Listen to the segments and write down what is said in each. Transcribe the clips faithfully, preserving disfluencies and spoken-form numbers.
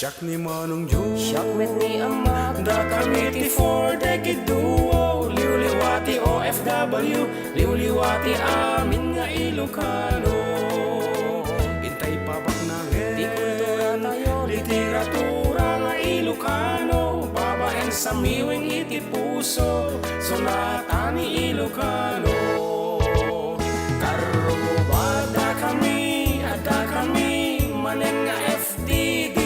Siak ni Manong Joe. Siak met ni Ama. Dakami ti Four Decade Duo. Liwliwa ti O F W. Liwliwa ti amin nga Ilocano. Intay pabaknangen ti kultura tayo, literatura nga Ilocano. Babaen sa miwing iti puso, sunatan ni Ilocano. Karruba, dakami, adda kami manen nga F D D,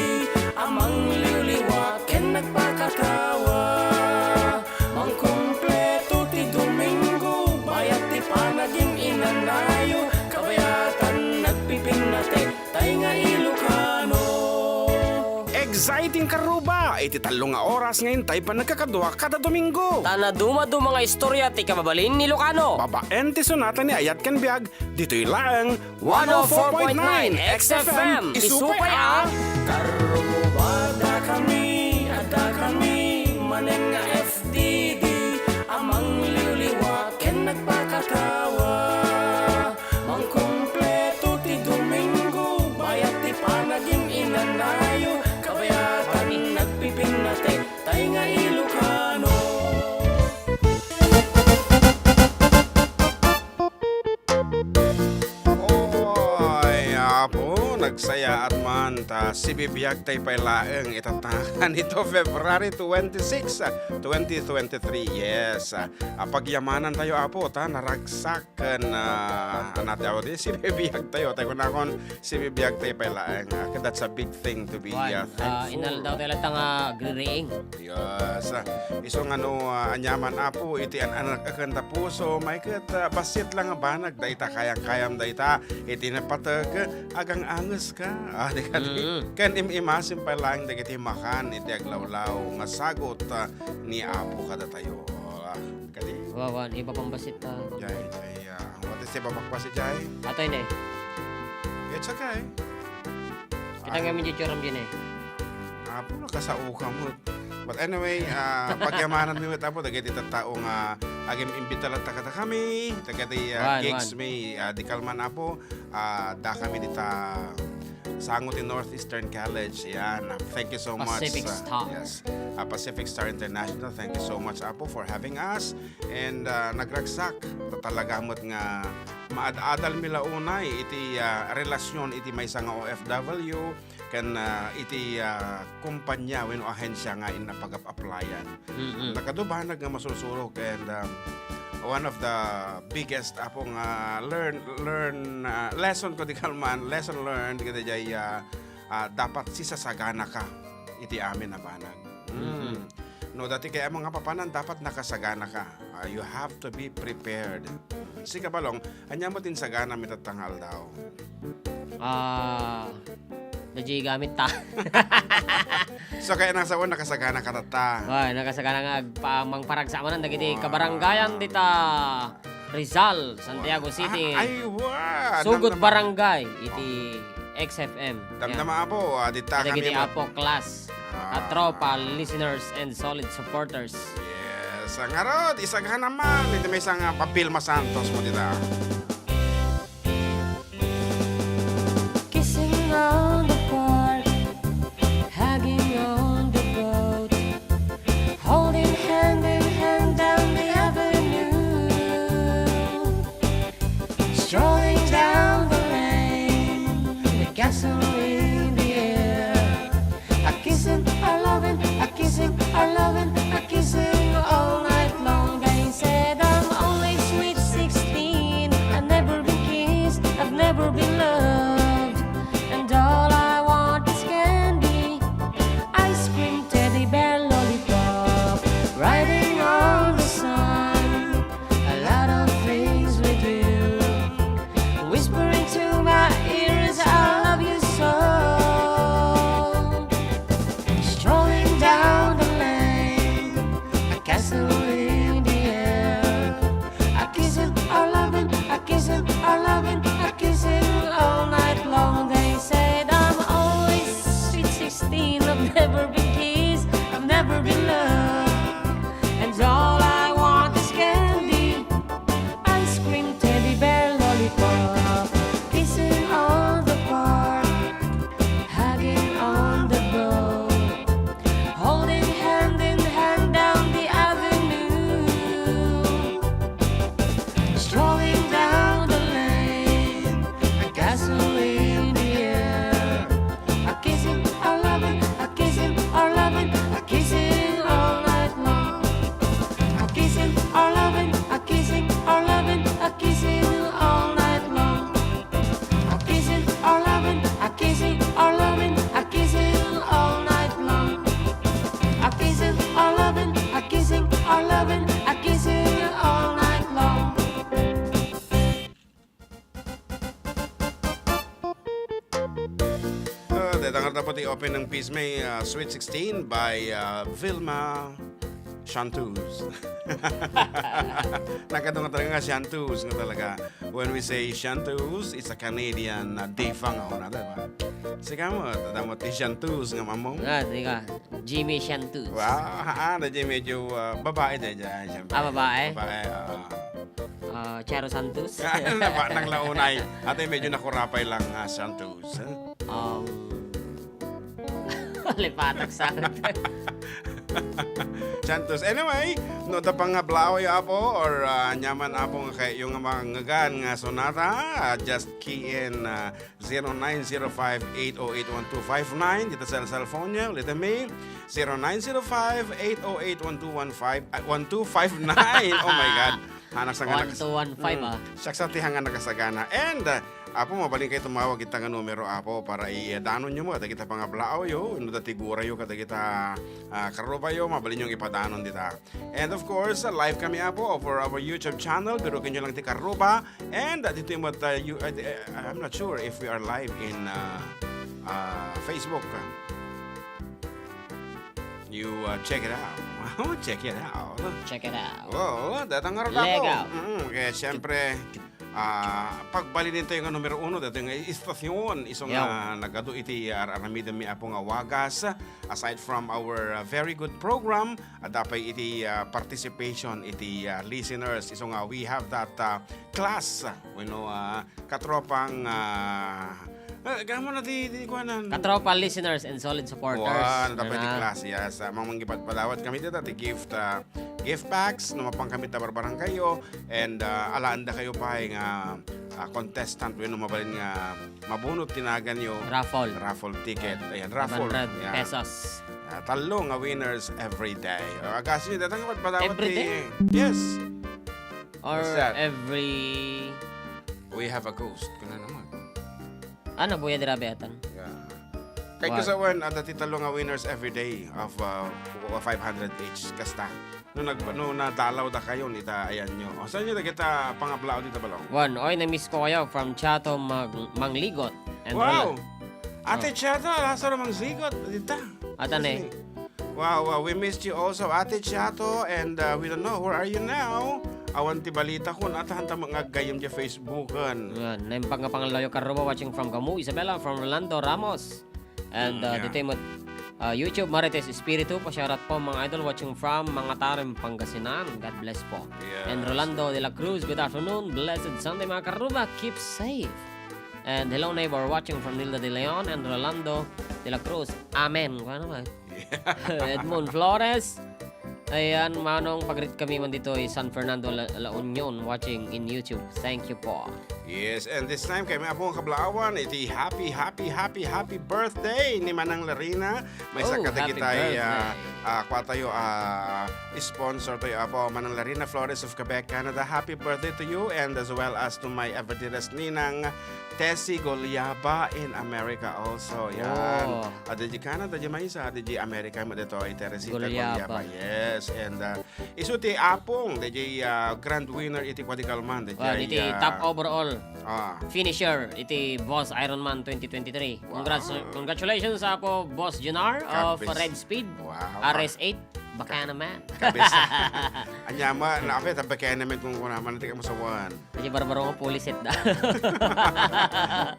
a mangliwliwa ken nagpakatawa. Mangkumpleto ti Domingo, bayat ti panagin-inanayo, kabayatan nagpipinnatek, tay nga Ilocano. Exciting, karruba! Iti tallo nga oras nga intay panagkakadua kada Domingo. Ta naduma-duma nga istorya ti kababalin ni Ilocano. Babaen ti sunatan ni Ayat ken Biag, ditoy laeng one oh four point nine X F M. Isupay a Karruba, dakami, adda kami manen nga F D D, a mangliwliwa ken nagpakatawa. Mangkumpleto ti Domingo, bayat ti panagin-inanayo, kabayatan nagpipinnatek, tay nga Ilocano. Oy, Apo, nagsayaat man ta sibibiag tay pay laeng itatta nga kanito, February twenty-six, twenty twenty-three. Yes. Ah, pagyamanan tayo, Apo, ta naragsak ken, ah, ano ti awat, eh, sibibiag tayo. Tayo na akon sibibiag tay pay laeng. Ah, that's a big thing to be, Wan, ah, ah, thankful. Inaldaw tayo latta nga agririing. Yes. Ah, isu nga no, ah, aniaman, Apo, iti an-anak ken ta puso, may ket, ah, bassit lang nga banag dayta, kayang-kayam dayta, iti napateg, agang-anges ka. Ah, di ka, di. Mm. Ken im-imasim pay laeng dagiti makan iti aglawlaw nga sagut, ah, ni Apo kadatayo. Ah, kadi? Wawan, iba pang bassit ta. Jay, jay, ah, what is iba pang bassit, jay? Atoy ne. It's okay. Kita nga mi di tsuram di ne. Apo, nakasao ka mo. But anyway, ah, pagyamanan mi met, Apo, dagiti tattao nga agim-imbita latta kadakami, dagiti, ah, Wan, gigs wan. Mi, ah, di kalman, Apo, ah, dakami dita sango ti Northeastern College, yan. Thank you so much, Pacific ah, Star. Yes. Ah, Pacific Star International, thank you so much, Apo, for having us. And, ah, nagragsak, ta talaga met nga maad-adalmi la unay iti, ah, relasyon iti maysa nga O F W, ken, ah, iti, ah, kumpanya wenno ahensia nga inna pagap-applyan. Mm-mm. Nakadubanag nga masursurok and, um, one of the biggest, Apo, nga learn, learn, ah, lesson ko di kalman, lesson learned, kadaydiay, ah, ah, dapat sisasagana ka iti amin a banag. Mm. Mm-mm. No, dati kay amo nga papanan, dapat nakasagana ka. Ah, you have to be prepared. Sika, Balong, ania met ti insagana mi tatta nga aldaw? Ah, daydiay gamit ta. So, kaya nang sao, nakasagana ka tatta? Ay, nakasagana nga agpa-, mangparagsak manen dagiti, ah, kabarangayan dita Rizal, Santiago City. Ah, ay, wa! Sugod namnama. Barangay iti X F M. Damdama, yan. Apo, ah, dita kami dagiti mo. Apo class. Ah. Katropa, listeners, and solid supporters. Yes. Ngarud, isagana man iti maysa nga Papilma Santos mo dita. Kissing on the park, hugging on the boat, holding hand in hand down the avenue, strolling down the lane, the castle in the air. A kissing, a loving, a kissing, a loving, a kissing all night long. They said I'm only sweet sixteen. I've never been kissed, I've never been loved, and all I Deta nga dapat i-open ng Pisme, ah, Sweet sixteen by, ah, Vilma Chantus. Nagkadto nga talaga nga Chantus nga talaga. When we say Chantus, it's a Canadian, ah, diva nga una, di ba? Sika mo, tanda mo ti Chantus nga mamong? Ah, di ka. Jimmy Chantus. Wow, haan, di medyo, ah, babae di, di, siyempre. Ah, babae? Babae, oo. Ah, Charo Santos? Naba-, nang launay. Ate, medyo nakurapay lang nga Santos, eh. Um, lipatak sa Santos. Anyway, no, ta pangablaw yo, Apo, or, ah, nyaman, Apo, nga kay, yung mga ngagan nga sonata, ah, just key in, ah, zero nine zero five, eight oh eight, one two five nine. Dita sa cellphone niya, ulit mi, zero nine zero five, eight oh eight, one two one five, ah, one two five nine. Oh my God. Hanak sa nga One nakas-, two one five, Mm. ah. Siak sa ti hanga nakasagana. And, ah, Apo, mabalin kayo tumawag ita nga numero, Apo, para i-danon nyo mo, kadagita pangablaaw yo, ino da tigura yo, kadagita, ah, karuba yo, mabalin yung ipadanon dita. And of course, uh, live kami, Apo, over our YouTube channel. Birukin nyo lang ti Karuba. And, uh, dito yung mat-, uh, you, uh, uh, I'm not sure if we are live in, uh, uh, Facebook. You, uh, check it out. Check it out. Check it out. Oo, datang nga Legaw. Ako. Mm, kaya siyempre, ah, pagbalinin tayo nga numero uno, dito nga istasyon, iso nga Yaw. Nagadu iti ar-, aramiden mi, Apo, nga wagas. Aside from our, uh, very good program, adda pay iti, ah, participation iti, ah, listeners. Isu nga, we have that, ah, class, you know, ah, katropang, ah, ah, gamo na ti, ti kuanan. Katropa listeners and solid supporters. Wan, dapat ti Ano? Class, yes. Ah, mang-, manggipadpadawat kami dita, ti gift, ah, gift packs, no, mapang kami ta barbarangay yo, and, ah, alaanda kayo pay nga, ah, contestant, wenno mabalin nga mabunot ti naganyo. Raffle. Raffle ticket. Ayan, raffle. Five hundred Ayan. Pesos. Ah, tallo nga winners every day. Ah, agasyo, datang nga padpadawan Every ti day? Yes. Or What's that? Every We have a ghost. Kuna naman. Ah, nabuya dira, Beatan. Yeah. Kay What? Kasawan, adda ti tallo nga winners every day of, uh, five hundred each. Kasta. No nag-, no nadalaw da kayo, nita, ayan nyo. O, saan nyo dagita pangablao dita, Balong? One, oy, na-miss ko kayo from Chato Mag-, Mangligot. And Wow! Rola-, Ate Oh. Chato, Lazaro Mangligot, dita. Atan eh. Wow, wow, we missed you also, Ate Chato, and, uh, we don't know, where are you now? Awan ti balita kun atan ta mangaggayem di Facebooken. Yan, naimbag nga pangallayo Karuba watching from Gamu, Isabela, from Rolando Ramos. And, Mm, uh, yeah. Ditoy met, uh, YouTube, Marites Espiritu, pa-shoutout po, mga idol, watching from Mangatarim, Pangasinan. God bless po. Yes. And Rolando de la Cruz, good afternoon. Blessed Sunday, mga Karuba. Keep safe. And hello, neighbor, watching from Nilda de Leon and Rolando de la Cruz. Amen. Ano ba? Edmond Flores. Ayan, manong pag-greet kami man ditoy San Fernando, La, La Union, watching in YouTube. Thank you po. Yes, and this time, kami, Apo, nga kablaawan, iti happy, happy, happy, happy birthday ni Manang Larina. Maysa Oh, happy kadagitay, birthday. Ah, ah, kua tayo, ah, sponsor tayo, Apo, Manang Larina Flores of Quebec, Canada. Happy birthday to you and as well as to my ever dearest Ninang Tessie Goliaba in America also. Yan. Oh. Ah, di Canada, di maysa, di America, mo dito, ay Teresita Goliaba. Goliaba. Yes, and, ah, Isu ti apong, dayjay, ah, grand winner iti Quadrigalman, dayjay, Wan, iti ah, top overall ah. Finisher, iti Boss Ironman twenty twenty-three. Congrats-, Wow. Congratulations, Apo Boss Junar of Kabis-, Red Speed, wow. R S eight, Bacana Man. Kabis-, anya ma, na, apay, ta Bacana Man kung kunaman, ti kamusawan. Kaya barbaro nga pulisit da.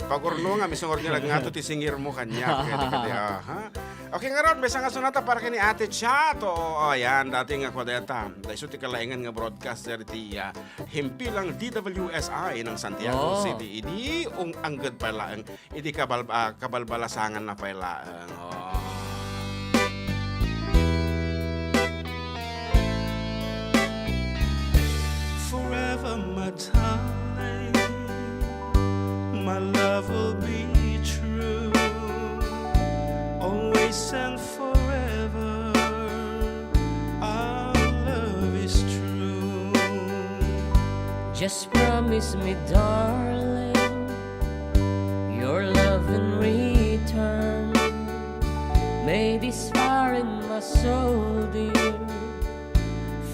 Pagurno nga, misungor niya lang nga to, ti singir mo kanya. Kaya di ka di, ah, ha? Okay, ngarud, maysa nga sonata para kini Ate Chat. Oo, ayan, dati nga kwadeta. Daiso ti kalaingan nga broadcaster ti, ah, himpilang D W S I ng Santiago Oh. City. Idi, ung-, anggad pa laeng. Idi kabal-, ah, kabalbalasangan na pa laeng. Oh. Forever, my darling, my love will be true. Always and forever, our love is true. Just promise me, darling, your love in return. May this fire in my soul, dear,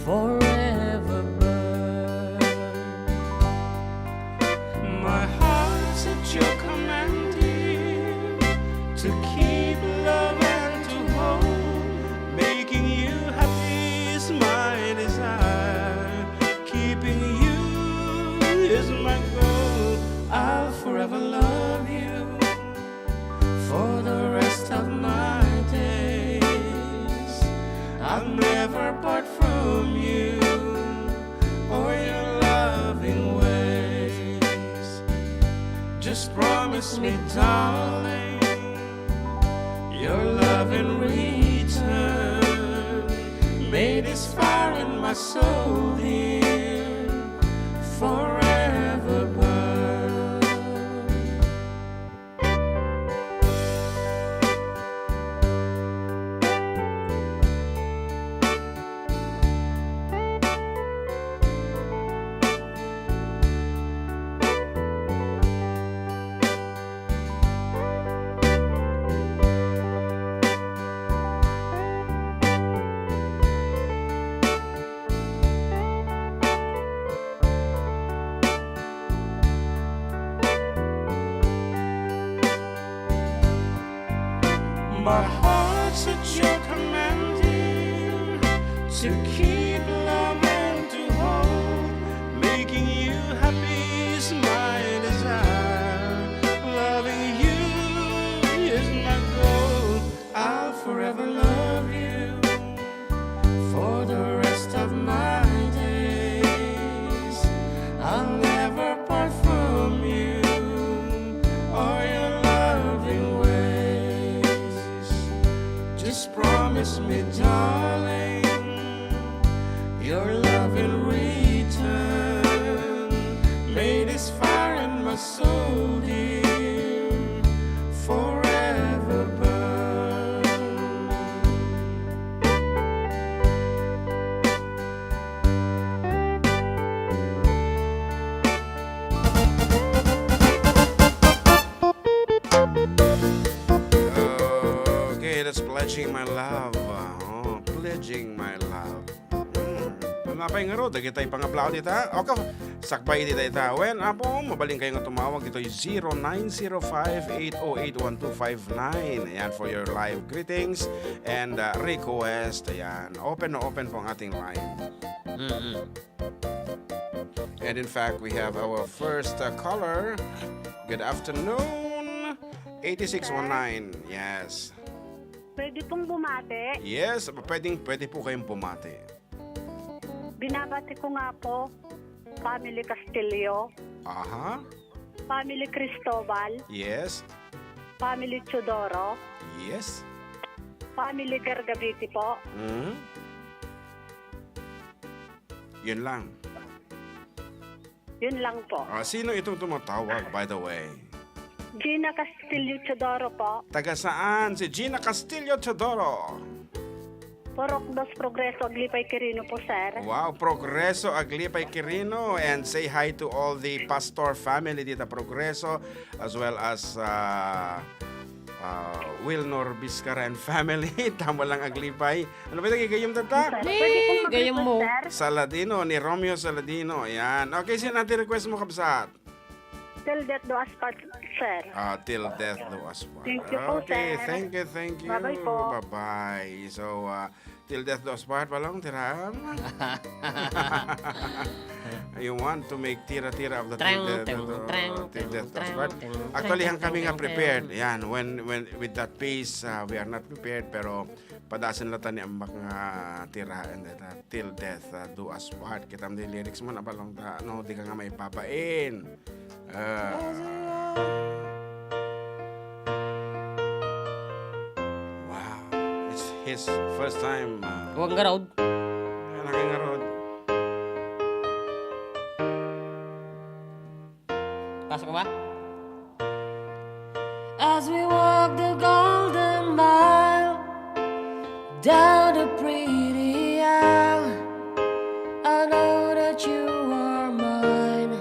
forever burn. My heart's at your command, dear, to Keep loving to hold, making you happy is my desire. Keeping you is my goal. I'll forever love you for the rest of my days. I'll never part from you or your loving ways. Just promise me, darling, your love in return. May this fire in my soul, dear, forever burn. My heart's at your command, dear, to keep loving, to hold, making you happy is my desire. Loving you is my goal. I'll forever love you for the rest of my days. I'll never part from you or your loving ways. Just promise me, darling, your love in return. May this fire in my soul, dear, forever burn. Okay, that's Pledging My Love. Oh, Pledging My Love. Hmm. Ano pay ngarud, dagitay pangablaw dita? Okay, sakbay dita ita. Wen, Apo, mabalinkayo nga tumawag. Itoy zero nine zero five, eight oh eight, one two five nine. Ayan, for your live greetings and, uh, request. Ayan, open na open po ang ating line. Mm-mm. And in fact, we have our first, uh, caller. Good afternoon, eighty-six one nine. Yes. Pwede pong bumati? Yes, pwedeng, pwede po kayong bumati. Binabati ko nga po, Family Castillo, Aha. Family Cristobal, Yes. Family Teodoro, Yes. Family Gargabiti po. Mm. Yun lang. Yun lang po. Ah, sino itong tumatawag, by the way? Gina Castillo Teodoro po. Taga saan si Gina Castillo Teodoro? Purok Dos, Progreso, Aglipay, Quirino po, sir. Wow, Progreso, Aglipay, Quirino. And say hi to all the pastor family dita Progreso, as well as, ah, ah, Wilnor Biscara and family. Tama lang, Aglipay. Ano ba itong gayam tatta? Sir, pwede pong Hey, gayam mo. Mag-request, sir? Saladino, ni Romeo Saladino. Ayan. Okay, sino ang request mo, kabsat? Till Death Do Us Part, sir. Ah, Till Death Do Us Part. Thank you po, Okay, sir. Thank you, thank you. Bye-bye po. Bye-bye. So, ah, Till Death Do Us Part, balong, tira. You want to make tira-tira of the Till Death Do Us Part. Actually, han kami nga prepared. Yan, when, when, with that pace, ah, we are not prepared, pero padasen la ta ni Ambak nga tiraen deta Till Death, ah, Do Us Part. Kita mo di lyrics mo, nabalong ta, no, di ka nga maipabain. Ah. Wow. It's his first time, ah. Huwag nga raod. Anak nga raod. Pasok ka ba? As we walk the Golden Mile, down the pretty aisle, I know that you are mine,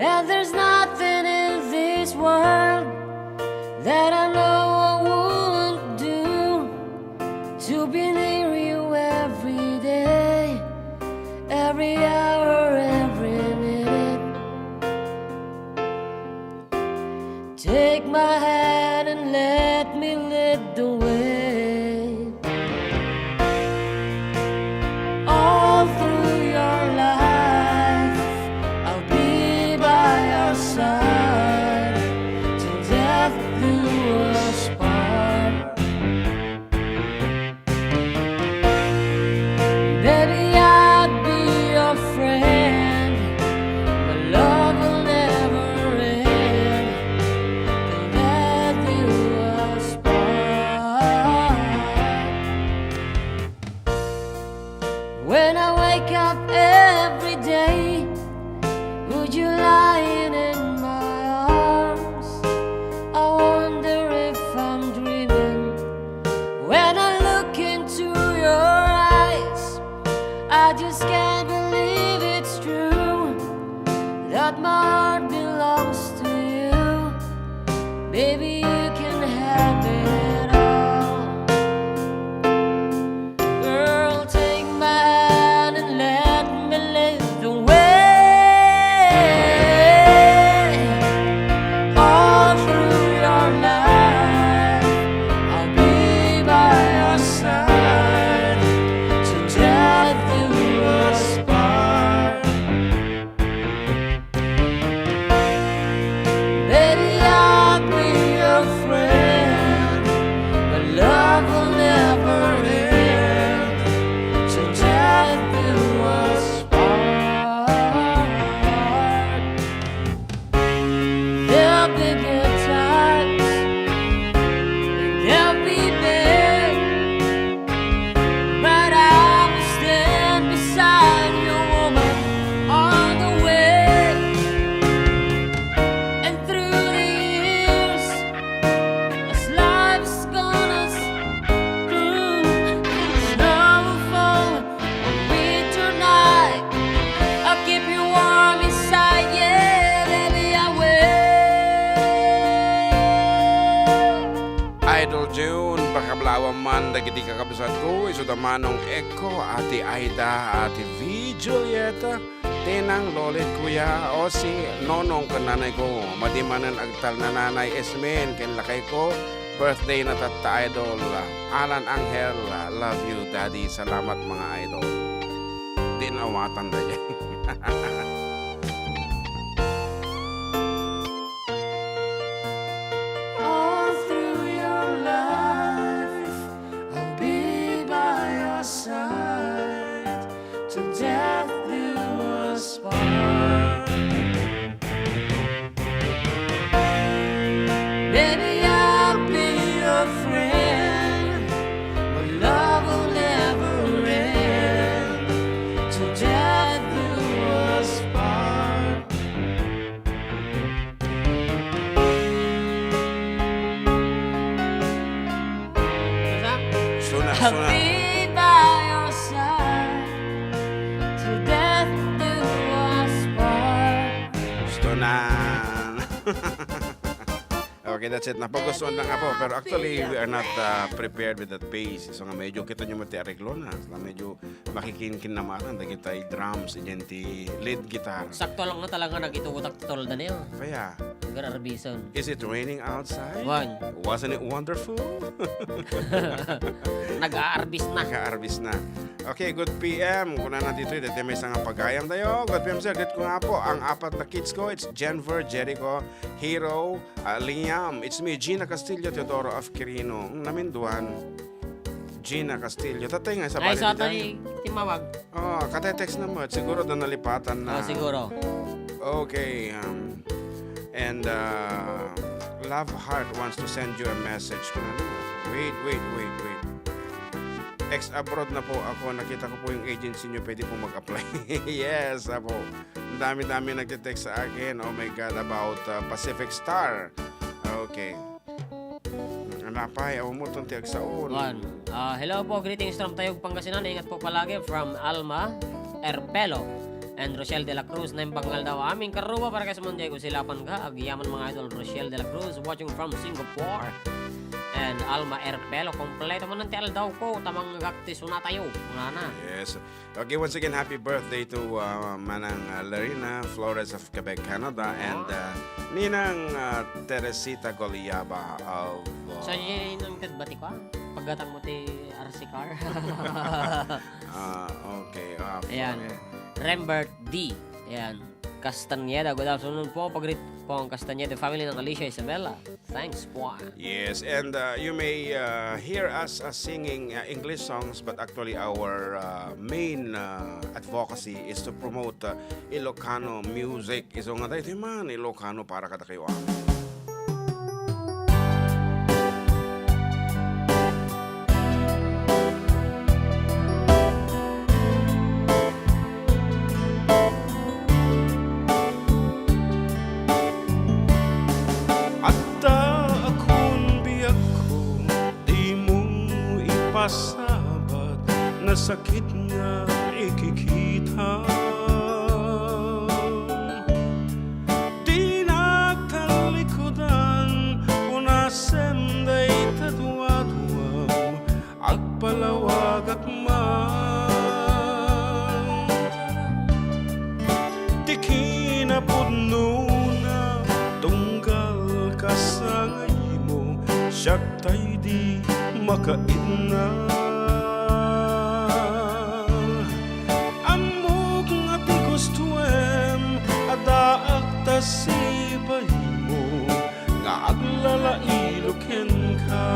and there's nothing in this world that I know I wouldn't do to be near you every day, every hour, every minute. Take my hand and let me lead the way. All through your life, I'll be by your side till death do us part. Baby, I'll be your friend. My love will never end till death do us part. When I wake up every day, would you lie in my arms? I wonder if I'm dreaming when I look into your eyes. I just can't believe it's true that my heart belongs to you. Baby, you can have it all. Girl, take my hand and let me lead the way. All through your life, I'll be by your side till death do us part. Baby, I'll be your friend. My love will never end till death do us part. There'll be good times, there'll be bad, but I will stand beside you, woman, all the way. And through the years, as life's gone us through, snow will fall, winter night, I'll keep you warm inside, yeah, baby, I will. Idol June, pakablaawan man dagiti kakabsatko, isu da Manong Echo, Ate Aida, Ate V, Julieta, Tinang, Lolit, Kuya Osi, Nonong ken Nanay ko, madi manen agtalna Nanay Esmen ken lakay ko, birthday na tatta, Idol. Alan Angel, love you, Daddy. Salamat, mga idol. Di naawatan da dyan. All through your life, I'll be by your side till death do us part. Baby, I'll be your friend. My love will never end till death do us part. Suna, I'll suna. Be by your side till death do us part. Gusto na. Okay, that's it. Napagustuhan lang ako. Pero actually, we are not uh, prepared with that bass. So nga medyo kita nyo mati areglo na. So, medyo makikinkin naman ang dagitay drums, idiay ti lead guitar. Sakto lang na talaga nagitutak ti tolda niyo. Kaya, Gar-arbison. Is it raining outside? Wan. Wasn't it wonderful? Nag-aarbis na. Nag-aarbis na. Okay, good P M. Kuna na dito, dito may isang pagayam tayo. Good P M, sir. Good ko nga po. Ang apat na kids ko, it's Jenver, Jericho, Hero, ah, Liam. It's me, Gina Castillo, Teodoro of Quirino. Naminduan. Gina Castillo. Tatay nga, sa Ay, bali sa di tayo. Atay, timawag. Oh, kate-text na mo. Siguro doon nalipatan na. Oh, siguro. Okay, um, and, uh, Love Heart wants to send you a message. Wait, wait, wait, wait. Ex-abroad na po ako. Nakita ko po yung agency nyo. Pwede po mag-apply. Yes, apo. Ang dami-dami nagte-text sa akin. Oh my God, about, uh, Pacific Star. Okay. Anapay, aw mo ton ti agsaon. One. Ah, hello po, greetings from Tayog, Pangasinan. Ingat po palagi from Alma Erpelo and Rochelle de la Cruz. Naimbag nga aldaw, amin karuba para kay Simon Diego Silapan ka. Agyaman mga idol, Rochelle de la Cruz, watching from Singapore. And Alma Erpelo, kompleto man ti aldaw ko, tamanggak ti suna tayo. Ngana. Yes. Okay, once again, happy birthday to, uh, Manang, uh, Larina Flores of Quebec, Canada, and, uh, Ninang, uh, Teresita Goliaba of, Sa inang ted bati ko, ah. Paggatang mo ti R C car. Ah, okay. Ah, Ayan. Okay. Rembert D. Ayan. Castañeda. Good afternoon po. Pagrit po ang Castañeda family ng Alicia Isabella. Thanks po. Yes, and, uh, you may, uh, hear us, uh, singing, uh, English songs, but actually our, uh, main, uh, advocacy is to promote, uh, Ilocano music. Isu nga daytoy man, Ilocano para kadakayo. Adda a kun biagko, dimo ipasabat, nasakit nga ikikita. Di nagtalikudan, unasem dayta duaduam, agpalawagak man. Ti kinapudnona, tunggal kasangaymo, siak tay di makaidna. Ammok nga ti gustoem, adaak ta sipaimo nga aglalaido kenka.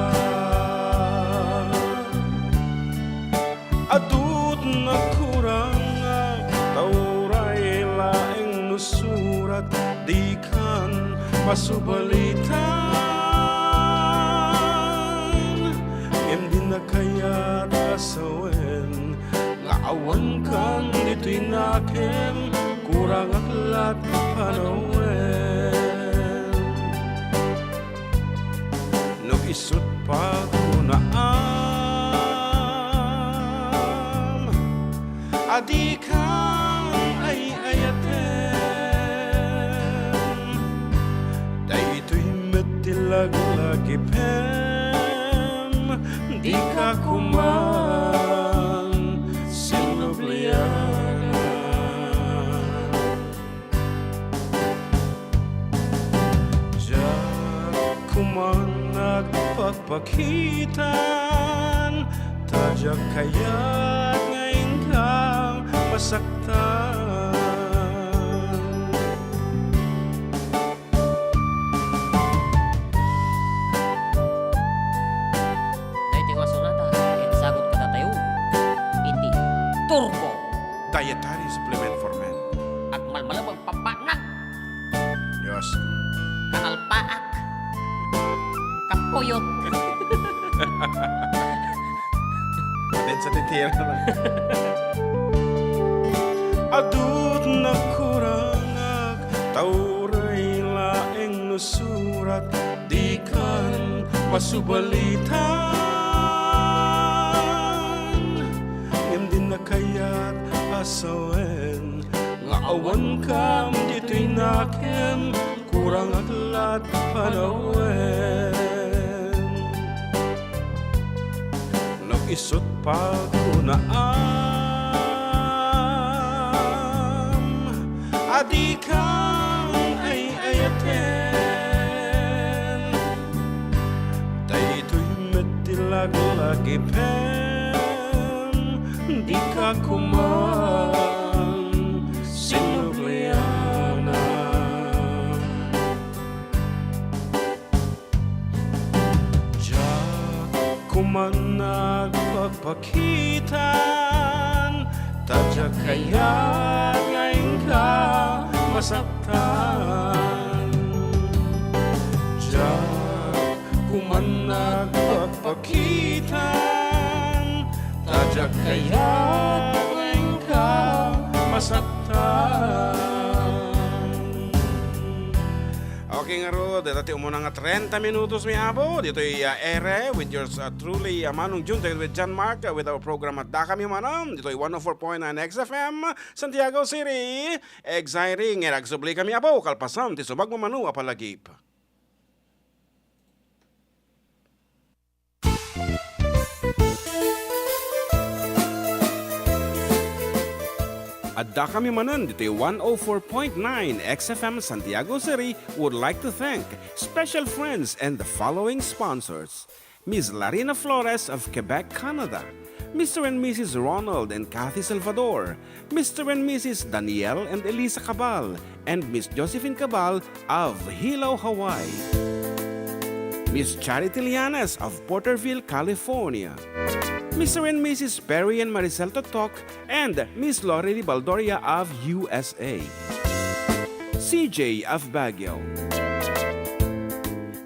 Adut nakurangak, ta uray laeng no surat, dikan masubalitan. Ngem di nakayat a sawen nga awankan ditoy nakem, kurangak lat panawen. No isut' pakunaam, a dikan ay-ayatem. Daytoy met ti laglagipem, dika koma sinublianan. Diak koma agpakpakitan, ta diak kayat nga inka masaktan. Daytoy nga sonata ket sagut kadatayo iti Turbo Dietary Supplement for Men. Agmalmalem, agpapanag. Yes. Kanalpaak. Kapuyot. Atin sa titira na. Adut nakurangak, ta uray laeng no surat, dikan masubalitan. Ngem di nakayat a sawen nga awankam ditoy nakem, kurangak lat panawen. No isut' pakunaam, a dikan ay-ayaten. Daytoy met ti laglagipem, dika koma sinublianan. Diak koma agpakpakitan, ta diak kayat nga inka masaktan. Diak koma agpakpakitan, ta diak kayat nga inka masaktan. Okay ngarud, dayta ti umuna nga trenta minutos, mi Apo. Ditoy, ah, ere with yours, ah, truly, ah, Manong Jun, together with John Mark, ah, with our program Addaka Manen. Ditoy one oh four point nine X F M, Santiago City. Exciting. Nga agsubli kami, Apo, kalpasan ti sumagmamano a palagip. Addakami manen ditoy one oh four point nine X F M Santiago City would like to thank special friends and the following sponsors: Miss Larina Flores of Quebec, Canada, Mister and Missus Ronald and Kathy Salvador, Mister and Missus Daniel and Elisa Cabal, and Miss Josephine Cabal of Hilo, Hawaii, Miss Charity Lianes of Porterville, California, Mister and Missus Perry and Maricel Totok, and Miss Lori Baldoria of U S A. C J of Baguio.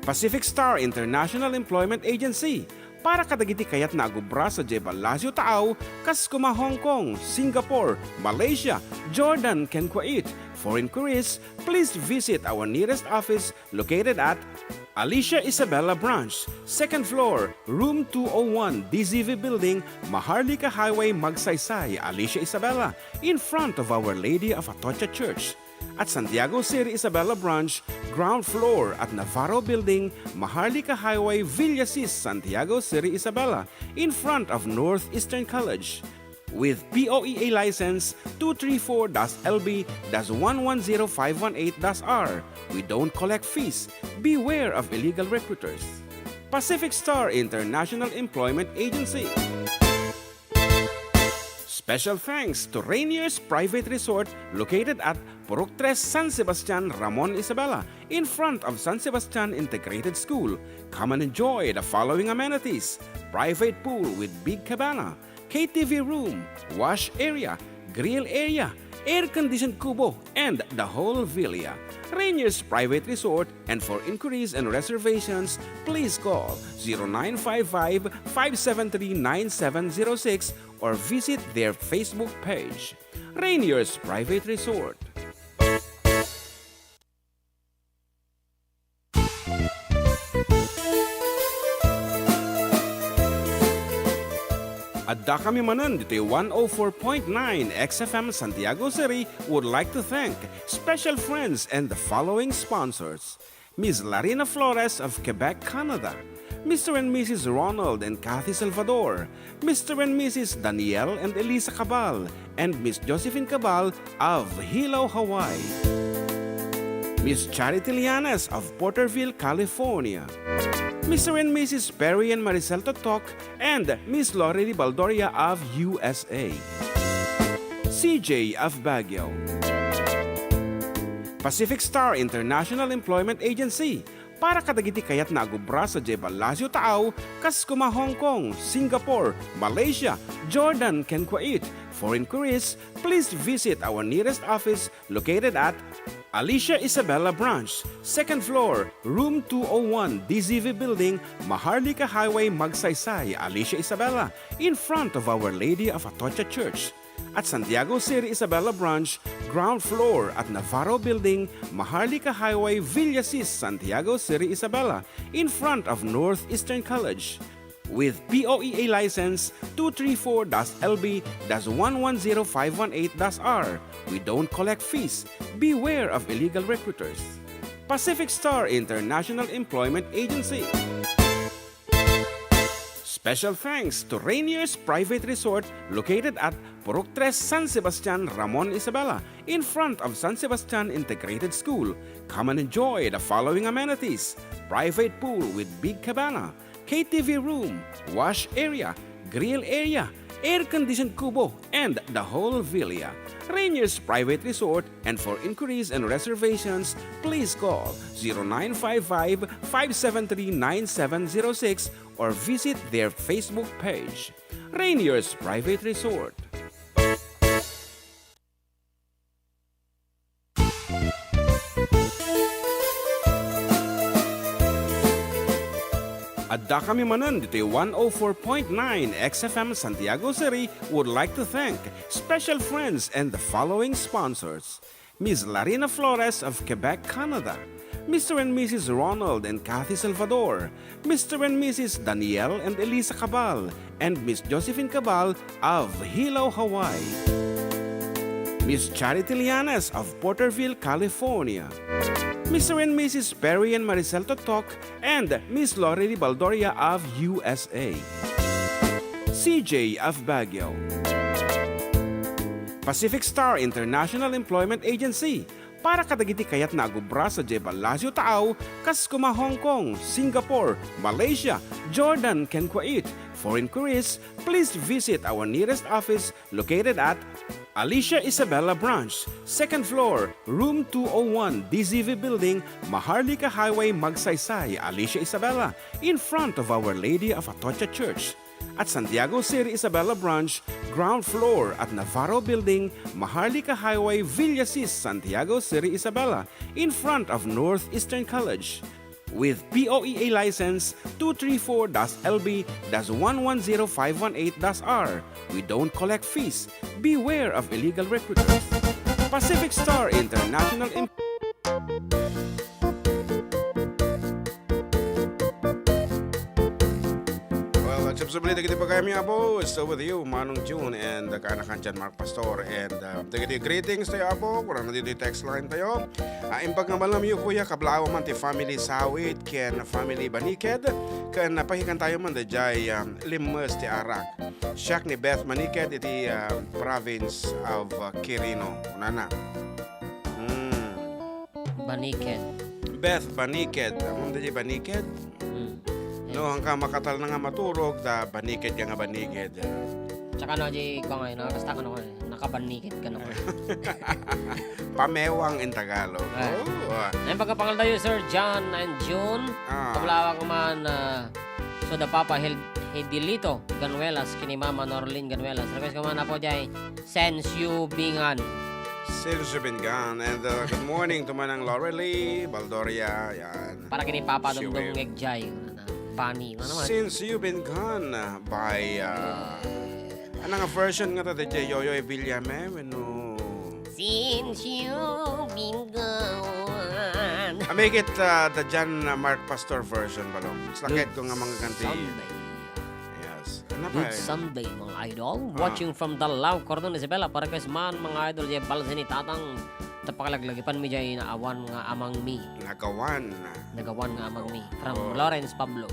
Pacific Star International Employment Agency, para kadagiti kayatna a agubra sadiay Palacio Taaw, kas kuma Hong Kong, Singapore, Malaysia, Jordan, ken Kuwait. For inquiries, please visit our nearest office located at Alicia Isabela Branch, second floor, room two oh one, D Z V Building, Maharlika Highway, Magsaysay, Alicia Isabela, in front of Our Lady of Atocha Church. At Santiago City Isabela Branch, ground floor at Navarro Building, Maharlika Highway, Villasis, Santiago City Isabela, in front of Northeastern College. With P O E A license two three four dash L B dash one one zero five one eight dash R. We don't collect fees. Beware of illegal recruiters. Pacific Star International Employment Agency. Special thanks to Rainier's Private Resort, located at Purok Tres, San Sebastian, Ramon Isabela, in front of San Sebastian Integrated School. Come and enjoy the following amenities: private pool with big cabana, K T V room, wash area, grill area, air-conditioned kubo, and the whole villa. Rainier's Private Resort, and for inquiries and reservations, please call zero nine five five, five seven three, nine seven zero six or visit their Facebook page, Rainier's Private Resort. Addakami manen ditoy one oh four point nine X F M Santiago City would like to thank special friends and the following sponsors: Miss Larina Flores of Quebec, Canada, Mister and Missus Ronald and Kathy Salvador, Mister and Missus Daniel and Elisa Cabal, and Miss Josephine Cabal of Hilo, Hawaii, Miss Charity Lianes of Porterville, California, Mister and Missus Perry and Maricel Totok, and Miss Lorely Baldoria of U S A, C J of Baguio, Pacific Star International Employment Agency, para kadagiti kayatna a agubra sadiay Palacio Taaw, kas kuma Hong Kong, Singapore, Malaysia, Jordan, ken Kuwait. For inquiries, please visit our nearest office located at Alicia Isabela Branch, second floor, room two oh one, D Z V Building, Maharlika Highway, Magsaysay, Alicia Isabela, in front of Our Lady of Atocha Church. At Santiago City Isabela Branch, ground floor at Navarro Building, Maharlika Highway, Villasis, Santiago City Isabela, in front of Northeastern College. With P O E A license two three four dash L B dash one one zero five one eight dash R. We don't collect fees. Beware of illegal recruiters. Pacific Star International Employment Agency. Special thanks to Rainier's Private Resort, located at Purok Tres, San Sebastian, Ramon Isabela, in front of San Sebastian Integrated School. Come and enjoy the following amenities: private pool with big cabana, K T V room, wash area, grill area, air-conditioned kubo, and the whole villa. Rainier's Private Resort, and for inquiries and reservations, please call zero nine five five, five seven three, nine seven zero six or visit their Facebook page, Rainier's Private Resort. Addakami manen ditoy one oh four point nine X F M Santiago City would like to thank special friends and the following sponsors: Miss Larina Flores of Quebec, Canada, Mister and Missus Ronald and Kathy Salvador, Mister and Missus Daniel and Elisa Cabal, and Miss Josephine Cabal of Hilo, Hawaii, Miss Charity Lianes of Porterville, California, Mister and Missus Perry and Maricel Totok, and Miss Lorely Baldoria of U S A, C J of Baguio, Pacific Star International Employment Agency, para kadagiti kayatna a gubra sadiay Palacio Taaw, kas kuma Hong Kong, Singapore, Malaysia, Jordan, ken Kuwait. For inquiries, please visit our nearest office located at Alicia Isabela Branch, second floor, room two oh one, D Z V Building, Maharlika Highway, Magsaysay, Alicia Isabela, in front of Our Lady of Atocha Church. At Santiago City Isabela Branch, ground floor at Navarro Building, Maharlika Highway, Villasis, Santiago City Isabela, in front of Northeastern College. With P O E A license two three four dash L B dash one one zero five one eight dash R. We don't collect fees. Beware of illegal recruiters. Pacific Star International Imp- Well, agsubsubli dagiti pagayam, Apo. Still with you, Manong June, and the kaanakan John Mark Pastor, and, uh, dagiti greetings tayo, Apo. Kurang na dito text line tayo. Ah, imbag nga malam yu, Kuya, kablawa man ti family Sawit, ken family Baniked, ken napahikan tayo man dayjay, um, Limmes ti Arak. Siak ni Beth Baniked iti, uh, province of, uh, Quirino. Unana. Hmm. Baniked. Beth Baniked. Ammom dayjay Baniked? Hmm. No, hangka makatalna nga maturog, ta baniked ka nga baniked. Tsaka no, di ko nga, no, kasta ko, no, nakabaniked ka, no. Pamewang in Tagalog. Right. Oh, ah. Nang pagkapangal tayo, Sir John and June. Ah. Kablawa ko man, ah, so the Papa Hil-, Hidilito Ganuelas, kini Mama Norlene Ganuelas. Request ko man na po, jay, Since You Been Gone. Since You Been Gone. And, uh, good morning to Manang Lorely Baldoria. Yan. Para kini Papa Siweo. Dumdum Ngegjay. Funny, ano naman? Since You Been Gone, uh, by, uh, ano nga version nga to, D J Yoyoy Villame, wenno? Since You Been Gone. Amigit, uh, the John, uh, Mark Pastor version, balong. Slakit ko nga mga kanti. Sunday. Yes. Ano pa Good eh? Sunday, mga idol. Ah. Watching from Dalao, Cordon, Isabela, Parques man, mga idol, jay balsa ni Tatang. Tapakalaglagi pan mi jay naawan nga amang mi. Nagawan. Nagawan nga amang mi. From Oh. Lawrence Pablo.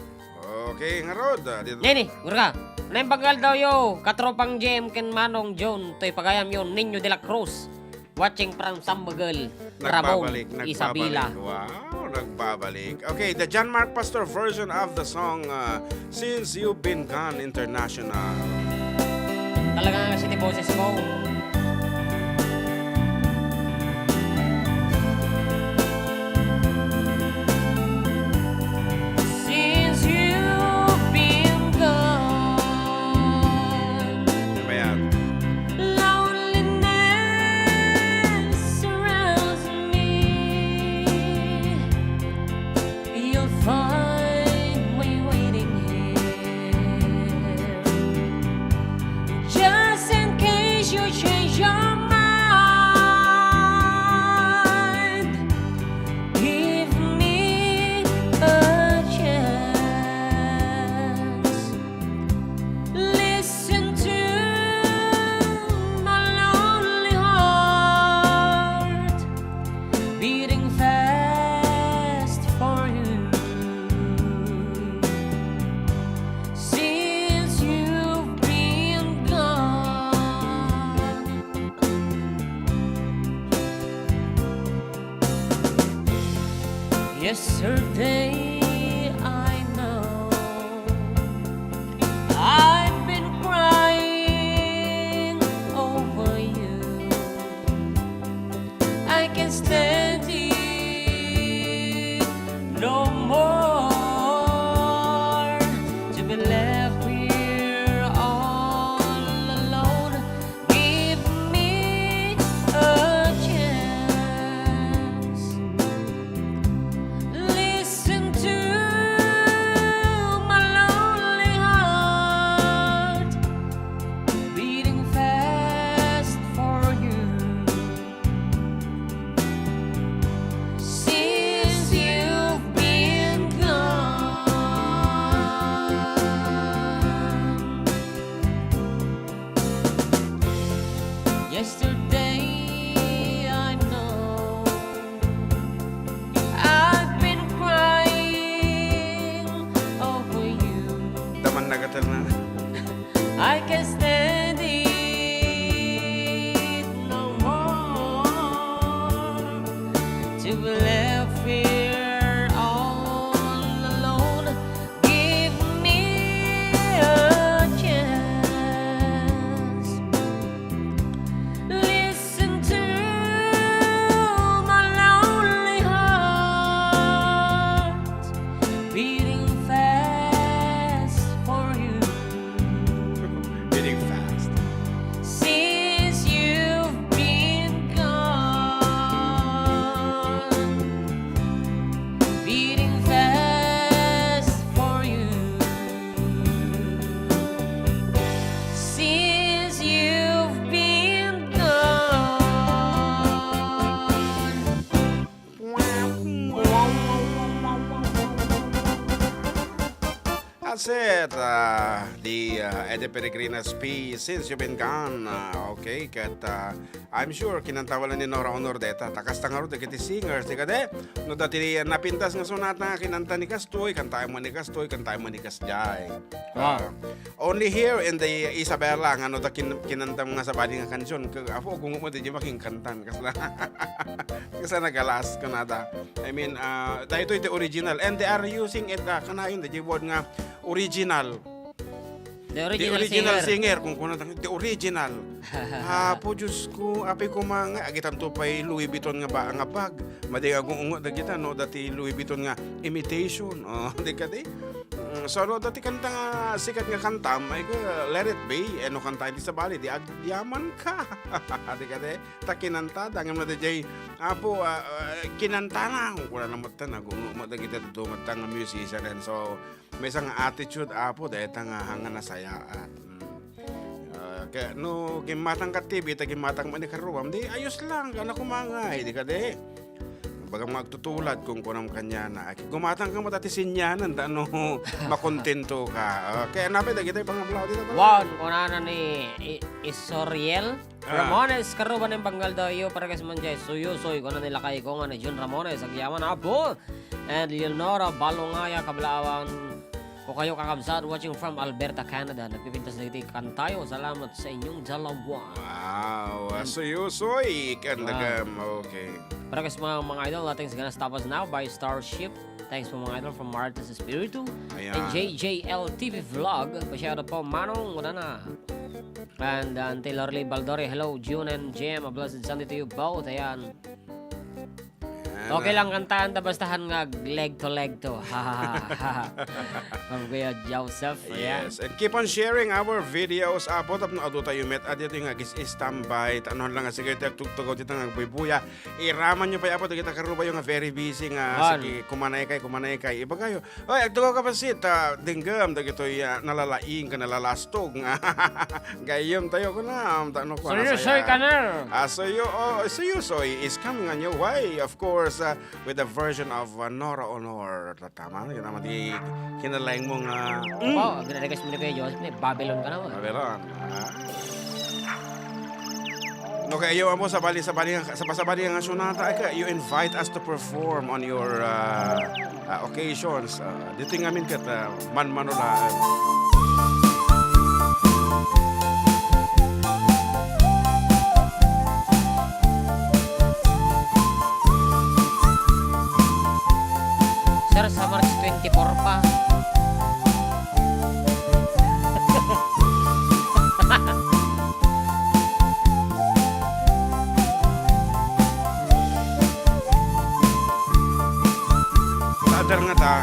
Okay, ngarud, ah, dito. Nini, gurga. Naimbag nga aldaw yo, katropang Jem ken Manong John, toy pagayam yo, Niño de la Cruz. Watching from San Miguel, Ramon, Nagbabalik, nagbabalik. Isabela. Wow, nagbabalik. Okay, the John Mark Pastor version of the song, uh, Since You've Been Gone International. Talaga nga kasi ti boses ko. Since you've been gone, Ano ba yan? Loneliness surrounds me. You'll find me waiting here. Just in case you change your mind, give me a chance. Listen to my lonely heart beating fast for you. Since you've been gone, yesterday I know I've been crying over you. I can stand it no more to be left here all alone. Give me a chance. Listen to my lonely heart beating fast for you. Since you've been gone, yesterday I know I've been crying over you. Daman na ka talaga. I can stand it Ah, the, ah, Eddie Peregrina's P, Since You've Been Gone. Ah, okay, ket, ah, I'm sure kinanta met ni Nora Honor deta. Ta kasta ngarud dagiti singers, di kadi? No, dati napintas nga sonata nga kinanta ni kastoy, kantaem met ni kastoy, kantaem met ni kasdiay. Wow. Ah, only here in the Isabela nga no da kin-, kinantam nga sabali nga kansion, ke-, apo, gungo met diay makinkantan. Kasla, kasla nagalas, kunada. I mean, ah, daytoy ti original. And they are using it, ah, kanayon, diay word nga original. The The original original singer. singer, kung kuno, the original. Apo, Diyos ko, apay koma nga, agitanto pay Louis Vuitton nga ba, nga bag. Madi nga gungo dagita, no, dati Louis Vuitton nga imitation. Oh, di kadi? Mm, so, no, dati kanta nga sikat nga kanta, may ka, Let It Be, eh, no, kanta iti sabali, di agyamanka. Di kadi? Ta kinanta, dangem na diay, apo, ah, ah, kinanta na. Wala na mo ta, nagungo mo dagita, dudumat nga musician, and so, Maysa nga attitude, Apo, dayta nga, nga nasayaat. Mm. Ah, kaya no gimmatang ka T V, ta gimmatang man ni karuam, di ayos lang, kana kumangay, di kadi? Baga nga agtutulad kung kunam kaniana. Ay, gumatang ka met ti senianan, ta no makontento ka. Ah, kaya napay, dagita pangablaw, di na ba? Wan, kunana ni I-, Isoriel Ah. Ramones, karuba ni Bangal daw iyo, para kas man jay, suyusoy, kuna ni lakay ko nga ni Jun Ramones, agyaman, Apo. And Leonora Balungaya, kablawan ko kayo, kakabsat, watching from Alberta, Canada. Nagpipintas dagiti kantayo. Salamat sa inyong dalawa. Wow, ah, Mm. suyusoy, Wow. kandagam. Okay. Para kas mga, mga idol, ating sigana tapas now by Starship. Thanks po, mga idol, from Martes Espiritu. Ayan. And J J L T V Vlog. Pa-shout out po, Manong, wala na. And, uh, Auntie Lorly Baldore, hello, June and Jem, a blessed Sunday to you both. Ayan. Ayan, Okay ah. lang kantaan ta, bastahan nga leg to leg to. From Kuya Joseph. Ayan. Yes, and keep on sharing our videos, Apo, tapno adu tayo met, adi tayo nga gis standby, ta ano lang nga, sige, tugtugaw dito nga buybuya. Iraman nyo pa, Apo, dagita karubayo nga very busy nga, Wan. sige, kumanay kay, kumanay kay. Ibagayo, Oy, agtugaw ka pa, sit, ah, denggem dagitoy, ah, nalalaing ken nalalastog nga gayyem tayo kunam, ta no, Suyusoy, nasaya. Kaner. Ah, suyu-, oh, suyusoy is coming on your way, of course, ah, with the version of, ah, Nora Honor. Tama, yun naman di kinalaing mo nga, mm. Opo, gina-request mo ni Kuya Joseph, ni Babylon ka naman. Babylon. Ah. No, kay iyo, Apo, sabali-sabali nga, sabali-sabali nga sonata, ay, kay you invite us to perform on your, ah, ah, occasions. Ah, dito ngamin ket, ah, manmanolaan. Sir, sa March twenty-four pa. Brother nga ta.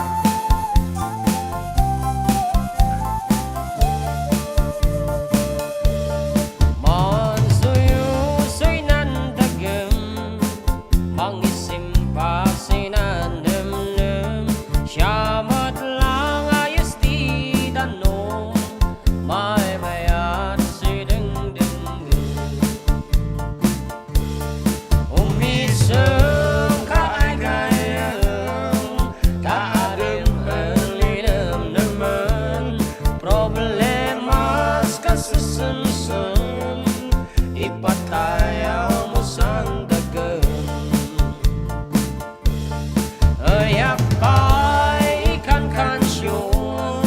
Mansuyusoy nan dagem. Mangisimpa sinanemnem, siya met lang ayes ti danom, maymayat si dengdengngem. Umisem ka ay gayem, ta adem linemnemen, problemas ka sesemsem, ipatayaw mo san dagem. Ayak pay ikankansion,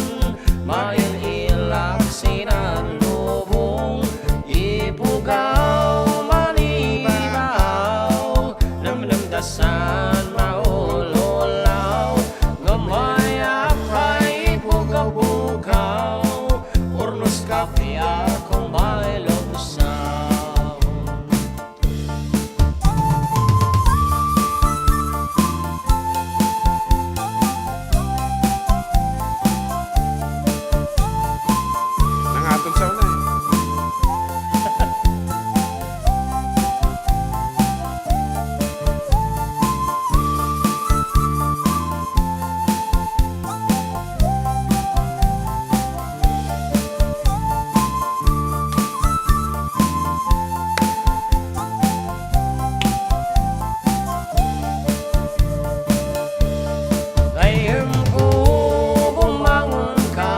mail-ilak sinan lubong, ipugaw manibaw, nemnem ta san maululaw, ngem ayak pay ipugaw-pugaw, urnos kapiak kung may lubusaw. Nangaton sa una eh. Gayyemko, bumangonka,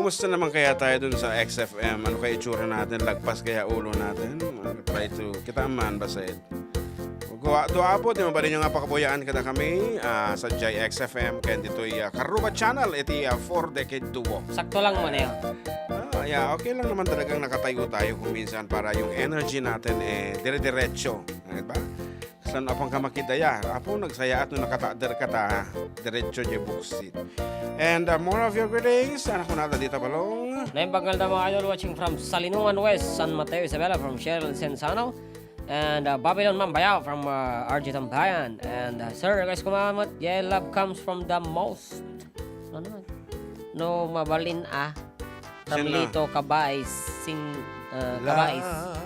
Kumusta naman kaya tayo dun sa X F M? Ano kaya itsura natin? Lagpas kaya ulo natin? Ano, try to, kita man, basta yun. Dua, dua po, di mabalin nyo nga pakabuyaan kada kami ah, sa J X F M, kaya dito'y ah, Karuba Channel, iti ah, four decade duo. Sakto lang mo na yun. Ah, yeah, okay lang naman talagang nakatayo tayo kung minsan para yung energy natin eh dire-diretso. Di ba? Saan apang ka makita ya? Apo, nagsayaat no nakatader ka ta, diretso di buksit. And uh, more of your greetings. Anak ko na, Dadita Balong. Naimbag nga da, mga idol, watching from Salinungan West, San Mateo Isabela, from Cheryl Sensano. And uh, Babylon Mambaya from uh, R J Tambayan. And uh, sir, guys, kumamat. Yeah, love comes from the most. Ano naman? No, mabalin ah. Sino? Tamlito, kabais, sing, uh, kabais. Love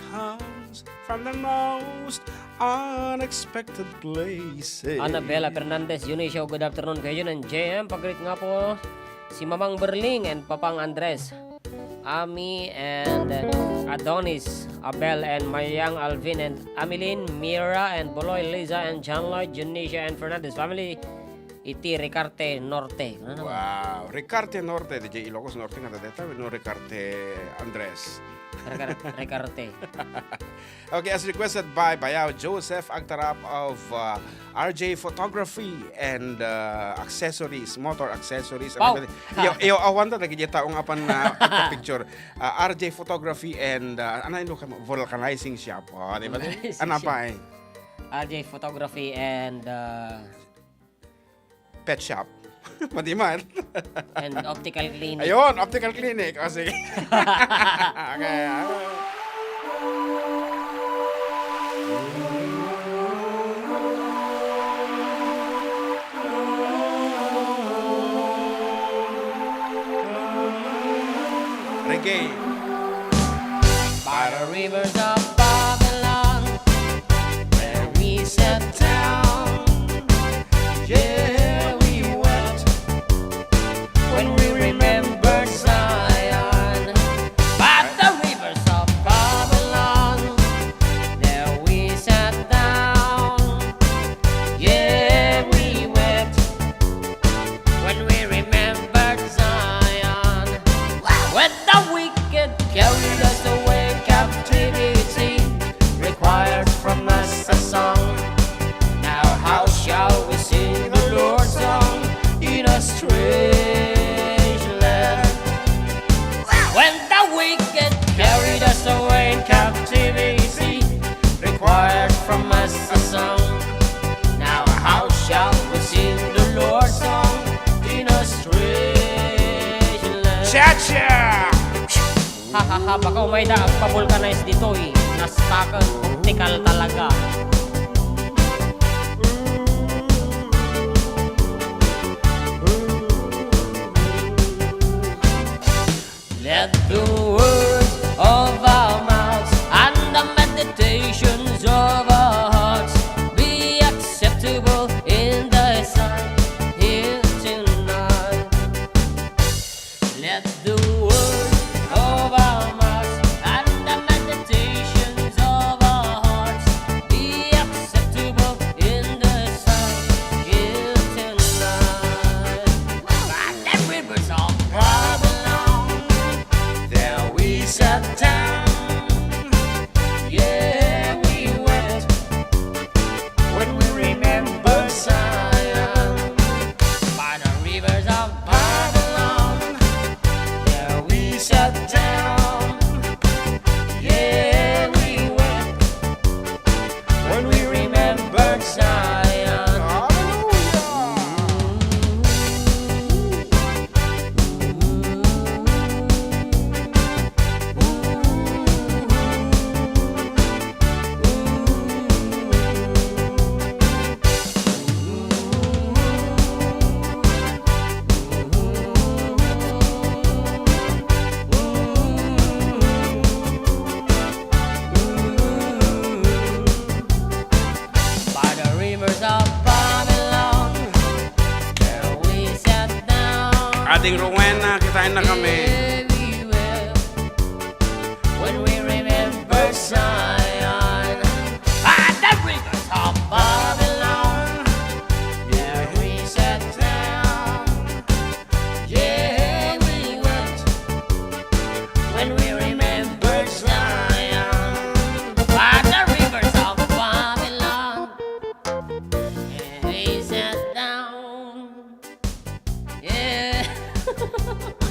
comes from the most unexpected places. Annabella Fernandez, Dionisio, good afternoon kayo dyan. And J M, pag-greet nga po si Mamang Berling and Papang Andres. Ami and uh, Adonis, Abel and Mayang, Alvin and Amilin, Mira and Boloy, Liza and John Lloyd, Dionisio and Fernandez family, iti Ricarte Norte. Ano naman? Wow, Ricarte Norte, di Ilocos Norte nga deta, no Ricarte Andres. Ricar- Ricarte. Okay, as requested by Bayaw Joseph Agtarap of uh, R J Photography and uh, Accessories, Motor Accessories. Wow. Ano ba? Iyo, iyo, awan ta, nagigita ang apan na picture. Uh, R J Photography and uh, ano yung lokal mo? Vulcanizing Shop. Oh, di ba? Vulcanizing Ano Shop. pa eh? R J Photography and uh, Pet shop. Madiman. And optical clinic. Ayun, optical clinic. O, sige. Okay, ah. Reggae. By the rivers of Babylon, where we sat down, yeah, we wept when we remembered Zion. By the rivers of Babylon, there we sat down, yeah, we wept when we remembered Zion. When the wicked carried us away, captivity required from us a song. Now how shall we sing the Lord's song in a strange land? When the wicked carried us away in captivity, required from us a song. Now how shall we sing the Lord's song in a strange land? Cha-cha! Ha, ha, ha, baka umay da agpa-vulcanize ditoy. Nastakan, optical talaga. Let the words of our mouths and the meditations of our hearts be acceptable in thy sight here tonight. Let the words of our mouths and the meditations of our hearts be acceptable in thy sight here tonight. By the rivers of Babylon, there we sat down. Yeah, we wept when we remember Zion. By the rivers of Babylon, there we sat down. Yeah, we wept when we remembered Zion. Hallelujah! By the rivers of Babylon, there we sat down. Ating Rowena, kitain na kami. Everywhere. When we remember Zion, at the rivers of Babylon, there we sat down. Yeah, we wept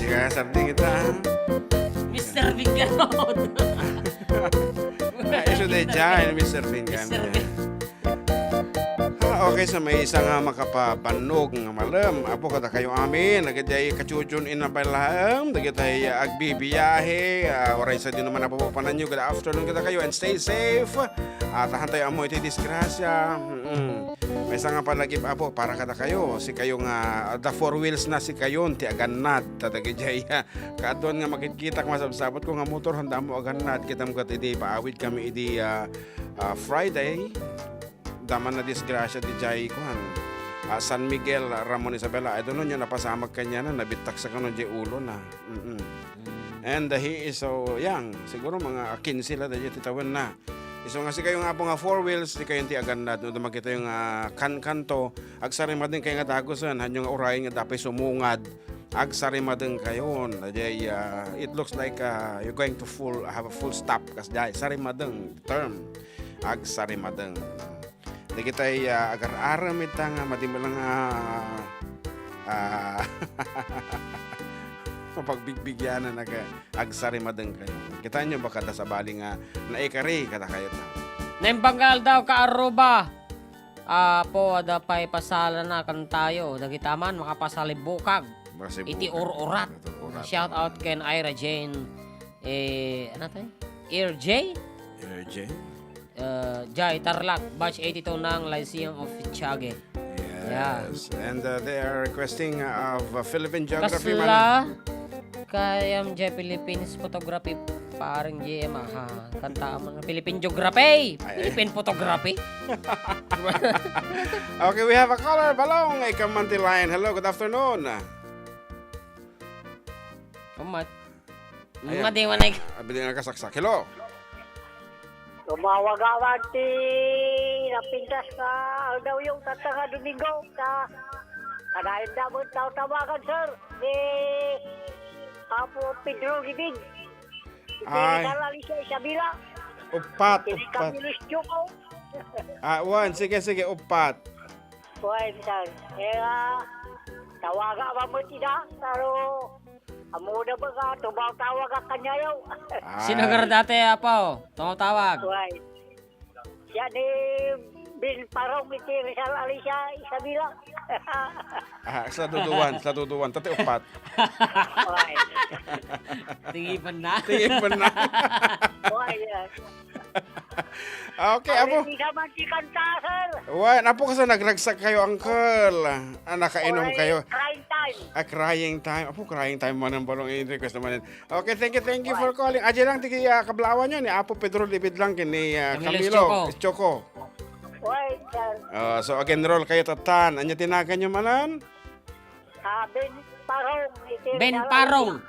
Kaya sarding ita. Mister Bean ka raw. Ah, isu daydiay, Mister Bean ka. Mister Bean. Ah, okay, so maysa nga makapabannog nga malem, apo, kadakayo amin, dagiti kachuchun in a bike laeng, dagiti agbibiyahe, ah, uray sa di naman napapananyo, good afternoon kadakayo and stay safe. Ah, tahantayo ammo iti disgrasya. Mm-mm. Maysa nga palagip, apo, para kadakayo, sikayo nga, ah, the four wheels na sikayon ti agannad, ta dagiti, ah, kaaduan nga makitkitak, masabsabot ko nga motor, handa mo agannad, kitam ket idi paawid kami idi, ah, ah, Friday. Dama na disgrasya diay kuan, ah, San Miguel, ah, Ramon Isabela. I don't know, nia napasamak kaniana, nabittak sa kano diay ulo na. Mm-mm. And, uh, he is so young. Siguro mga kinse la daydiay ti tawen na. Isu nga sikayo nga apo nga four wheels, dikayo ti agannad. No, makitayo nga kankanto, agsarimadeng kayo nga dagusen, hanyo nga urayen nga dapay sumungad, agsarimadeng kayon. Daydiay, uh, it looks like, uh, you're going to full, have a full stop. Kasdiay, sarimadeng term. Agsarimadeng. Dagitay, ah, agar-aram ita nga madi met lang, ah, ah, mapagbigbigianan, aga-, agsarimadeng kayo. Kitaenyo ba kada sabali nga naikari kadakayo ta? Naimbag nga aldaw, Kaaruba. Apo, adda pay pasalana kantayo. Dagita man, makapasalibukag. Masibukan. Iti ur-urat. Iti ur-urat. Shout out ken Ira Jane. Eh, ano to eh? Air J? Air J? Uh, Jai Tarlac, batch eighty-two ng Lyceum of Tiague. Yeah. Yes. And, uh, they are requesting, uh, of, uh, Philippine geography. Kasla, man. Kayam Jai Philippines photography, parang J M, aha. Kanta mo na Philippine geography. Ay, ay. Philippine photography. Okay, we have a caller. Balong, ikaw man ti line. Hello, good afternoon. Umat. Ayan. Nga di man ay. Abi di nakasaksak. Hello? Tumawag awan ti napintas nga aldaw yung tatta nga Domingo. Sa, kanayon da mo tao tawagan, sir. Ni Apo Pedro Gibig. Ay. Rizal Alicia Isabela. Upat, upat. Camilo Choco. Ah, wan. Sige, sige, upat. Wan, sir. Eh, ah, tawaga ba mo tida? Pero Ammona ba nga, tumaw-tawag a kaniayo. Ay. Sino nga dati, Apo? Tumaw-tawag? Uy. Siya ni Ben Parong iti Rizal Alicia Isabela. Ah, sa duduan, sa duduan. Tati upat. Uy. Tingipan na. Tingipan na. Uy, yeah. Okay, apo. Ay, di naman ti kanta, sir. Wen, apo, kasano nagragsak kayo, uncle? Ah, nakainom kayo. Crying time. Ah, crying time. Apo, crying time man ang balong in request naman. Okay, thank you, thank you for calling. Aja lang, tigi, ah, kablawan nyo ni Apo Pedro Libid lang kini, ah, Camilo Choco. Choco. Uy, sir. Ah, so, again, roll kayo, tatan. Anya tinagan nyo manan? Ah, Ben Parong, iti Ben Parong.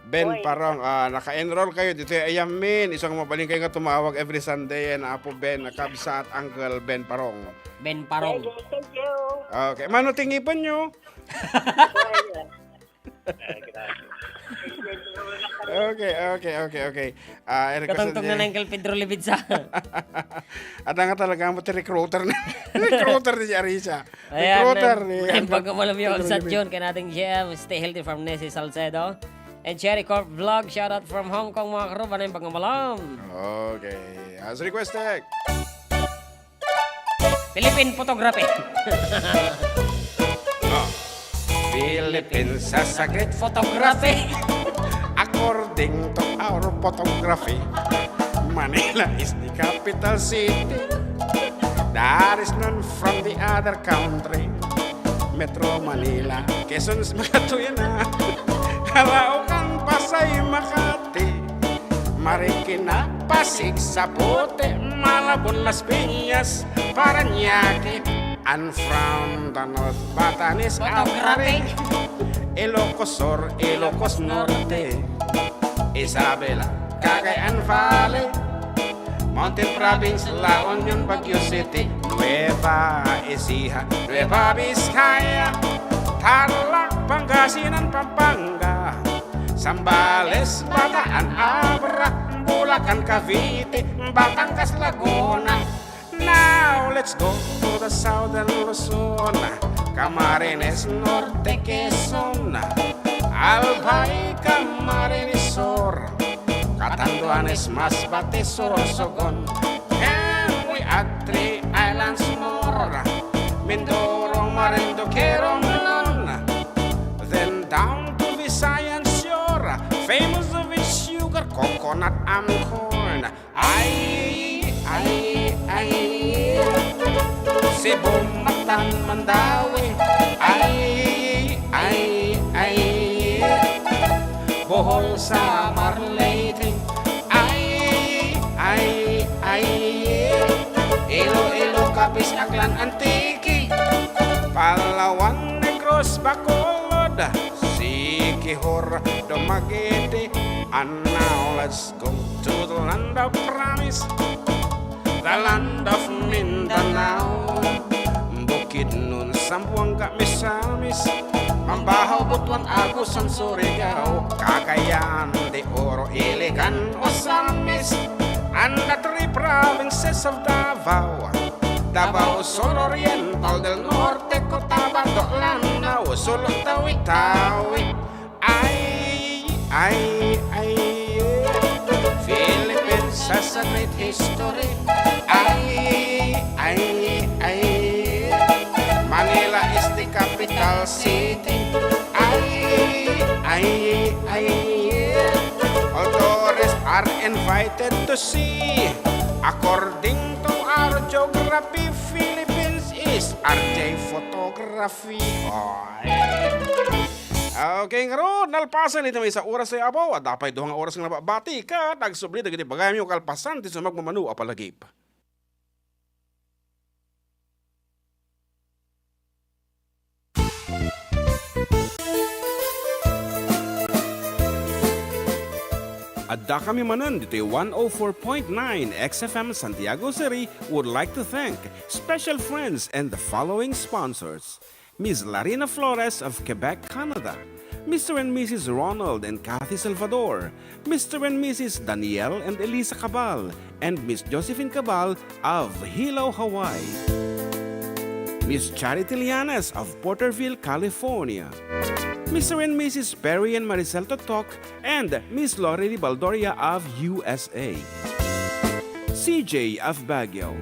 Ben Parong, ah, naka-enroll kayo dito ay amin. Isang mabalin kayo nga tumawag every Sunday and Apo Ben, kabsat, Uncle Ben Parong. Ben Parong. Thank you, thank you. Okay, mano tingipan nyo? Okay, okay, okay, okay. Ah, Eric Katungtong na Jose. Ng Uncle Pedro Libidsa. Ada nga talaga mo ti recruiter na. Recruiter ni Arisa. Ayan, recruiter ni Uncle Pedro Libidsa. Pagkamalam yung sa John, kay nating G M, stay healthy from Nessie Salcedo. And Cherry Corp Vlog, shout out from Hong Kong, mga karuba, na yung pagkamalam. Okay. As requested. Philippine photography. Ah. Philippines has a great photography. According to our photography, Manila is the capital city. There is none from the other country. Metro Manila, Quezon, Makatuy na. Caloocan, Pasay, Makati. Marikina, Pasig, Zapote, Malabon, Las Piñas, Parañaque, and from the north, Batanes, Photography. Aparic, Ilocos Sur, Ilocos Norte, Isabela, Cagayan Valley, Mountain Province, La Union, Baguio City, Nueva Ecija, Nueva Vizcaya, Tarlac, Pangasinan, Pampanga, Zambales, Bataan, Abra, Bulacan, Cavite, Batangas, Laguna. Now let's go to the southern Luzon, Camarines Norte, Quezon, Albay, Camarines Sur, Catanduanes, Masbate, Sorsogon, and we add three islands more, Mindoro, Marinduque, Romblon, then down to Visayan Sur, famous of its sugar, coconut, and corn. Ay, ay, ay. Cebu, Mactan, Mandaue. Ay, ay, ay. Bohol, Samar, Leyte. Ay, ay, ay. Iloilo, Capiz, Aklan, Antique. Palawan, Negros, Bacolod. Siquijor, Dumaguete. And now let's go to the land of promise, the land of Mindanao. Bukidnon, Zamboanga, Misamis, Mambajo, Butuan, Agusan, Surigao, Cagayan de Oro, Iligan, Ozamiz, and the three provinces of Davao, Davao Sur Oriental, del Norte, Cotabato, Lanao, Sulu, Tawi-Tawi. Ay, ay, ay, Philippines has a great history. Ay, ay, ay, Manila is the capital city. Ay, ay, ay, all tourists are invited to see. According to our geography, Philippines is R J Photography. Oy. Okay, ngarud, nalpasen iti maysa oras ti abaw, adda pay duha nga oras nga nabati, ket agsubli dagiti bagaymi nga kalpasan ti sumagmamano a palagip. Addakami manen ditoy one oh four point nine X F M Santiago City would like to thank special friends and the following sponsors. Miss Larina Flores of Quebec, Canada, Mister and Missus Ronald and Kathy Salvador, Mister and Missus Daniel and Elisa Cabal, and Miss Josephine Cabal of Hilo, Hawaii, Miss Charity Lianes of Porterville, California, Mister and Missus Perry and Maricel Totok, and Miss Lorely Baldoria of U S A, C J of Baguio,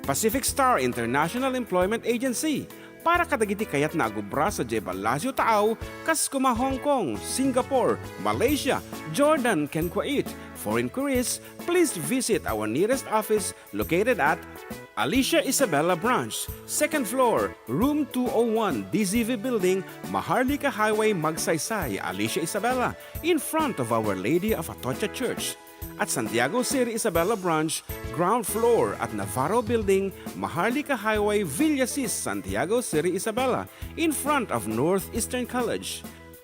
Pacific Star International Employment Agency, para kadagiti kayatna a gubra sadiay Palacio Taaw, kas koma Hong Kong, Singapore, Malaysia, Jordan, ken Kuwait. For inquiries, please visit our nearest office located at Alicia Isabela Branch, second floor, room two oh one, D Z V Building, Maharlika Highway, Magsaysay, Alicia Isabela, in front of Our Lady of Atocha Church. At Santiago City Isabela Branch, ground floor at Navarro Building, Maharlika Highway, Villasis, Santiago City Isabela, in front of Northeastern College.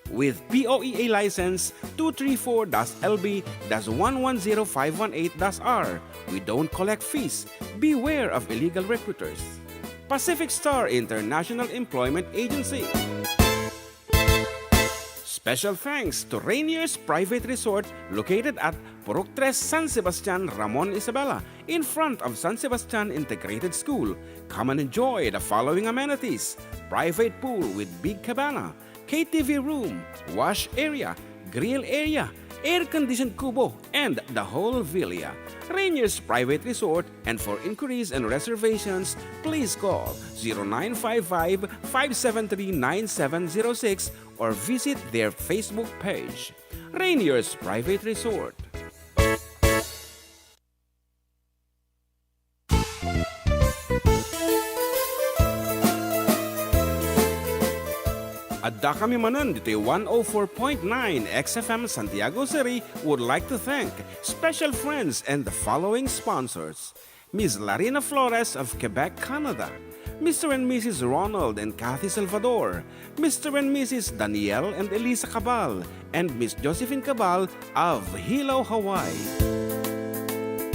With P O E A license two three four dash L B dash one one zero five one eight dash R. We don't collect fees. Beware of illegal recruiters. Pacific Star International Employment Agency. Special thanks to Rainier's Private Resort located at Purok Tres, San Sebastian, Ramon, Isabela, in front of San Sebastian Integrated School. Come and enjoy the following amenities: private pool with big cabana, K T V room, wash area, grill area, air-conditioned kubo, and the whole villa. Rainier's Private Resort, and for inquiries and reservations, please call zero nine five five, five seven three, nine seven zero six or visit their Facebook page. Rainier's Private Resort. Addakami manen ditoy one oh four point nine X F M Santiago City would like to thank special friends and the following sponsors: Miss Larina Flores of Quebec, Canada, Mister and Missus Ronald and Kathy Salvador, Mister and Missus Daniel and Elisa Cabal, and Miss Josephine Cabal of Hilo, Hawaii,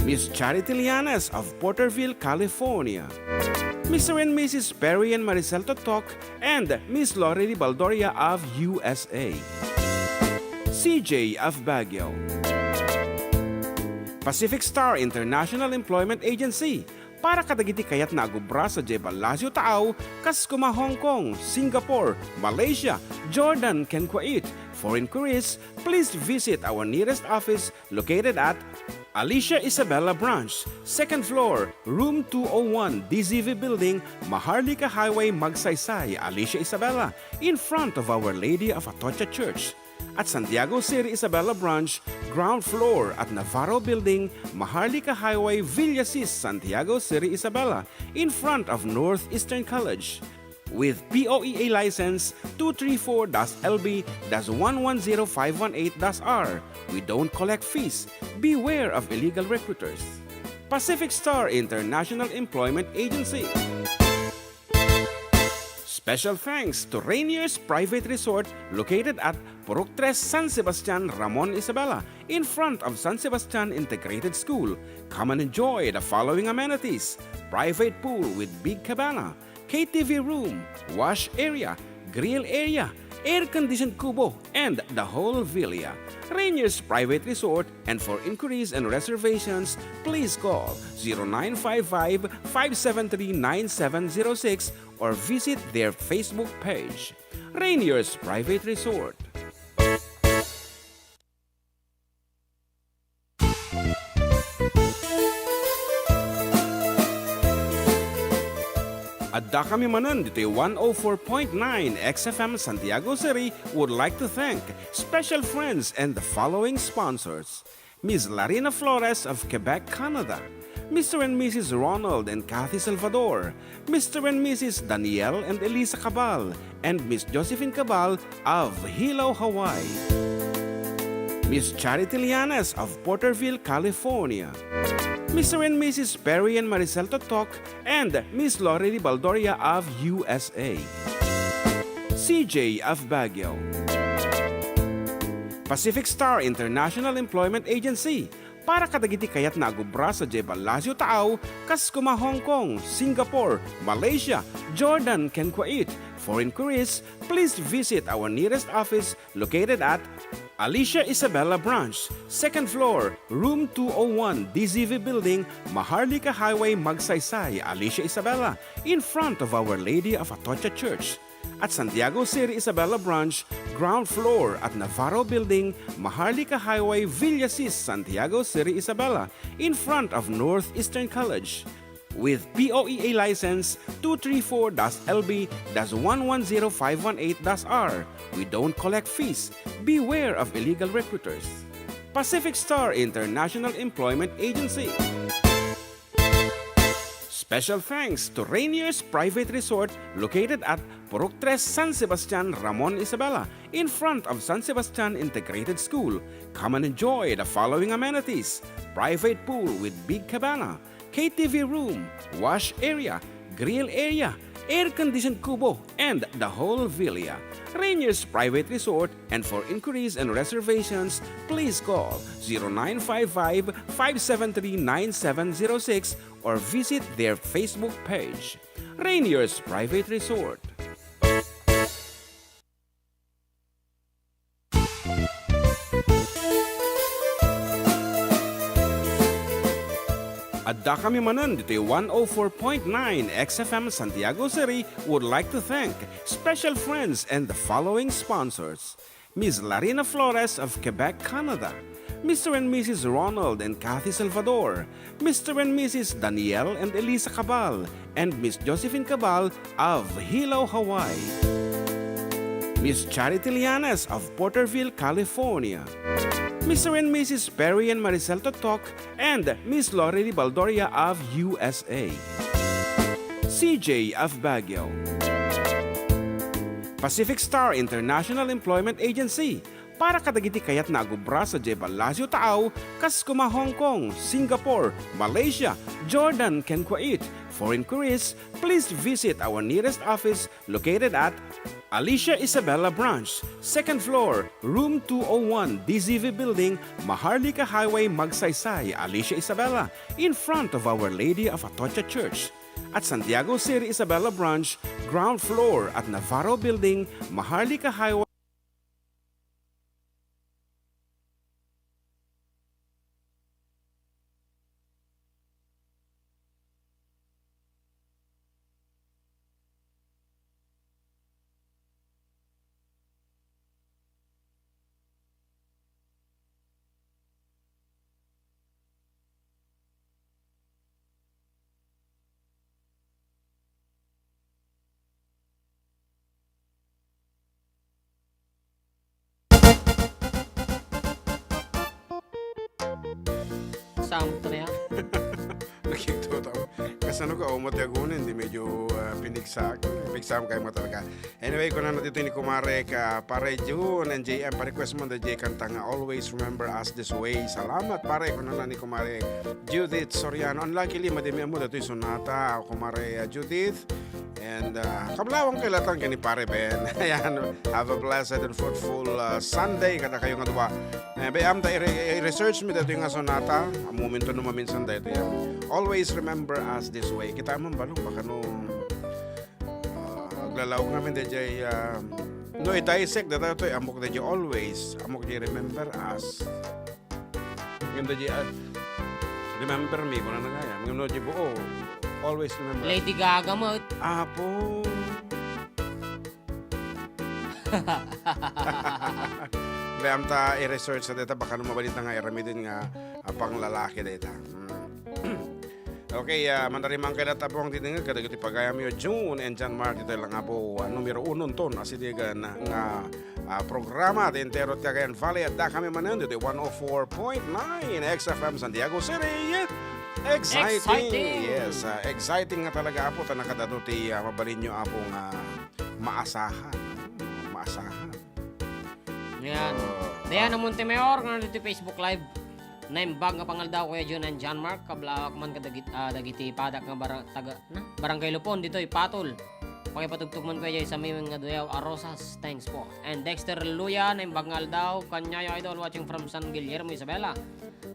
Miss Charity Lianes of Porterville, California, Mister and Missus Perry and Maricel Totok, and Miss Lorely Baldoria of U S A, C J of Baguio, Pacific Star International Employment Agency, Para kadagiti kayatna a gubra sadiay Palacio Taaw, kas kuma Hong Kong, Singapore, Malaysia, Jordan, ken Kuwait. For inquiries, please visit our nearest office located at Alicia Isabela Branch, second floor, room two oh one, D Z V Building, Maharlika Highway, Magsaysay, Alicia Isabela, in front of Our Lady of Atocha Church. At Santiago City Isabela Branch, ground floor at Navarro Building, Maharlika Highway, Villasis, Santiago City Isabela, in front of Northeastern College. With P O E A license two three four dash L B dash one one zero five one eight dash R, we don't collect fees. Beware of illegal recruiters. Pacific Star International Employment Agency. Special thanks to Rainier's Private Resort located at Purok Tres, San Sebastian, Ramon Isabela, in front of San Sebastian Integrated School. Come and enjoy the following amenities: private pool with big cabana, K T V room, wash area, grill area, air-conditioned kubo, and the whole villa. Rainier's Private Resort, and for inquiries and reservations, please call zero nine five five, five seven three, nine seven zero six or visit their Facebook page. Rainier's Private Resort. Adda kami manen ditoy one oh four point nine X F M Santiago City would like to thank special friends and the following sponsors: Miss Larina Flores of Quebec, Canada, Mister and Missus Ronald and Kathy Salvador, Mister and Missus Daniel and Elisa Cabal, and Miss Josephine Cabal of Hilo, Hawaii, Miss Charity Lianes of Porterville, California, Mister and Missus Perry and Maricel Totok, and Miss Lori Baldoria of U S A, C J of Baguio, Pacific Star International Employment Agency, para kadagiti kayatna a gubra sadiay Palacio Taaw, kas kuma Hong Kong, Singapore, Malaysia, Jordan, ken Kuwait. For inquiries, please visit our nearest office located at Alicia Isabela Branch, second floor, room two oh one, D Z V Building, Maharlika Highway, Magsaysay, Alicia Isabela, in front of Our Lady of Atocha Church. At Santiago City Isabela Branch, ground floor at Navarro Building, Maharlika Highway, Villasis, Santiago City Isabela, in front of Northeastern College. With P O E A license two three four dash L B dash one one zero five one eight dash R, we don't collect fees. Beware of illegal recruiters. Pacific Star International Employment Agency. Special thanks to Rainier's Private Resort located at Purok Tres, San Sebastian, Ramon Isabela, in front of San Sebastian Integrated School. Come and enjoy the following amenities: private pool with big cabana, K T V room, wash area, grill area, air-conditioned kubo, and the whole villa. Rainier's Private Resort, and for inquiries and reservations, please call zero nine five five, five seven three, nine seven zero six or visit their Facebook page, Rainier's Private Resort. Adda kami manen ditoy one oh four point nine X F M Santiago City would like to thank special friends and the following sponsors: Miss Larina Flores of Quebec, Canada, Mister and Missus Ronald and Kathy Salvador, Mister and Missus Daniel and Elisa Cabal, and Miss Josephine Cabal of Hilo, Hawaii, Miss Charity Lianes of Porterville, California, Mister and Missus Perry and Maricel Totok, and Miss Lori Baldoria of U S A, C J of Baguio, Pacific Star International Employment Agency, para kadagiti kayatna a gubra sadiay Palacio Taaw, kas kuma Hong Kong, Singapore, Malaysia, Jordan, ken Kuwait. For inquiries, please visit our nearest office located at Alicia Isabela Branch, second floor, room two oh one, D Z V Building, Maharlika Highway, Magsaysay, Alicia Isabela, in front of Our Lady of Atocha Church. At Santiago City Isabela Branch, ground floor at Navarro Building, Maharlika Highway. Sam, ito na yan. Nakikita ko. Kasano ka, umot agunin, di medyo, ah, piniksa. Piniksa mo kayo mo talaga. Anyway, kuna na dito ni Kumare ka, Pare June and J M, pa-request mo, the J kanta nga Always Remember Us This Way. Salamat, pare, kuna na ni Kumare Judith Soriano. Unluckily, madimi mo dito yung sonata, Kumare, ah, Judith. And, ah, kablawang kay latang kay ni Pare Ben. Ayan, have a blessed and fruitful, ah, Sunday kada kayo nga duwa. Eh, bay-am ta i-re-, i-research mi datoy nga sonata. Amumin to no maminsan daytoy, ah. Always remember us this way. Kita mo, balong, baka no, ah, aglalaw kami dayjay, ah, no, i-dissect datoy, amok dayjay always. Amok dayjay remember us. Ngem dayjay, ah, remember me, kuna na nga yan. Ngem no, di buo, always remember. Lady Gaga mo. Apo. Bay-am ta i-research sa deta, baka no mabalita nga iramiden nga, ah, panglalaki deta. Hmm. Okay, ah, mandarimang kay data po ang didingag, kadagiti pagayam yo, June and John Mark, ito lang nga po, ah, numero uno ton, asidigan nga, ah, programa, the entero ti Cagayan Valley, at da kami manen, the one oh four point nine X F M San Diego City. Exciting! Exciting! Yes, ah, exciting nga talaga, apo, ta nakadado ti, ah, mabalin yo, apo, nga maasahan. Maasahan. Yan. Oh, Diana ah. Montemayor, nga dito Facebook Live. Naimbag nga pangaldaw, Kuya Jun and John Mark. Kablawak man kadagit-, ah, dagiti padak nga bara-, taga, na, Barangay Lupon, ditoy Patol. Pakipatugtog man, Kuya Jay, sa miming nga duyaw a rosas. Thanks po. And Dexter Luya, naimbag nga aldaw. Kanyayo Idol, watching from San Guillermo, Isabela.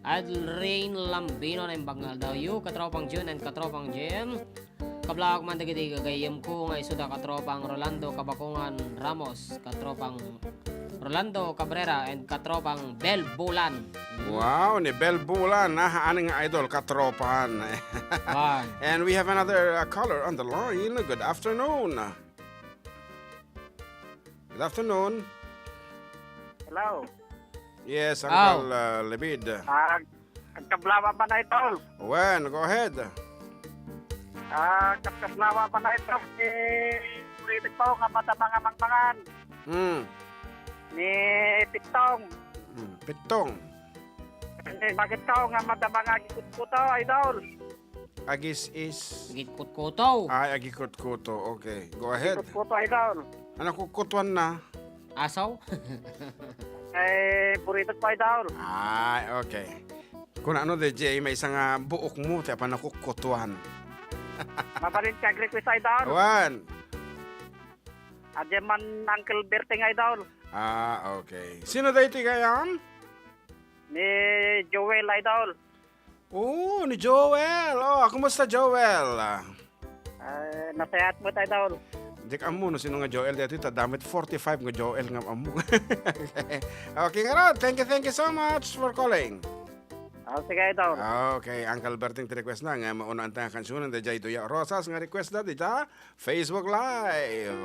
Adlrain Lambino, naimbag nga aldaw. You, katropang Jun and katropang J M. Kablawak man dagiti gagayyemko nga isuda katropang Rolando Kabakungan Ramos, katropang Rolando Cabrera, and katropang Bel Bulan. Wow, ni Bel Bulan, ah, haan nga idol, katropan. Wan. And we have another, uh, caller on the line. Good afternoon. Good afternoon. Hello. Yes, Aw. Uncle, uh, Libid. Ah, agkablawa pa na ito. Wen, go ahead. Ah, agkablawa pa na ito. Eh, pwede po nga madama nga mangmangan. Hmm. Ni Pitong. Hmm, Pitong. Eh, bakit ka nga madama nga agikutkuto, idol? Agis-is. Agikutkuto. Ay, agikutkuto. Okay. Go ahead. Agikutkuto, idol. Ano, kukutuan na? Asaw? Eh, burrito po, idol. Ay, okay. Kung ano, D J, may isang, ah, buok mo, ti apan nakukutuan. Mabalin ka, request, idol. One. Adya man, Uncle Berting, idol. Ah, okay. Sino daw iti gayam? Ni Joel, idol. Oo, ni Joel. Oh, kumusta, Joel? Ah, nasayat mo, Tay Dol. Di ka ammo no sino nga Joel dito, ta damit forty-five nga Joel nga ammo. Okay, nga rod. Thank you, thank you so much for calling. Ah, sige, Idol. Okay, Uncle Berting ti request na nga maunaan ta nga kansunan da jay Duya Rosas nga request da dita. Facebook Live.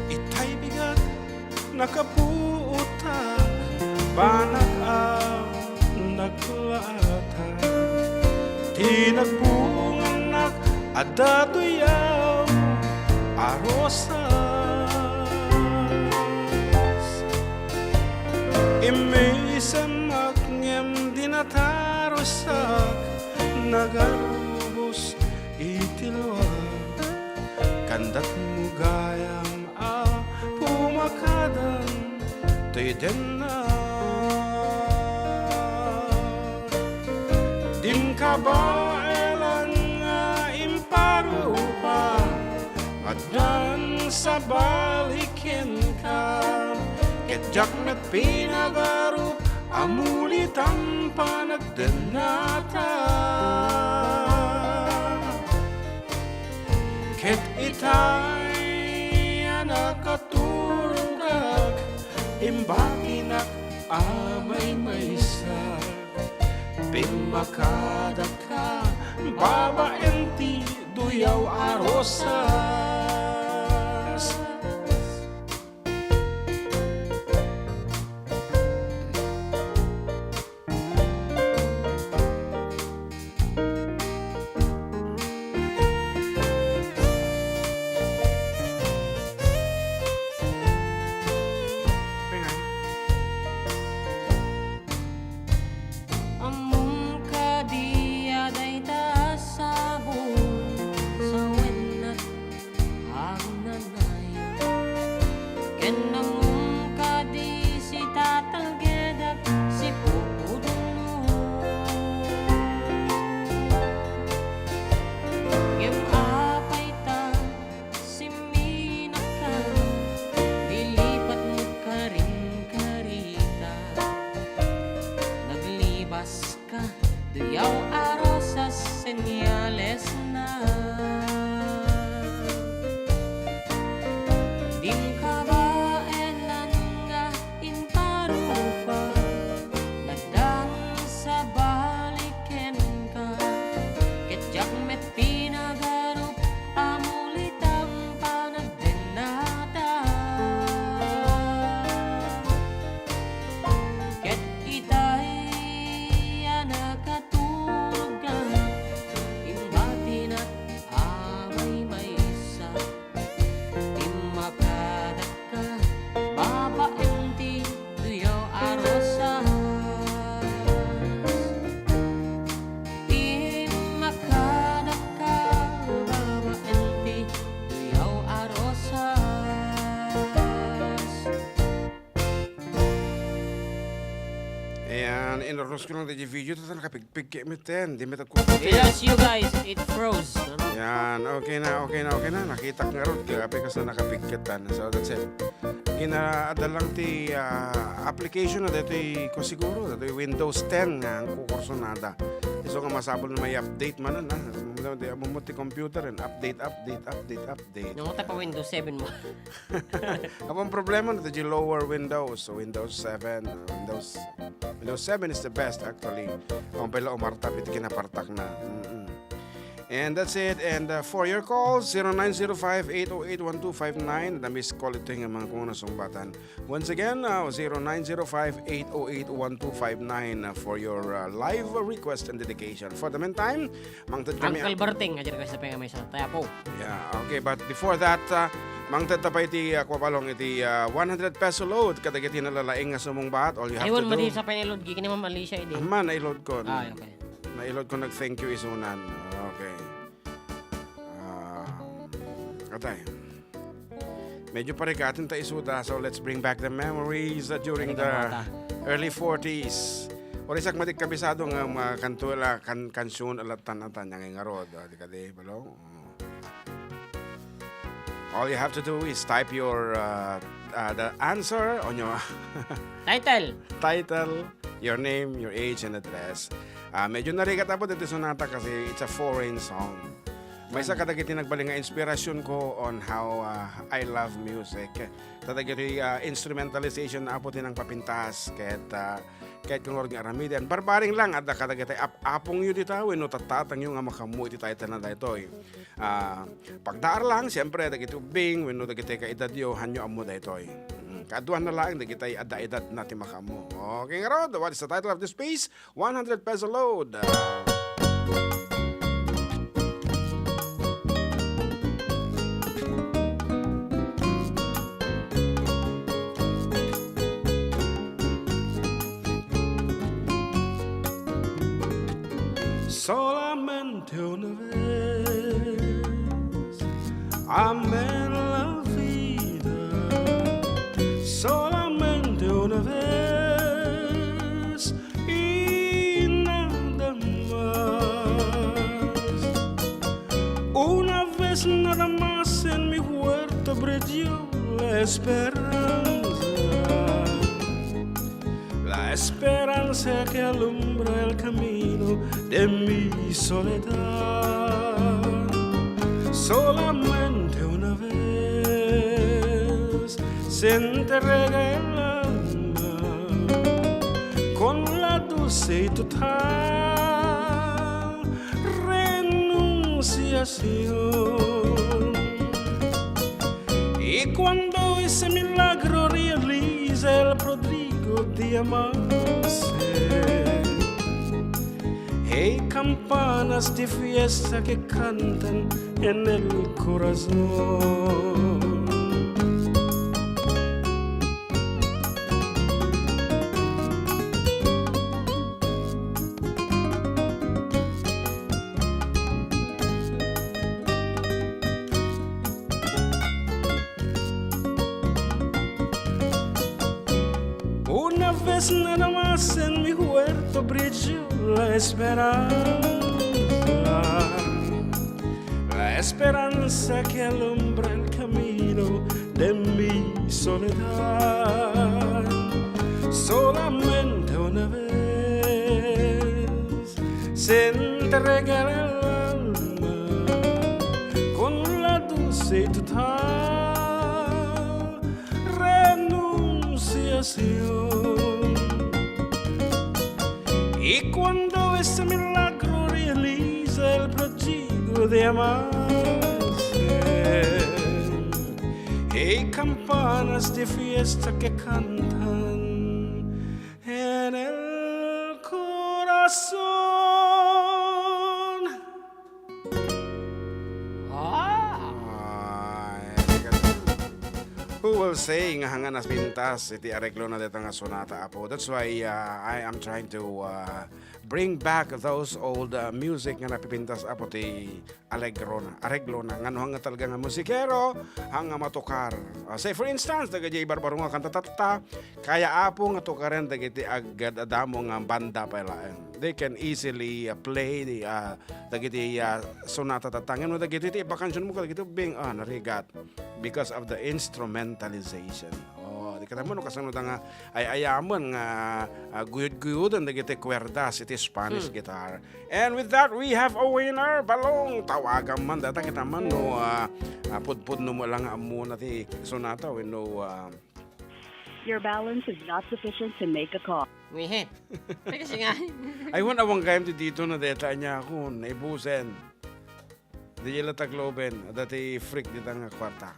Itay bigat nakapuotan, banag a naglaatan, ti nagbungannak a daduyaw a rosas. Immisemmak ngem dinatarosak, nagarubos iti luak. Kandat mo gayam a pumakadan toy dennak. Dim kabaelan nga imparupa, addan sabali kenka, ket diak met pinagarup a mulitan panagdennata. Ket itay a nakaturogak, imbaginak a maymaysa, pimmakadaka babaen ti duyaw a rosas. Senyalesna. Dimka baelan nga imparupa, naddan sa balikenka, ket diak met pinagarup a mulitam panagdennata. Ket itay a nakaturogka, imbatinak a maymaysa, timmakadakka babaen ti duyaw a rosas. Timmakadakka babaen ti duyaw a rosas. Ayan, inurnos ko lang di video, tata nakapigpig kayo meten, di meten ko. Because you guys, it froze, ano? Yan, okay na, okay na, okay na. Nakita ko nga ron, kaya api kas na nakapigkatan. So, that's it. Ginaada lang ti, ah, application na dito, ko siguro, dito Windows ten nga ang kukursunada. So, nga masabol na may update man na. Di mo ti computer, and update, update, update, update. Yung tayo pa Windows seven mo. Ang problema na, di lower Windows, so Windows seven, Windows, Windows seven is the best, actually. Ang pala umartap, iti kinapartak na. Mm-mm. And that's it. And, uh, for your calls, zero nine zero five, eight oh eight, one two five nine. The miss call ito yung mga kung ano sungbatan. Once again, uh, zero nine zero five, eight oh eight, one two five nine, uh, for your, uh, live request and dedication. For the meantime, mangted kami. Uncle Berting, ajar ka sa penga may sa tayapo. Yeah, okay. But before that, uh, mangted ta pa iti, uh, kuwabalong iti, uh, one hundred peso load. Kadagiti nalalaing nga sumungbat, all you have Aywan, to do. Madi sa pay load, gikini Ma'am Alicia, idi. Ama, na-load ko. Ah, okay. Na-load ko, nag-thank you isunan. Okay. Ah, atay. Medyo parigatin ta isuda, so let's bring back the memories, uh, during the early forties. Or isak matik kabisado nga mga kanto la, kan-, kansion, alatan, atan, yang ngarod, ah, di ka di, balo? Mm. All you have to do is type your, uh, uh, the answer on your title. Title, your name, your age, and address. Ah, medyo narigat apo dito sonata kasi it's a foreign song. Maysa kadagiti nagbalin nga inspirasyon ko on how, ah, I love music. Kadagiti, ah, instrumentalization apo ti nangpapintas ket, ah, ket kung nga aramiden. Barbaring lang, adda kadagiti ap-, apongyo dita wenno tattatangyo nga makammo iti title na daytoy. Ah, pagdaar lang, siyempre, dagiti ubbing wenno dagiti kaedadyo, hanyo ammo daytoy. Mm, kaaduan na laeng dagiti adda edad na ti makammo. Okay, ngarud, what is the title of this piece? One hundred peso load. Solamente una vez, amé en la vida, solamente una vez y nada más. Una vez nada más en mi huerto brilló la esperanza. La esperanza que alumbra el camino de mi soledad. Solamente una vez se entrega el alma con la dulce y total renunciación. Y cuando ese milagro realiza el prodigo de amarse, hay campanas de fiesta que cantan en el corazón. Una vez nada más en mi huerto brilló la esperanza, la esperanza que alumbra el camino de mi soledad. Solamente una vez Te entregar el alma con la dulce y total renunciación. Y cuando ese milagro realiza el prodigo de amarse, hay campanas de fiesta que cantan en el corazón. Ah! Ay, who will say nga hanga napintas iti areglona dayta nga sonata, Apo? That's why, uh, I am trying to, uh, bring back those old, uh, music nga napipintas, Apo, ti alegrona, areglona. Ngano nga talaga nga musikero, hanga matukar. Uh, say, for instance, dagiti barbaro nga kanta tatta, kaya, Apo, nga tukaren dagiti agad-adamo nga banda pay laeng. They can easily, uh, play the, uh, dagiti, uh, sonata tatta. Ngem no dagiti ti ibakansionmo kadagiti ubbing, ah, narigat because of the instrumentalization. Oh, di ka naman no kasano da nga ay-ayaman nga, ah, guyod-guyodan dagiti kwerdas iti Spanish guitar. And with that, we have a winner. Balong, tawagan man data kita man no, ah, ah, pudpudno mo lang nga ammona ti sonata wenno, ah, Your balance is not sufficient to make a call. Ngihe. Ay, kasi nga. Ay, wan, awang kayam ti dito na deta niya ako, naibusen. Di la tagloben, dati freak dita nga kwarta.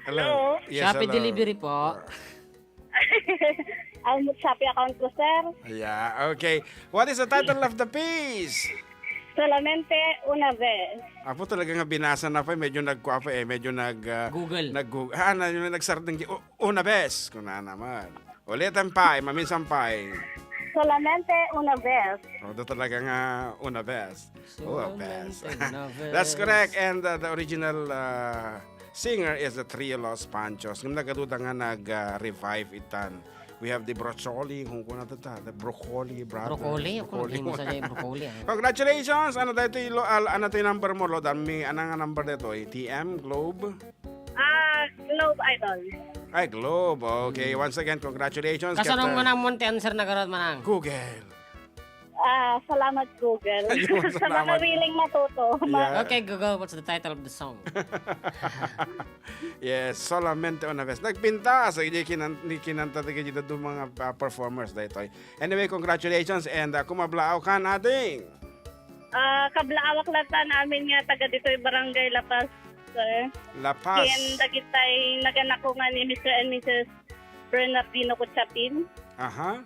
Hello. Hello? Yes, Shopee hello. Delivery po. Ang Shopee account ko, sir. Yeah, okay. What is the title of the piece? Solamente una vez. Apo, talaga nga binasa na pa, medyo nagkuha pa eh, medyo nag, ah, Google. Nag-Google. Ah, na, yung nagsardeng, "U-, una vez." Kuna naman. Ulitan pa, eh, maminsan pa eh. Solamente una vez. O, da talaga nga una vez. Oh, a best. Solamente una vez. That's correct. And, uh, the original, uh, singer is the Trio Los Panchos. Ngem nagaduda nga nag, uh, revive itan. We have the Broccoli, kung kuna ta, the Broccoli Brothers. Broccoli? Ako, Broccoli. Hindi mo sa broccoli, ah. Congratulations! Ano tayo ito, lo-, al-, ano tayo number mo, Lord? Ang may, ano nga number na ito? T M, Globe? Ah, Globe Idol. Ay, Globe. Okay, once again, congratulations. Kasano Captain. Manang Monte answer na garot, manang? Google. Ah, salamat, Google. Ayun, salamat. Sa mga willing matuto. Yeah. Okay, Google, what's the title of the song? Yes, Solamente Una Vez. Nagpintas, so, hindi kinan-, hindi kinanta ti kay dito mga, ah, performers daytoy. Anyway, congratulations and, ah, kumablaaw kan, ading. Ah, kablaawak latta amin nga taga ditoy Barangay La Paz, sir. La Paz. Ken dagitay naganako nga ni Mister and Missus Bernardino Kuchapin. Aha.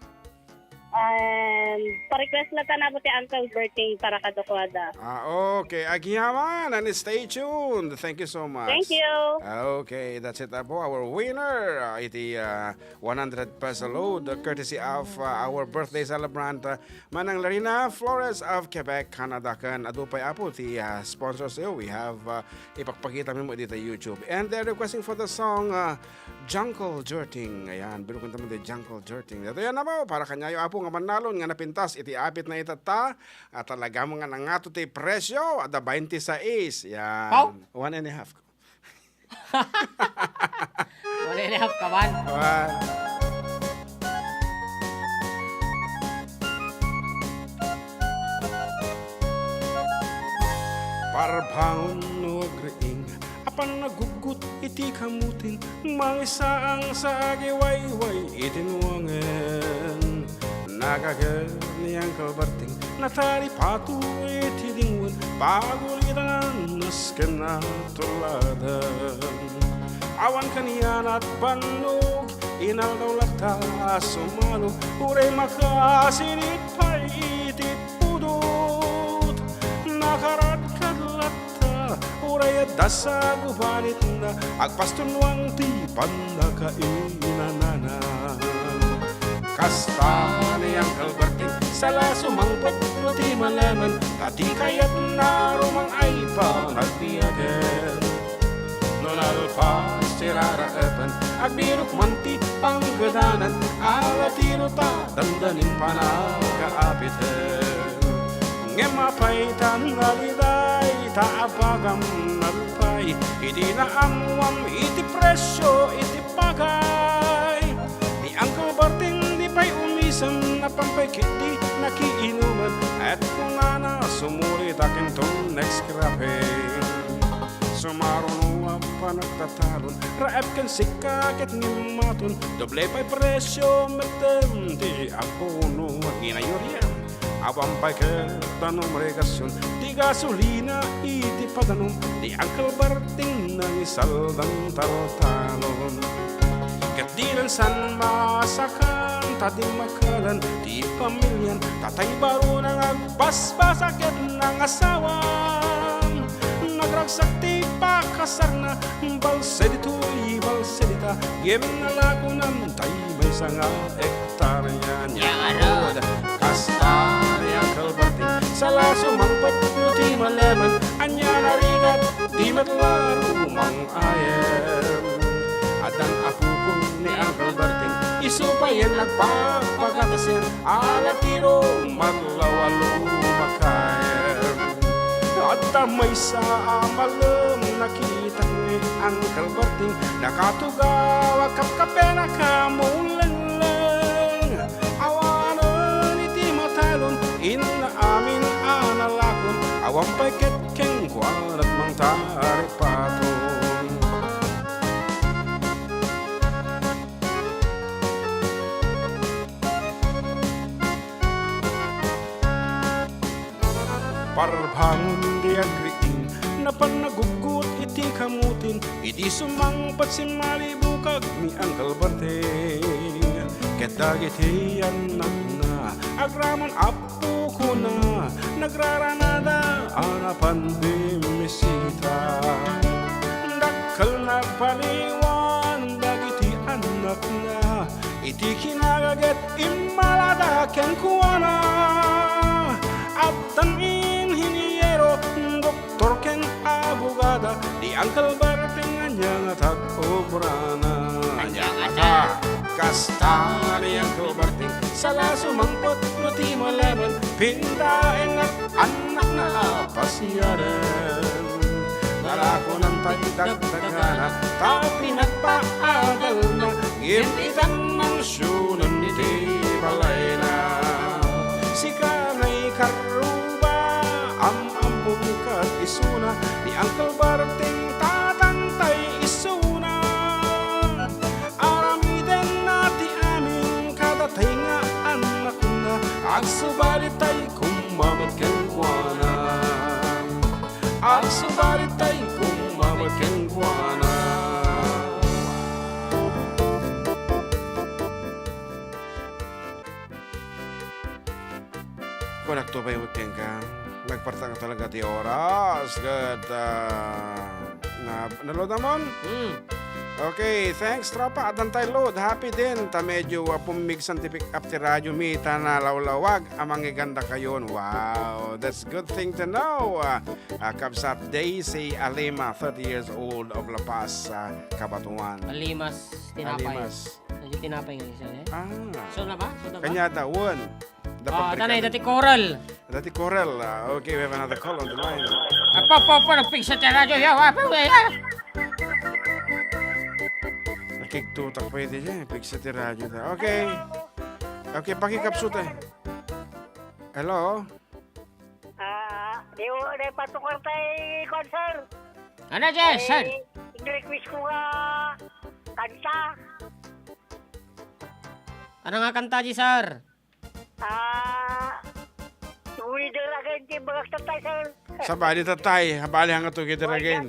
And pa-request latta na po ti Uncle Berting para kadukuada. Ah, okay. Agyamanan, and stay tuned. Thank you so much. Thank you. Okay, that's it, apo. Our winner, uh, iti, uh, one hundred peso load, uh, courtesy of, uh, our birthday celebrant, uh, Manang Larina Flores of Quebec, Canada. Ken adu pay, apo, ti, uh, sponsors tayo. We have, uh, ipakpakita mi mo dito YouTube. And they're requesting for the song, uh, Jungle Jorting. Ayan, birukan taman di Jungle Jorting. Dito yan na mo, para kanyayo, apo, nga manalon, nga napintas, iti apit na itata, at talaga mo nga nangato ti presyo, ada twenty-six. Yan. Pau? One and a half. One and a half ka man. One. Parbangon no agriing, apan naguggut iti kamutin, mangisaang sa agiwayway iti nuangen. Nagagen ni Uncle Berting, nataripato iti dingwen, pagulidan nasken natuladan. Awan kanianat bannog, inaldaw latta a sumalo, uray makasinit pay iti pudot. Nakaradkad latta, uray adda sa gubanitna, agpastunuang ti pannakainanana. Kasta ni Uncle Berting, sala sumangpet no ti malemen, ta ti kayatna rumang ay panagbiagen. No nalpas ti raraepen, agbirok man ti panggedanan, ala ti ruta, dandanin panagaapiten. Ngem apay ta naliday, ta abagam nalpay, Idi naammuam iti presio iti pagay, ni Uncle Berting di pay umisem, napan pay ketdi nakiinumen, et kunana, sumulitakinton next scrapping. Sumaruno a panagtatalon, raep ken sika ket ngimmaton, doble pay presio metten ti apuno, nginayurian. Awan pay ket danum regasion ti gasolina iti padanum, ni Uncle Berting nangisaldan taltalon. Ket dinan san masakan ta dimmakalan ti pamilian, tatay baruna nga agbasbasa ket nangasawan. Nagragsak ti pakasarna, balse ditoy, balse dita, ngem nalakonan tay maysa nga hektarya. Nya ngarud, kasta ni Uncle Berting, sala sumangpet no ti malemen, ania narigat, di met la rumang-ayem. Addan apupong ni Uncle Berting, isu payen nagpapagatasen, ala tiro matlaw a lumakayem. Adda maysa a malem nakitak ni Uncle Berting, nakatugaw a kapkapena kamulengleng. Awanen iti matalon, inna amin a nalakon, awan pay ket kenkuana mangtaripaton. Parbangon di agriing, napan naguggut iti kamutin, idi sumangpet simmalibukag ni Uncle Berting. Ket dagiti annakna, agraman apukona, nagraranada a napan bimmisita. Dakkel nagpaliwan dagiti annakna, iti kinagaget immalada kenkuana. Addan inhiniero, doktor ken abogada, di Uncle Berting ania nga tag-obrana. Ania ngata? Kasta ni Uncle Berting, sala sumangpet no ti malemen, pintaenna annakna a pasiaren. Nalakonan tay dagdagana, ta pinagpaadalna, ngem itan mansionen ti balayna. Sika ngay karruba, am-ammom ket isuna, ni Uncle Berting tatang tay isuna. Aramidenna ti amin kadatay nga annakna, agsubali tay kumma met kenkuana. Agsubali tay kumma met kenkuana. Kunak to pay weekend ka. Nagparta nga talaga ti oras. Good. Ah, na, na-load namon? Hmm. Okay, thanks, tropa. Addan tay load. Happy din. Ta medyo, ah, pummigsan ti pick up ti radyo mi. Ta nalawlawag a mangiganda kayon. Wow, that's good thing to know. Ah, ah, kabsat Daisy Alima, thirty years old of La Paz, ah, Cabatuan. Alimas, tinapay. Alimas. Medyo tinapay nga isa, eh. Ah. So na ba? So na ba? Kanya daw, one. Ah, tanay, dati coral. Dati coral. Ah, okay, we have another call on the line. Apa, apa, apa, nagpigsa ti radyo, yaw, apa, we, ah. Nakigtutak pa iti dyan, pigsa ti radyo ta. Okay. Okay, pakikapsut, eh. Hello? Ah, di, di patukar tay kuwan, sir. Ano, Jay, sir? Ay, request ko nga kanta. Ano nga kanta, Jay, sir? Ah, Together Again, ti bagak tatay, sir. Sabali tatay, habali hanga Together Again.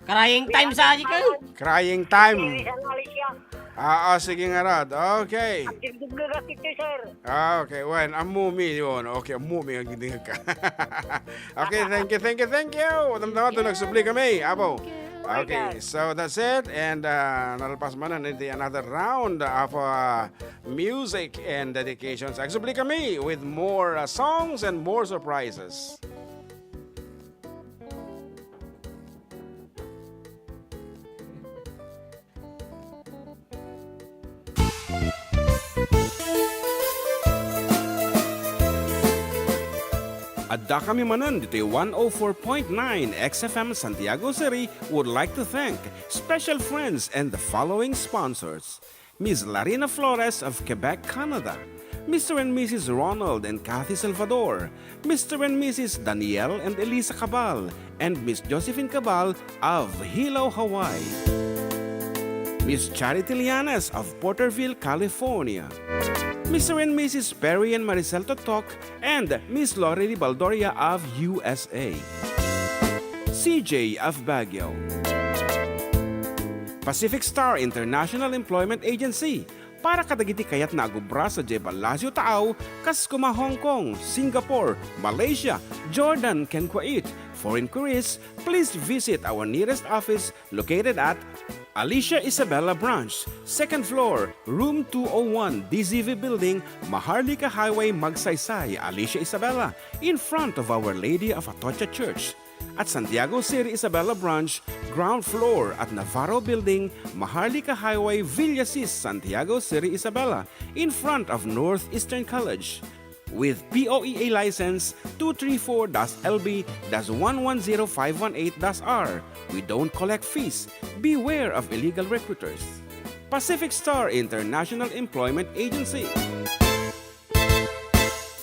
Crying time sa aji kayo. Crying time. Irisan Alicia. Ah, ah, sige nga, Rod. Okay. Ang dingdinggaga kito, sir. Ah, okay. Wen, ammumi yon. Okay, ammumi ang dingdingag ka. Okay, thank you, thank you, thank you. Damdama to, nagsubli kami. Apo. Okay, so that's it. And, uh, nalpas man na iti another round of, uh, music and dedications. Agsubli kami with more, uh, songs and more surprises. Addakami manen ditoy one oh four point nine X F M Santiago City would like to thank special friends and the following sponsors: Miss Larina Flores of Quebec, Canada, Mister and Missus Ronald and Kathy Salvador, Mister and Missus Daniel and Elisa Cabal, and Miss Josephine Cabal of Hilo, Hawaii, Miss Charity Llanes of Porterville, California, Mister and Missus Perry and Maricel Totok, and Miss Lorely Baldoria of U S A. C J of Baguio. Pacific Star International Employment Agency, para kadagiti kayatna a agubra sadiay Palacio Taaw, kas kuma Hong Kong, Singapore, Malaysia, Jordan, ken Kuwait. For inquiries, please visit our nearest office located at Alicia Isabela Branch, second floor, room two oh one, D Z V Building, Maharlika Highway, Magsaysay, Alicia Isabela, in front of Our Lady of Atocha Church. At Santiago City Isabela Branch, ground floor at Navarro Building, Maharlika Highway, Villasis, Santiago City Isabela, in front of Northeastern College. With P O E A license two three four dash L B dash one one zero five one eight dash R. We don't collect fees. Beware of illegal recruiters. Pacific Star International Employment Agency.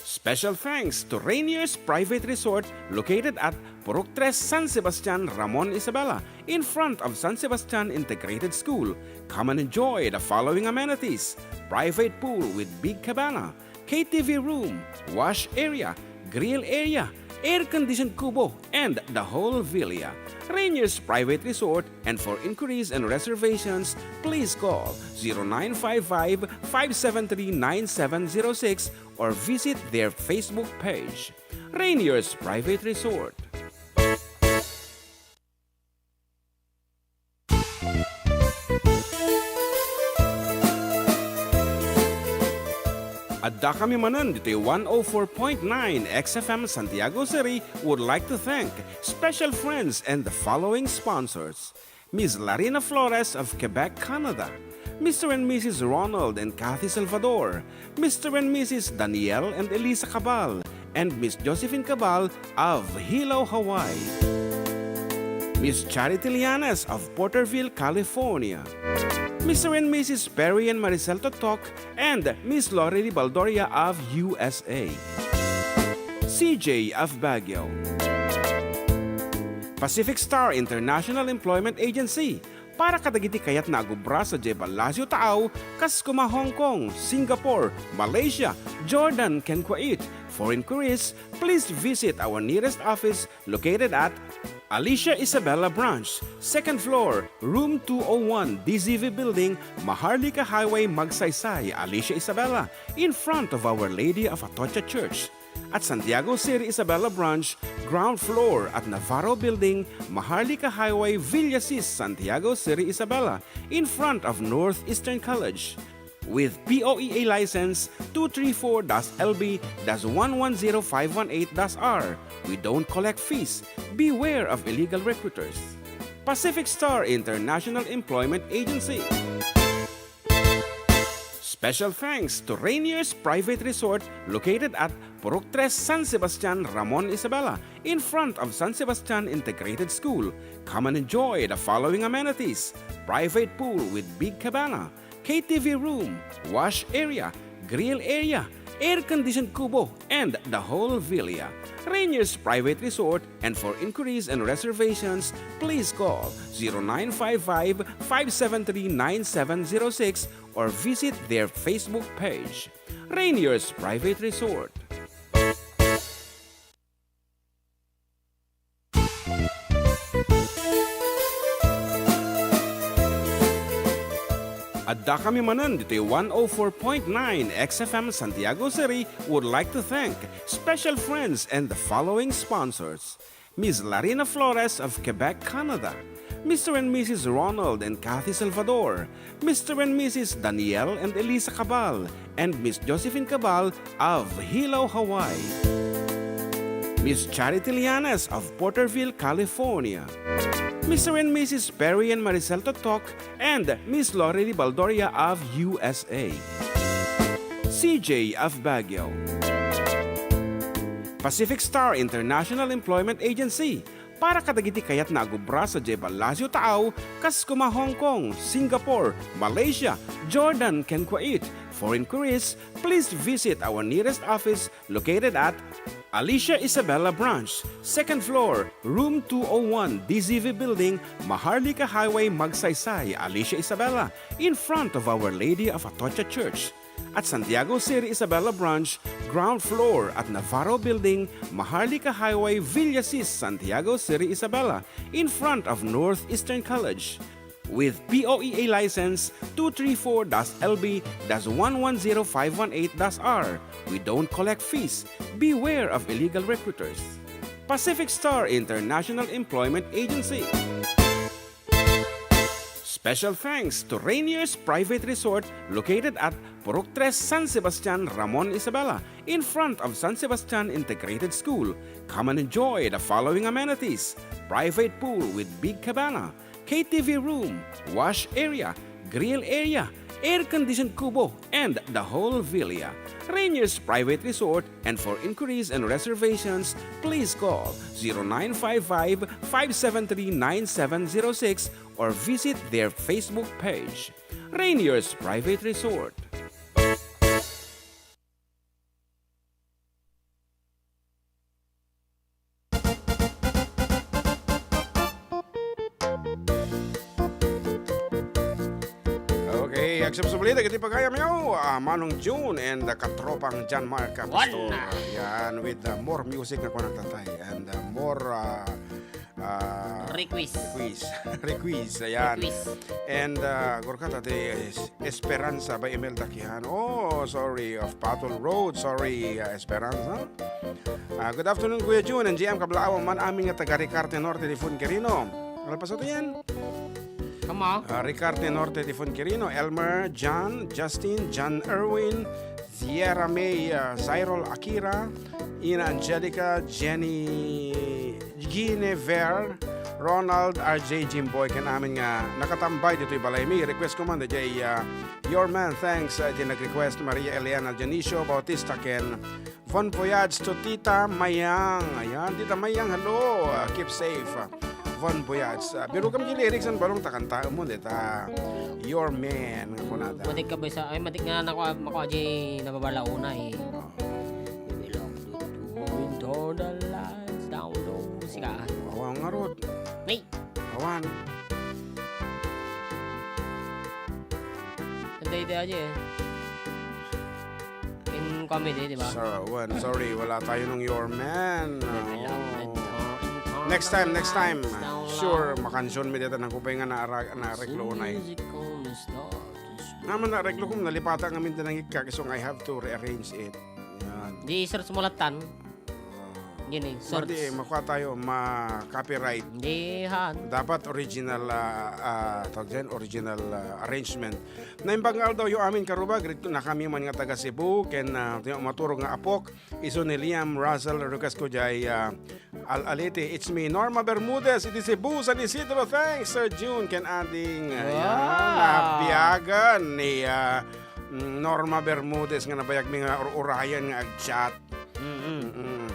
Special thanks to Rainier's Private Resort, located at Purok Tres, San Sebastian, Ramon Isabela, in front of San Sebastian Integrated School. Come and enjoy the following amenities: private pool with big cabana, K T V room, wash area, grill area, air-conditioned kubo, and the whole villa. Rainier's Private Resort, and for inquiries and reservations, please call zero nine five five, five seven three, nine seven zero six or visit their Facebook page, Rainier's Private Resort. Addakami manen ditoy one oh four point nine X F M Santiago City would like to thank special friends and the following sponsors: Miss Larina Flores of Quebec, Canada, Mister and Missus Ronald and Kathy Salvador, Mister and Missus Daniel and Elisa Cabal, and Miss Josephine Cabal of Hilo, Hawaii, Miss Charity Llanes of Porterville, California, Mister and Missus Perry and Maricel Totok, and Miss Lorely Baldoria of U S A, C J of Baguio. Pacific Star International Employment Agency, para kadagiti kayatna a agubra sadiay Palacio Taaw, kas kuma Hong Kong, Singapore, Malaysia, Jordan, ken Kuwait. For inquiries, please visit our nearest office located at Alicia Isabela Branch, second floor, room two oh one, D Z V Building, Maharlika Highway, Magsaysay, Alicia Isabela, in front of Our Lady of Atocha Church. At Santiago City Isabela Branch, ground floor at Navarro Building, Maharlika Highway, Villasis, Santiago City Isabela, in front of Northeastern College. With P O E A license two three four dash L B dash one one zero five one eight dash R. We don't collect fees. Beware of illegal recruiters. Pacific Star International Employment Agency. Special thanks to Rainier's Private Resort, located at Purok Tres, San Sebastian, Ramon Isabela, in front of San Sebastian Integrated School. Come and enjoy the following amenities: private pool with big cabana, K T V room, wash area, grill area, air-conditioned kubo, and the whole villa. Rainier's Private Resort, and for inquiries and reservations, please call zero nine five five, five seven three, nine seven zero six or visit their Facebook page, Rainier's Private Resort. Addakami manen ditoy one oh four point nine X F M Santiago City would like to thank special friends and the following sponsors: Miss Larina Flores of Quebec, Canada, Mister and Missus Ronald and Kathy Salvador, Mister and Missus Daniel and Elisa Cabal, and Miss Josephine Cabal of Hilo, Hawaii, Miss Charity Llanes of Porterville, California, Mister and Missus Perry and Maricel Totok, and Miss Lorely Baldoria of U S A, C J of Baguio, Pacific Star International Employment Agency, para kadagiti kayatna a gubra sadiay Palacio Taaw, kas kuma Hong Kong, Singapore, Malaysia, Jordan, ken Kuwait. For inquiries, please visit our nearest office located at Alicia Isabela Branch, second floor, room two oh one, D Z V Building, Maharlika Highway, Magsaysay, Alicia Isabela, in front of Our Lady of Atocha Church. At Santiago City Isabela Branch, ground floor at Navarro Building, Maharlika Highway, Villasis, Santiago City Isabela, in front of Northeastern College. With P O E A license two three four dash L B dash one one zero five one eight dash R. We don't collect fees. Beware of illegal recruiters. Pacific Star International Employment Agency. Special thanks to Rainier's Private Resort located at Purok Tres, San Sebastian, Ramon Isabela, in front of San Sebastian Integrated School. Come and enjoy the following amenities: private pool with big cabana, K T V room, wash area, grill area, air-conditioned kubo, and the whole villa. Rainier's Private Resort, and for inquiries and reservations, please call zero nine five five, five seven three, nine seven zero six or visit their Facebook page. Rainier's Private Resort. Okay, agsubsubli dagiti pagayamyo, ah, Manong June and, ah, katropang John Mark, ah, Pastor. Wala. Yan, with, ah, more music nga kunana tatay and, ah, more, ah, ah, Request. Request. Request, ayan. Request. And, ah, Gorka, dati, eh, Esperanza by Imelda Quijano. Oh, sorry, of Patol Road. Sorry, ah, Esperanza. Ah, good afternoon, Kuya June and G M, kablaawan man amin nga taga Ricarte Norte de Funquirino. Ano pa sa to yan? Kama? Ah, Ricarte Norte de Funquirino, Elmer, John, Justin, John Erwin, Sierra May, ah, Cyril Akira, Ina Angelica, Jenny, Guinevere, Ronald, R J, Jimboy, ken amin nga nakatambay ditoy balaymi. Request ko man, D J, ah, Your Man, thanks, ah, iti nag-request, Maria Eliana Dionisio Bautista, ken Bon Voyage to Tita Mayang. Ayan, Tita Mayang, hello. Ah, keep safe. Ah, Bon Voyage. Ah, birukam ti lyrics, ang balong ta kantaem mo, dita Your Man, nga kunada. Matik ka ba sa, ay, matik nga nako, mako aji nababalauna eh. You belong to, to, to the lights down low. Sika. Awan nga rod. Nay! Awan. Hindi, hindi aja eh. In comedy, di ba? So, wan, sorry, wala tayo nung Your Man. Hindi, hindi lang. Oo. Next time, next time. Down low. Sure, makansion mi dito ng kupay nga naara-, naareklo na eh. Naman naareklo kung nalipatan kami din ng ikka, so I have to rearrange it. Yan. Di search mo latan. Gini, search. Hindi, makuha tayo, ma-copyright. Hindi, han. Dapat original, ah, ah, tawag dyan, original, ah, arrangement. Naimbag nga aldaw, yo amin karubag, rito na kami man nga taga Cebu, ken, ah, maturog nga apok, isu ni Liam Russell, request ko jay, ah, Al-aliti. It's me, Norma Bermudez, iti Cebu, San Isidro. Thanks, Sir June, ken ading. Ayan, wow. Nabiagan ni, ah, mm, Norma Bermudez nga nabayag mi nga ur-urayan nga ag-chat. Mm-mm. Mm-mm.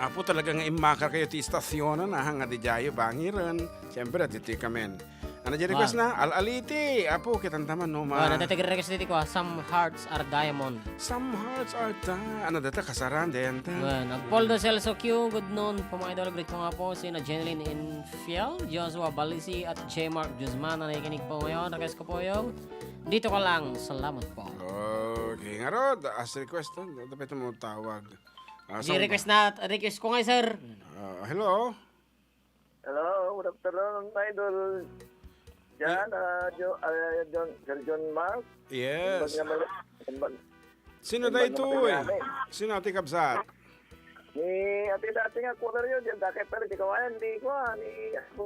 Apo, talaga nga immakar kayo ti istasyonan, ah, nga di jayo bangiren. Siyempre, ditoy kamen. Ano di request na? Al-aliti. Apo, kitanta man, no, ma- Ah, nadati request diti ko, ah, Some Hearts Are Diamond. Some Hearts Are Di-, ano data, kasaran, dayanta. Well, Paul de Celso Q, good noon po, mga idol. Greet ko nga po sina Jeneline Infiel, Joshua Balisi, at J Mark Guzman na nakikinig po ngayon. Request ko po yung Dito Ka Lang. Salamat po. Okay, nga rod, as request, ah, dapat mo tawag. Ah, di sa request na, request ko nga, sir. Ah, hello? Hello, good afternoon, Idol Jan, ah, Jo-, ah, John, Sir John Mark. Yes. Imbag nga mal-, imbag, sino imbag nga daytoy? Matirami. Sino ti kabsat? Ni ati dati nga quarter yun, diyan dakay pala di kawayan, di ko, ah, ni, ako,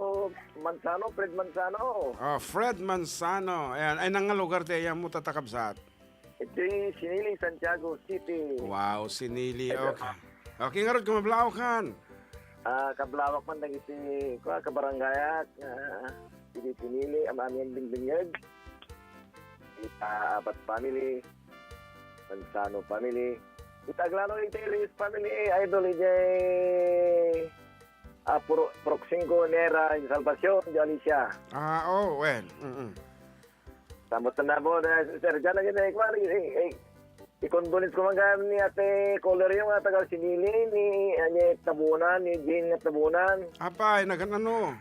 Manzano, Fred Manzano. Ah, Fred Manzano. Ayan. Ay, nang nga lugar ti ayan mo, tatakabsat? Iti Sinili, Santiago City. Wow, Sinili. Ay, okay. Okay, ngarud, kung mablaaw kan? Ah, kablawak man dagiti, kua, kabarangayak, ah, iti Sinili, am-, amin bingbingeg. Ita Abat family, Manzano family, Ita aglalo iti Reyes family, idol, ijay, ah, Pro-, Proxinco, Nera, Salvacion, di Alicia. Ah, oh, well, mm-mm. Tambot na po, na, Sir John, lagi na, ikuan, eh, eh, i-condolence ko man kami ni Ate Colerio nga taga Sinili, ni, ah, ni Tabunan, ni Jane nga Tabunan. Apay, nagan-ano?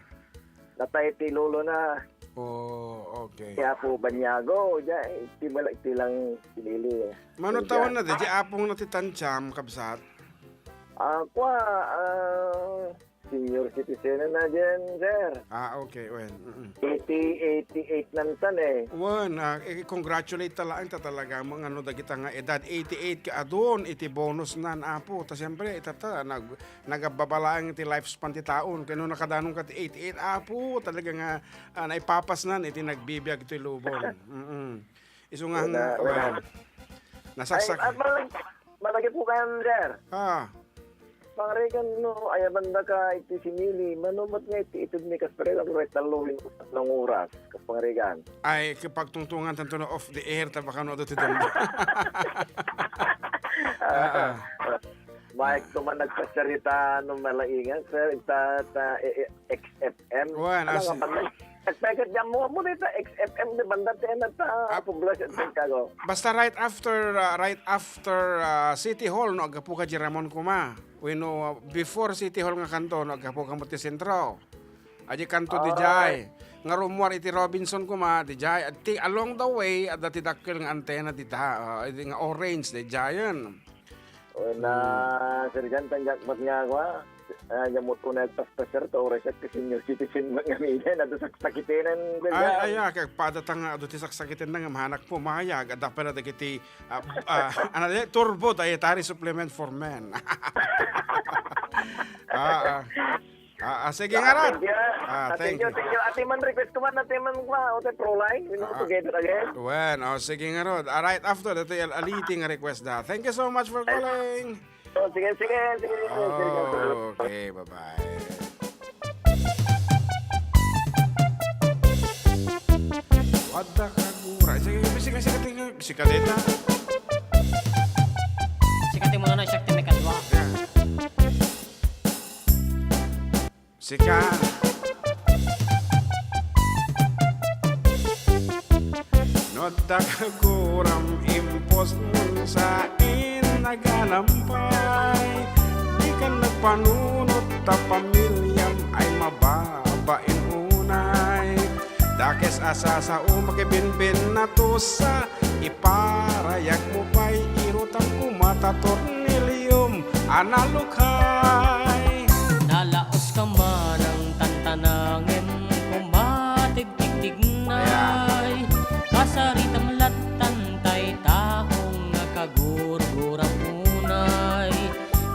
Natay ti lolo na. Oh, okay. Kaya po, Banyago, dyan, eh, ti bala-, ti lang Sinili, eh. Mano taon na, di, di apong na ti tantiam, kabsat? Ah, kwa, ah, senior citizen na dyan, sir. Ah, okay, well, mm-mm. Eighty, eighty-eight nantan, eh. Wen, ah, eh, congratulate ta laeng ta talaga mo nga no dagita nga edad, eighty-eight ka adun, iti bonus nan, apo. Ta siyempre, itata, nag-, nagabbaba laeng ti lifespan ti taon. Kano nakadanon ka ti eighty-eight, apo, talaga nga, ah, naipapasnan iti nagbibiag ti lubong. Mm-mm. Isu nga Wala, nga, wala. Wala. Nasaksak. Ay, ah, malag-, malagi po kayo, sir. Ah. Pangarigan, no, ayaban da ka iti Sinili, mano met nga iti itud ni Kasperel, ang reta lowin, tatlong oras, kapangarigan. Ay, kapagtungtungan tanto na off the air, ta baka no, adu ti dam-, Ah, ah. Maikto man nagpasarita no malaingan, sir, ta, ta, eh, eh, X F M. Wan, Ano as- nga banda? Nagpeket jam mo, mo dito, X F M di banda, tena ta, Ah, poblasyon, Santiago. Basta right after, ah, right after, ah, City Hall, no, aggapu ka di Ramon kuma. Wenno, ah, before City Hall nga kanto, no, aggapu ka mo ti sentro. Adi kanto di Alright. jay. Nga rumuar iti Robinson kuma, di jay. Ti along the way, adda ti dakkel nga antena dita, ah, idi nga orange, di jayen. O, na, Hmm. Sir Jan, tanggak mat nga ako, ah. Ah, nga moto na agpaspasar ta oras at ka senior citizen mat nga media, na to saksakitenan, Sir Ay, Jan. Ay, ah, kag pada ta nga, adu ti saksakiten na nga mahanak po, mayag, adda pala dagiti, ah, ah, ano, di, turbo, dietary supplement for men. Ah, ah. Ah, ah, sige nga, Rod. Thank you. Ah, Ah, thank thank you, you. Thank you. Ati man request ko man, ati man, ah, okay, Proline, you know, Ah, ah. Together again. Wen, oh, sige nga, Rod. Ah, right after, dito, al-, aliti nga request da. Thank you so much for calling. Oh, sige, sige, sige, sige, sige. Oh, okay, bye-bye. Wadda ka gura. Sige, sige, sige, sige, sige, deta. Sikat mo na na, siya, ti may kadwa. Yeah. Sika. No adda ka guram, impost mo sa in naganampay. Di ka nagpanunot ta pamilyam ay mababain unay. Dakes a sasao makibinbin na tusa, iparayag mo pay, irutan koma ta tornilyo a nalukay. Nalaos ka man ang tantanangem, kumatigtigtignay. Ayan. Kasaritam lattan tay taong nakagurguram unay.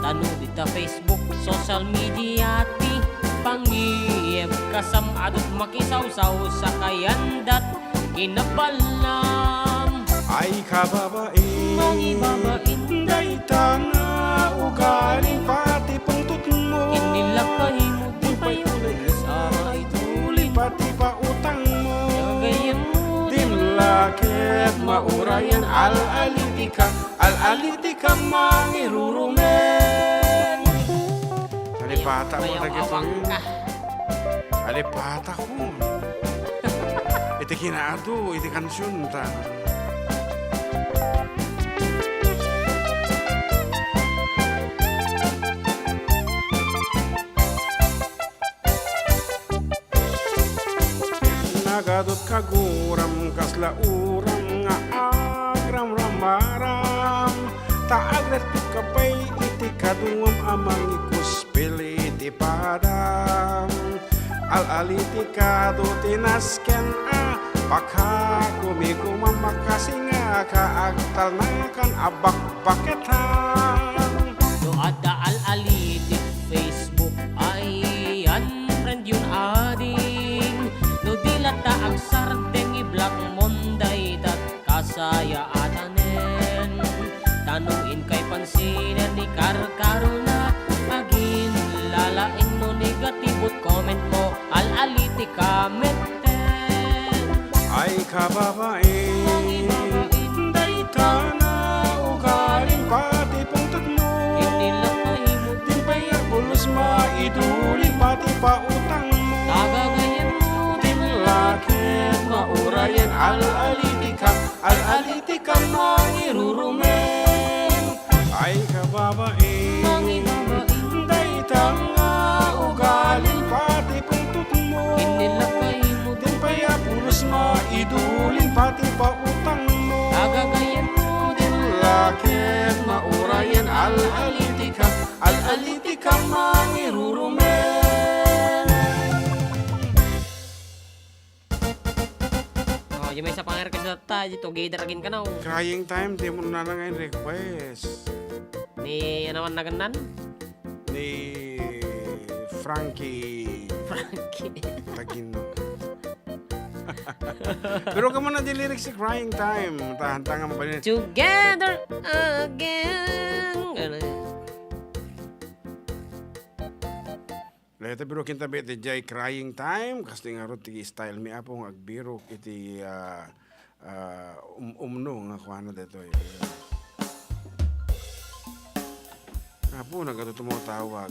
Tano dita Facebook, social media ti pangiem, kasam adut makisawsaw sa kayandat kinabalam. Ay, kababain, mangibabain, dayta nga ugaling pati pungtot mo. Kinilakay mo, di pay ulit sa ay tuli, pati pa utang mo. Gagayam mo, dimlaket, maurayan, al-aliti ka, al-aliti ka, mangirurumen. Alipata mo, May dagito, awawang ka. Alipata ko. Iti kinaadu, iti kansiyon ta. Nagadut kaguram kasla uram nga agramramaram, ta agretpet ka pay iti kaduam a mangikuspil iti padam. Al-aliti kado ti nasken a pakakumikuman, makasingaka agtalnakan a bakbaketan. No adda al-aliti Facebook ay unfriend yun ading. No di latta agsardeng i-block mon dayta kasayaatanen. Ta no inkay pansinen, ikarkarna, aginlalaing no negatibo ti comment mo, al-aliti ka metten. Ay, kababain, dayta nga ugaling pati pung pautangmo. Tagagayen mo din laket, maurayen, al-alitikam, al-alitikam, mangirurumen. Ay, kababain, mangibabain, dayta nga ugalim, pati pungtotmo. Inilakay mo din pay a pulos, maidulim, pati pautangmo. Tagagayen mo din laket, maurayen, al-alitikam, al-alitikam, mangirurumen. Oh, di may isa pang request na ta, di together again ka na, oh. Crying Time, di mo na lang ang request. Ni, ano man nagannan? Ni Frankie Frankie. Tagino. Pero kamo na di lyrics si Crying Time. Tahan ta nga mabalin. Together again. Ano yun? Dayta birok kinta bet, dayjay Crying Time. Kastoy ngarud ti style mi, Apo, nga agbirok iti, ah, ah, um-, umno nga kuana daytoy. Apo, nagadu tumawag.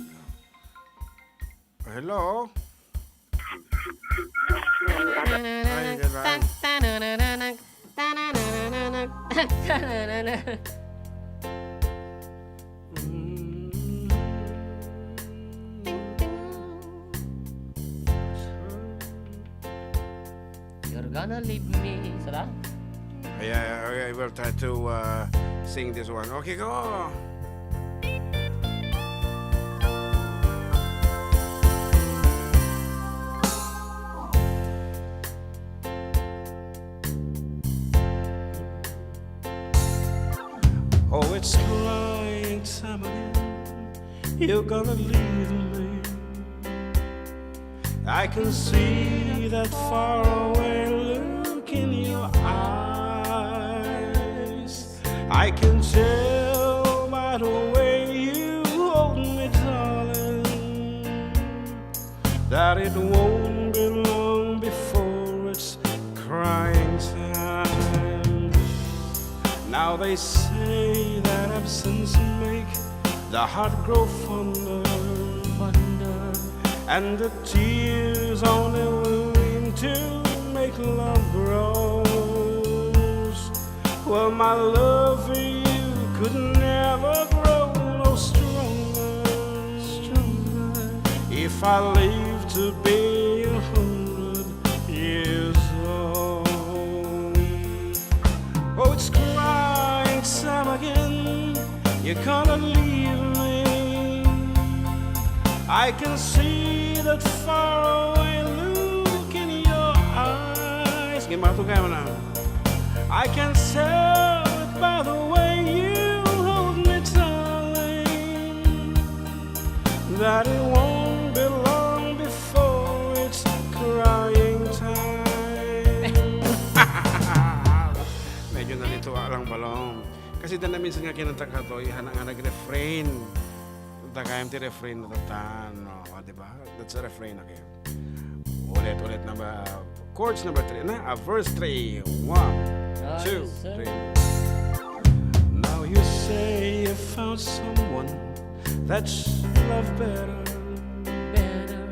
Hello? Ay, kailangan. You're gonna leave me. Sala? Yeah, I, I will try to, uh, sing this one. Okay, go. Oh, it's crying time again. You're gonna leave me. I can see that faraway look in your eyes. I can tell by the way you hold me, darling, that it won't be long before it's crying time. Now they say that absence make the heart grow fonder, fonder, and the tears only lean to make love grows. Well, my love for you could never grow no stronger, stronger, if I live to be a hundred years old. Oh, it's crying time again. You're gonna leave me. I can see that faraway look in your eyes. Gimatu kayo na. I can tell it by the way you hold me, darling, that it won't be long before it's crying time. Medyo nalito lang, Balong. Kasi dana minsan nga kinanta ka to, ihana nga nag-refrain. Dagayam ti refrain na tatan, no? O, di ba? That's a refrain, okay. Ulit, ulit na ba? Chords number three na, ah, verse three. One, two, three. Now you say you found someone that's love better. Better.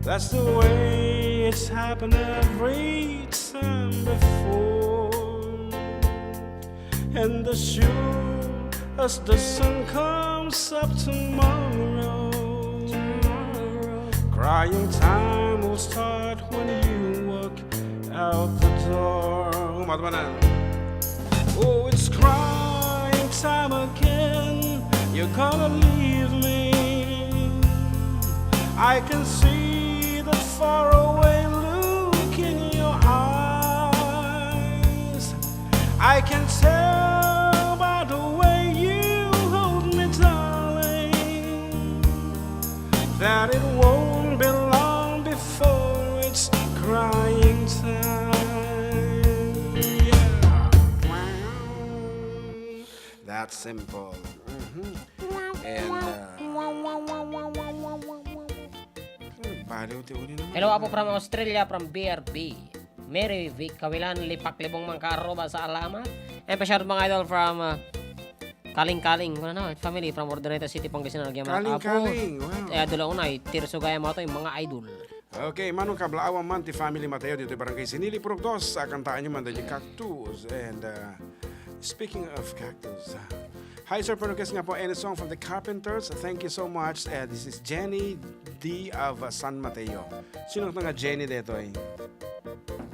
That's the way it's happened every time before. And as sure as the sun comes up tomorrow, crying time will start when you walk out the door. Umat manen. Oh, it's crying time again. You're gonna leave me. I can see the faraway look in your eyes. I can tell by the way you hold me, darling, that it won't be long before it's crying time. Yeah. That's simple. Mhm. And, uh, baliw ti uli naman. Hello, Apo from Australia, from B R B. Mary Vic Kawilan, Lipak Libong Mangkaruba, salamat. And pa-shout mga idol from, uh, Kaling-kaling, kuna na, family from Urdaneta City, Pangasinan, agyaman a Kapo. Kaling-kaling, wow. Eh, adu la unay, Tirso gayam a toy, mga idol. Okay, Manong Kabla, awan man ti family Mateo ditoy Barangay Sinili, Purok Dos, a kantaanyo man dagiti Cactus. And, uh, speaking of Cactus, uh, hi, Sir Perukes nga po, any song from the Carpenters? Thank you so much. Uh, this is Jenny D of, uh, San Mateo. Sino nga Jenny detoy?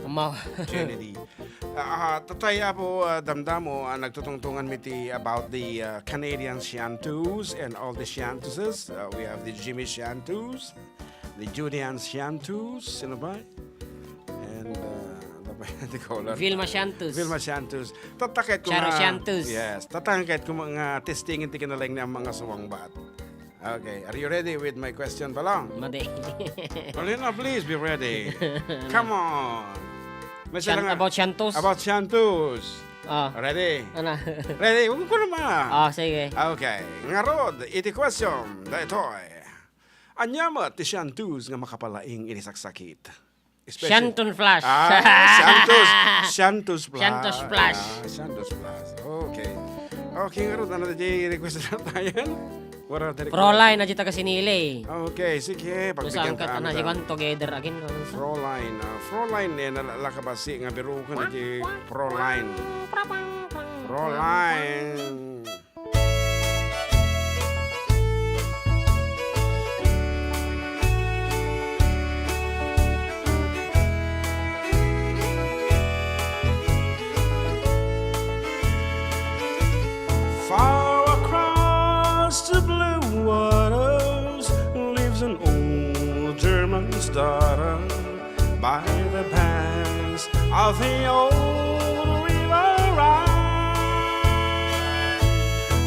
Ama. Jenny D. Ah, ah, tatay, Apo, ah, damdamo, ah, nagtutungtungan mi ti about the, ah, Canadian Shantus and all the Shantuses. Ah, we have the Jimmy Shantus, the Julian Shantus, sino ba? And, ah, ano ba yan? Di ko alam. Vilma Shantus. Vilma Shantus. Tataket ko Charo nga, Shantus. Yes, tataket ko nga testingin ti kinalaing ni ang mga sumangbat. Okay, are you ready with my question, Balong? Madi. Alina, please be ready. Come on. May Shan-, sila nga about Shantos? About Shantos. Ah. Ready? Ana. Ready? Huwag ko naman. Ah, sige. Okay. Ngarud, iti question, daytoy. Ania met ti Shantos nga makapalaing iti saksakit? Especially Shanton Flash. Ah, Santos. Santos Flash. Santos Flash. Ah, Santos Flash. Okay. Okay, ngarud, ano di request na tayo? What are the request? Froline, na dita ka sinili. Okay, sige. Pagbigyan ka na. Together again. Froline. Ah, Froline, eh, nalakabasi nga birukan na di Froline. Froline. Far across the blue waters lives an old German's daughter. By the banks of the old river Rhine,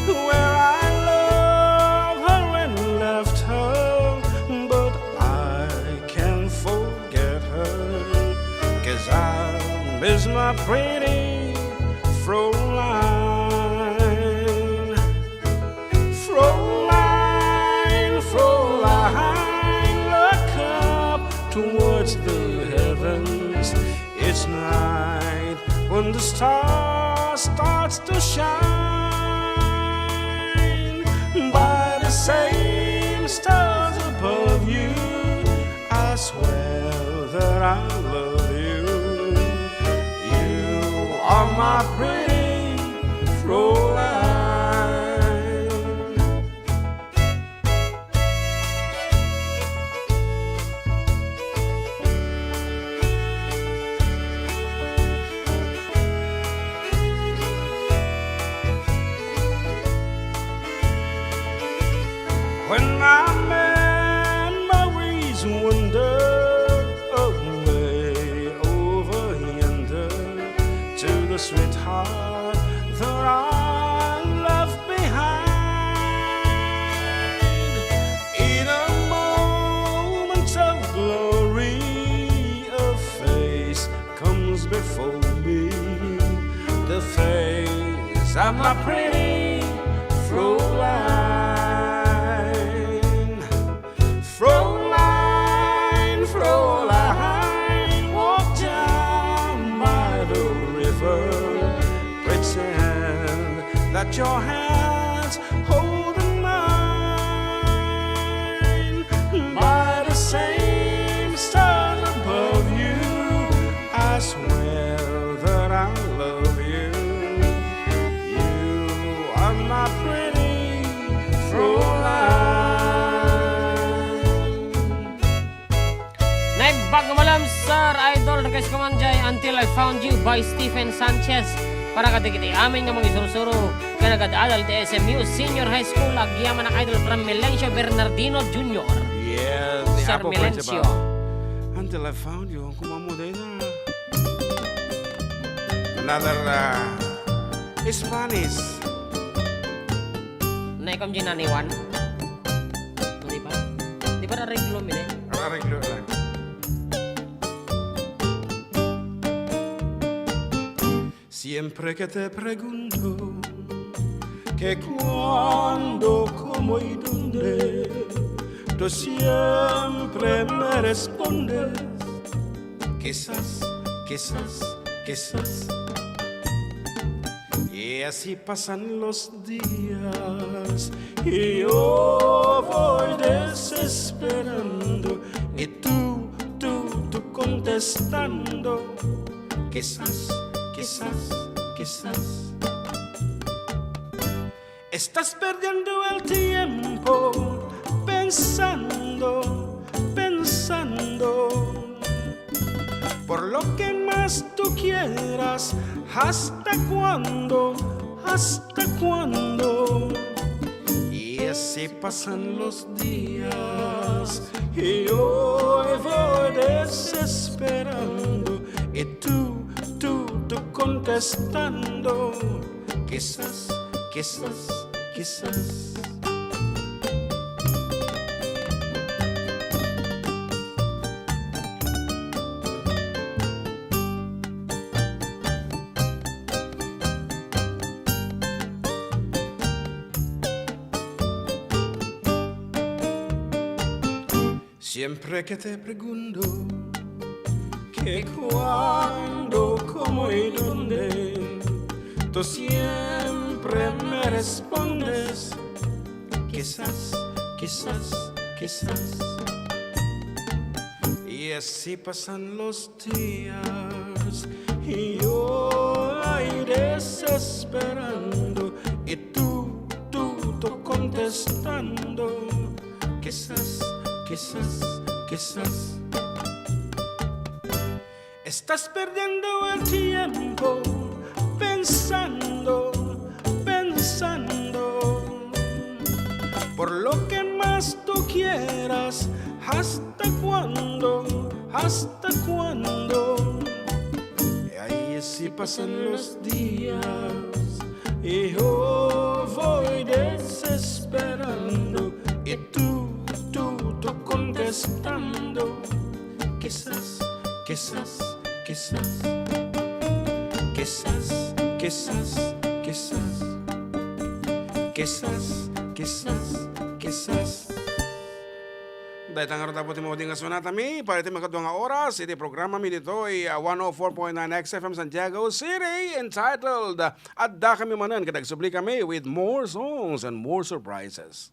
where I love her and left her, but I can't forget her, 'cause I miss my pretty Fräulein. Fräulein, Fräulein, look up towards the heavens. It's night when the star starts to shine. By the same stars above you, I swear that I love you. You are my pretty Fräulein. When my memories wander away over yonder to the sweetheart that I left behind, in a moment of glory, a face comes before me, the face of my pretty Fräulein. Fräulein, Fräulein, walk down by the river. Pretend that your hands holding mine. By the same stars above you, I swear that I love you. You are my pretty Fräulein. Naimbag nga malem, Sir Idol, request ko man jay Until I Found You by Stephen Sanchez. Para kadagiti amin nga mangisursuro ken agad-adal iti S M U Senior High School, agyamanak, Idol, from Melencio Bernardino Junior. Yes, ni Sir Apo Melencio. Principal. Until I Found You, ang kumamo dayta. Another, uh, Spanish. Naikom jay naniwan. Di ba? Di ba areglo mi, eh? Ang areglo lang. Siempre que te pregunto que cuándo, cómo y dónde, tú siempre me respondes: quizás, quizás, quizás. Y así pasan los días, y yo voy desesperando, y tú, tú, tú contestando, quizás, quizás, quizás. Estás perdiendo el tiempo pensando, pensando. Por lo que más tú quieras, ¿hasta cuándo? ¿Hasta cuándo? Y así pasan los días y yo voy desesperando y tú, tú, tú contestando. Quizás, quizás, quizás. Siempre que te pregunto que cuándo, cómo y dónde, tú siempre me respondes, quizás, quizás, quizás. Y así pasan los días y yo ahí desesperando y tú, tú, tú contestando, quizás, quizás, quizás. Estás perdiendo el tiempo pensando, pensando. Por lo que más tú quieras, ¿hasta cuándo? ¿Hasta cuándo? Y ahí sí pasan los días y yo voy desesperando y tú, tú, tú contestando. Quizás, quizás, quizás. Quizás, quizás, quizás. Quizás, quizás, quizás. Dayta ngarud, tapno ti maudi nga sunatami para iti makadua nga oras iti programami ditoy, ah, one oh four point nine X F M Santiago City, entitled, ah, Addakami Manen, ket agsubli kami with more songs and more surprises.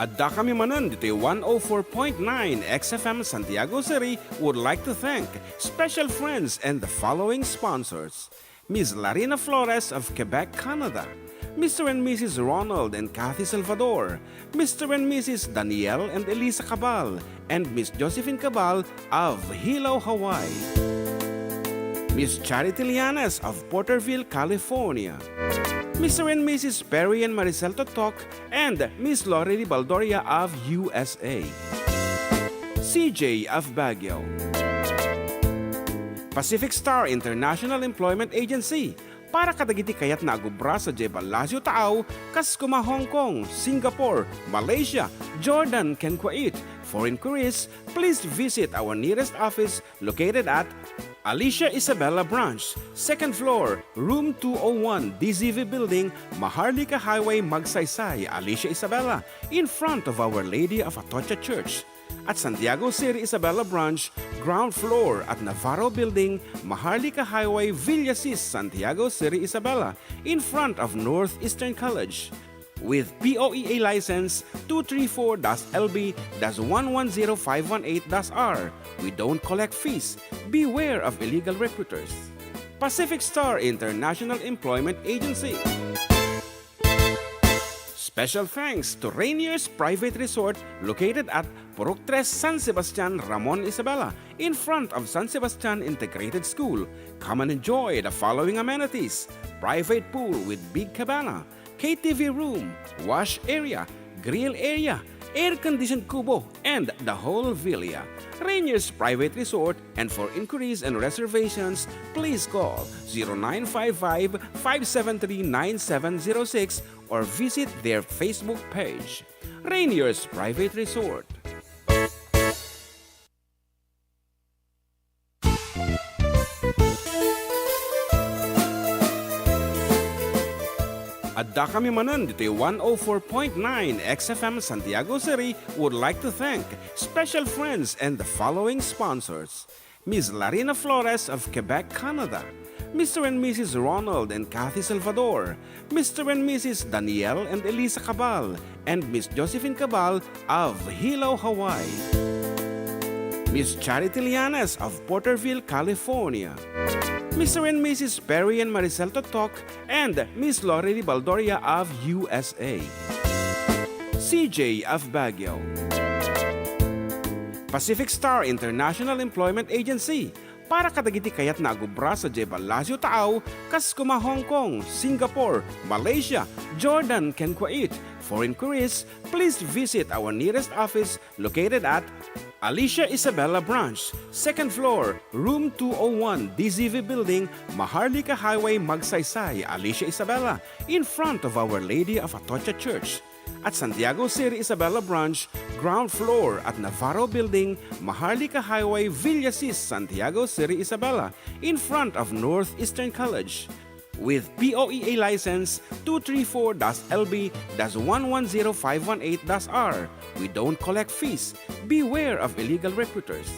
Addakami manen ditoy one oh four point nine X F M Santiago City would like to thank special friends and the following sponsors: Miss Larina Flores of Quebec, Canada, Mister and Missus Ronald and Kathy Salvador, Mister and Missus Daniel and Elisa Cabal, and Miss Josephine Cabal of Hilo, Hawaii. Miss Charity Lianes of Porterville, California. Mister and Missus Perry and Maricel Totok and Miss Lori Baldoria of U S A. C J of Baguio. Pacific Star International Employment Agency, para kadagiti kayatna a agubra sadiay Palacio Taaw, kas koma Hong Kong, Singapore, Malaysia, Jordan, ken Kuwait. For inquiries, please visit our nearest office located at Alicia Isabela Branch, second floor, room two oh one, D Z V Building, Maharlika Highway, Magsaysay, Alicia Isabela, in front of Our Lady of Atocha Church. At Santiago City Isabela Branch, ground floor at Navarro Building, Maharlika Highway, Villasis, Santiago City Isabela, in front of Northeastern College. With P O E A license two three four dash L B dash one one zero five one eight dash R, we don't collect fees. Beware of illegal recruiters. Pacific Star International Employment Agency. Special thanks to Rainier's Private Resort, located at Purok Tres, San Sebastian, Ramon Isabela, in front of San Sebastian Integrated School. Come and enjoy the following amenities: private pool with big cabana, K T V room, wash area, grill area, air-conditioned kubo, and the whole villa. Rainier's Private Resort, and for inquiries and reservations, please call zero nine five five, five seven three, nine seven zero six or visit their Facebook page. Rainier's Private Resort. Addakami manen ditoy one oh four point nine X F M Santiago City would like to thank special friends and the following sponsors: Miss Larina Flores of Quebec, Canada, Mister and Missus Ronald and Kathy Salvador, Mister and Missus Daniel and Elisa Cabal, and Miss Josephine Cabal of Hilo, Hawaii, Miss Charity Llanes of Porterville, California, Mister and Missus Perry and Maricel Totok, and Miss Lorely Baldoria of U S A, C J of Baguio, Pacific Star International Employment Agency, para kadagiti kayatna a agubra sadiay Palacio Taaw, kas kuma Hong Kong, Singapore, Malaysia, Jordan, ken Kuwait. For inquiries, please visit our nearest office located at Alicia Isabela Branch, second floor, room two oh one, D Z V Building, Maharlika Highway, Magsaysay, Alicia Isabela, in front of Our Lady of Atocha Church. At Santiago City Isabela Branch, ground floor at Navarro Building, Maharlika Highway, Villasis, Santiago City Isabela, in front of Northeastern College. With P O E A license two three four dash L B dash one one zero five one eight dash R. We don't collect fees. Beware of illegal recruiters.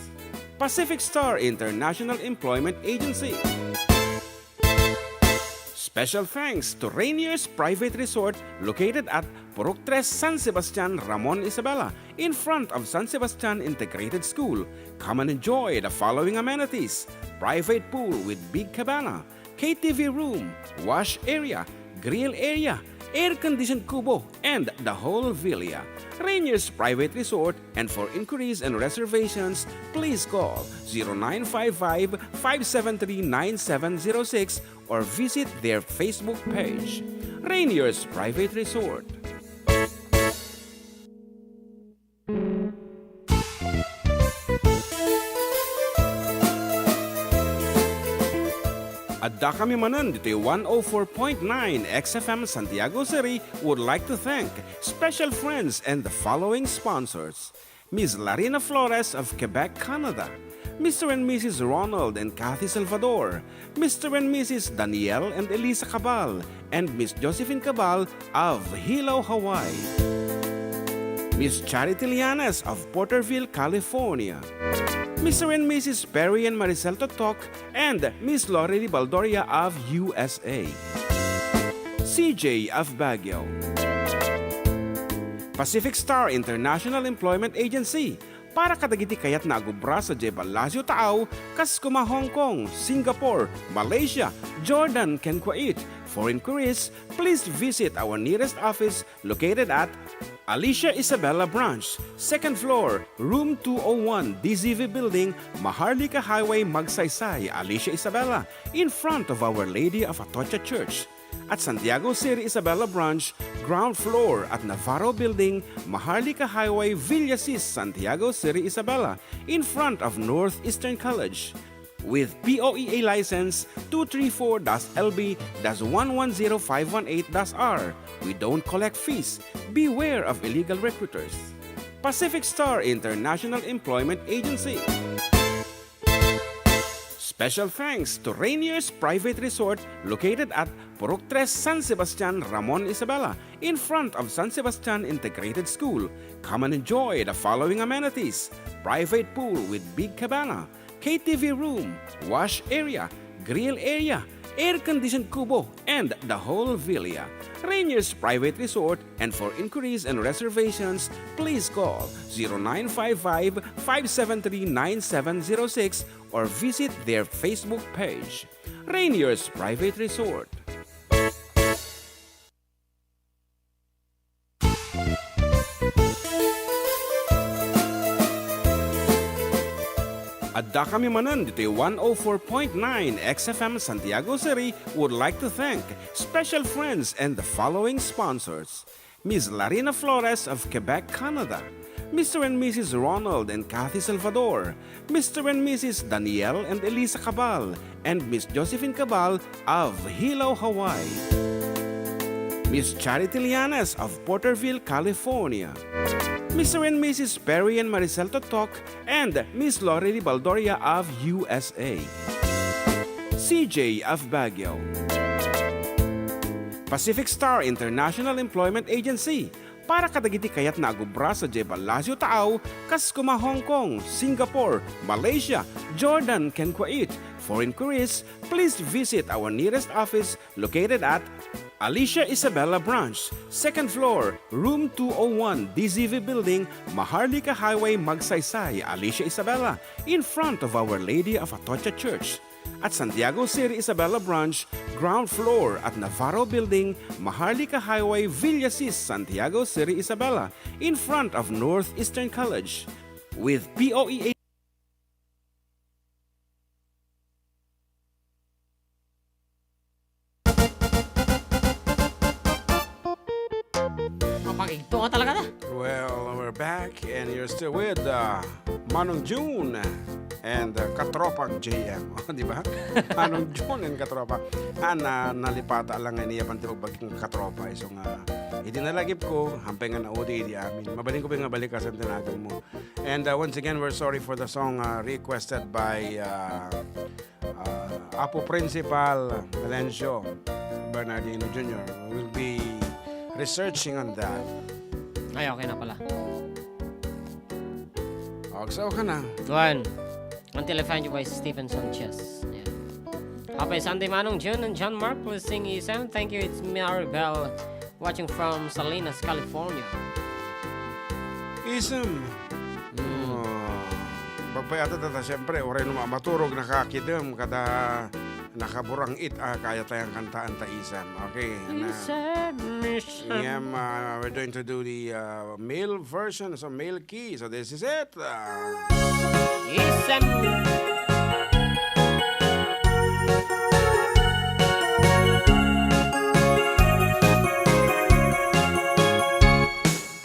Pacific Star International Employment Agency. Special thanks to Rainier's Private Resort, located at Purok Tres, San Sebastian, Ramon Isabela, in front of San Sebastian Integrated School. Come and enjoy the following amenities: private pool with big cabana, K T V room, wash area, grill area, air-conditioned kubo, and the whole villa. Rainier's Private Resort, and for inquiries and reservations, please call zero nine five five, five seven three, nine seven zero six or visit their Facebook page, Rainier's Private Resort. Addakami manen ditoy one oh four point nine X F M Santiago City would like to thank special friends and the following sponsors: Miss Larina Flores of Quebec, Canada, Mister and Missus Ronald and Kathy Salvador, Mister and Missus Daniel and Elisa Cabal, and Miss Josephine Cabal of Hilo, Hawaii, Miss Charity Llanes of Porterville, California, Mister and Missus Perry and Maricel Totok, and Miss Lorely Baldoria of U S A, C J of Baguio, Pacific Star International Employment Agency, para kadagiti kayatna a agubra sadiay Palacio Taaw, kas kuma Hong Kong, Singapore, Malaysia, Jordan, ken Kuwait. For inquiries, please visit our nearest office located at Alicia Isabela Branch, second floor, room two oh one, D Z V Building, Maharlika Highway, Magsaysay, Alicia Isabela, in front of Our Lady of Atocha Church. At Santiago City Isabela Branch, ground floor at Navarro Building, Maharlika Highway, Villasis, Santiago City Isabela, in front of Northeastern College. With P O E A license two three four dash L B dash one one zero five one eight dash R. We don't collect fees. Beware of illegal recruiters. Pacific Star International Employment Agency. Special thanks to Rainier's Private Resort, located at Purok Tres, San Sebastian, Ramon Isabela, in front of San Sebastian Integrated School. Come and enjoy the following amenities: private pool with big cabana, K T V room, wash area, grill area, air-conditioned kubo, and the whole villa. Rainier's Private Resort, and for inquiries and reservations, please call zero nine five five, five seven three, nine seven zero six or visit their Facebook page, Rainier's Private Resort. Addakami manen ditoy one oh four point nine X F M Santiago City would like to thank special friends and the following sponsors: Miss Larina Flores of Quebec, Canada, Mister and Missus Ronald and Kathy Salvador, Mister and Missus Daniel and Elisa Cabal, and Miss Josephine Cabal of Hilo, Hawaii, Miss Charity Llanes of Porterville, California, Mister and Missus Perry and Maricel Totok, and Miss Lorely Baldoria of U S A, C J of Baguio, Pacific Star International Employment Agency, para kadagiti kayatna a gubra sadiay Palacio Taaw, kas kuma Hong Kong, Singapore, Malaysia, Jordan, ken Kuwait. For inquiries, please visit our nearest office located at Alicia Isabela Branch, second floor, room two oh one, D Z V Building, Maharlika Highway, Magsaysay, Alicia Isabela, in front of Our Lady of Atocha Church. At Santiago Seri Isabela Branch, ground floor at Navarro Building, Maharlika Highway, Villasis, Santiago Seri Isabela, in front of Northeastern College. With P O E A Mapakigto ka talaga na. Well, we're back and you're still with uh, Manong June and uh, Katropang J M. O, di ba? Manong June and Katropa. Ah, na, nalipata lang nga niya pang ti pagbaging katropa. Iso nga, iti nalagip ko, hampay nga naudi iti amin. Mabalin ko pa nga balik kasantinagin mo. And uh, once again, we're sorry for the song uh, requested by uh, uh, Apo Principal Valencio Bernardino Junior. We'll be researching on that. Ay, okay na pala. Okay, so ka na. One. Until I find you by Stephen Sanchez. Yeah. Happy Sunday, Manong June and John Mark. Please sing Isem. Thank you. It's Mary Bell watching from Salinas, California. Isem. Mm. Oh, pagpayata tata, siyempre, oray no maturog, nakakidem, kada nakaburang it, ah, kaya tayang kantaan ta isem. Okay. Na, Isem, isem. Yeah, uh, we're going to do the uh, male version, so male key. So this is it. Uh, Isem.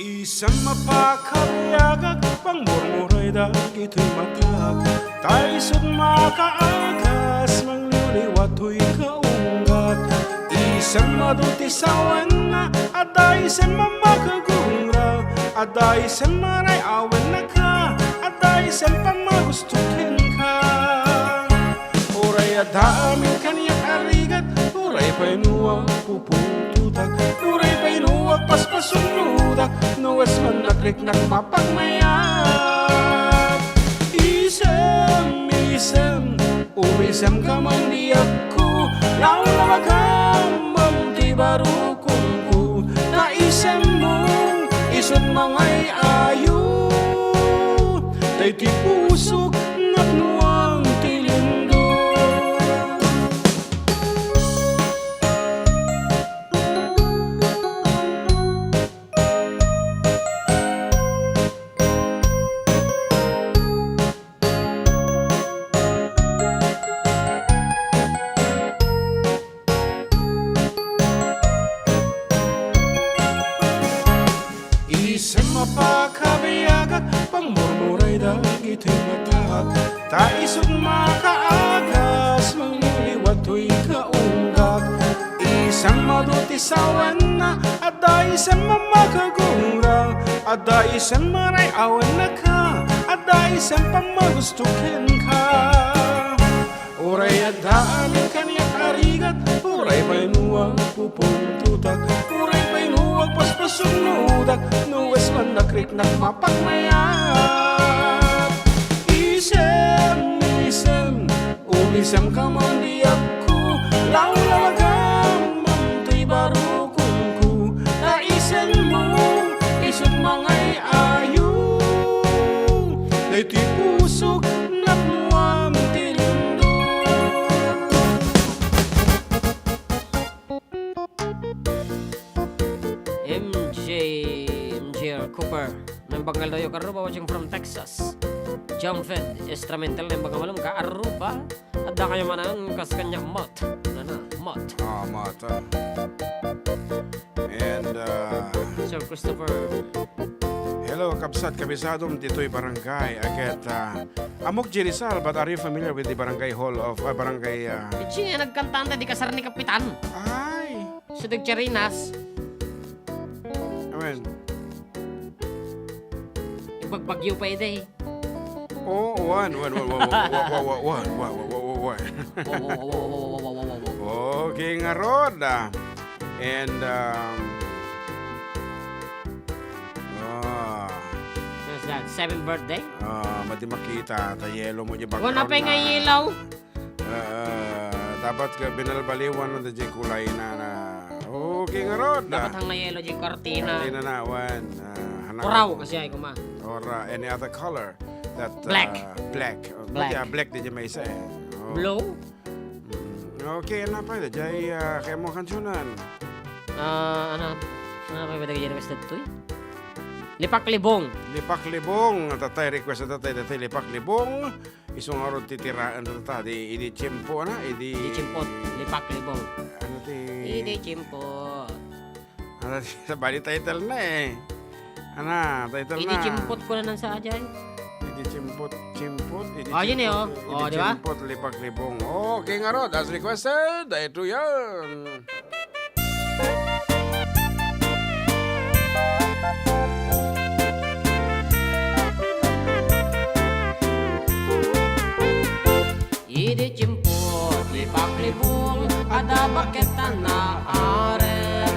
Isem a pakabiagak, pangmurmuray dagitoy matak. Ta isut makaagas, mangliwliwa toy kaunggak. Isem adu ti sawenna, adda isem a makagungra, adda isem a ray-awen naka, adda isem pammagusto kenka. Uray adda amin kaniak a rigat, uray pay no agpupungtotak, uray pay no agpaspasugnodak, no wisman nakriknak mapagmayat. Isem, isem, umisemka man diakko, lawlawagam ti barukongko, ta isemmo, isut mangay-ayo. Tay ti pusok, napnoan ti lindol. Isem a pakabiagak, pangmurmuray dagitoy matak. Ta isut makaagas, mangliwliwa toy kaunggak. Isem adu ti sawenna, adda isem a makagungra, adda isem a ray-awen naka, adda isem pammagusto kenka. Uray adda amin kaniak a rigat, uray pay no agpupungtotak, uray pay no agpaspasugnodak, no wisman nakriknak mapagmayat. Isem, isem, umisemka man diakko, lawlawagam man ti barukongko, ta isemmo, isut mangay-ayo. Daytoy pusok, napnoam ti lindol. M J, M J R Cooper, naimbag nga aldaw, Aruba, watching from Texas. John Fed Estramentel, naimbag nga malem ka Aruba. Adda kayo manen kas kaniak, Mot. Nana, Mot. Ah, Mot, ah. And, uh, Sir Christopher. Hello, kabsat, kabisadom, ditoy barangay. Aget, uh, Amok G. Rizal, but are you familiar with the barangay hall of, uh, barangay, uh, Itsi nga nagkantaan ta di kasar ni Kapitan. Ay! Sa Dagcharinas. Amen. Ibagbagyo pa ide. Oh, one, one, one, one, one, one, one, one, one, one, one, one. Wow, wow, wow, wow, wow, wow, wow, wow, wow. Okay, nga rod, ah. And, um, ah. What's that? Seventh birthday? Ah, madi makita, ta yellow mo di background na. Wala pa nga yellow. Ah, dapat ka binalbaliwan na di kulay na, na. Okay nga rod, ah. Dapat hang na yellow di cortina. Cortina na, wan. Ah, hanang Kuraw, ako. Kasi ay kuma. Or, ah, any other color that, Black. ah, black. Black. Madi, ah, black di di may isa, eh. Oh. Blue? Mm, okay, ano pa ito? Jay, ah, kaya mo kansunan? Ah, ano? Ano pa ba yung request dito, eh? Lipak Libong. Lipak Libong. Tatay request na tatay, tatay Lipak Libong. Isu nga ron titiraan ta, ta, di, idi tiyempo, ana, idi Idi Chimpot. Lipak Libong. Ano ti Idi Chimpot. Ano ti, sa bali title na, eh. Ana, title Idi na. Chimpot ko na nang sa ajay. Idi Chimpot, Chimpot, Idi Oh, yun eh, Chimpot, oh. Idi Oh, di ba? Chimpot, Lipak Libong. Okay nga ron, as requested, ito yan. Idi tiempot, Lipak Libong, adda baket a naarem.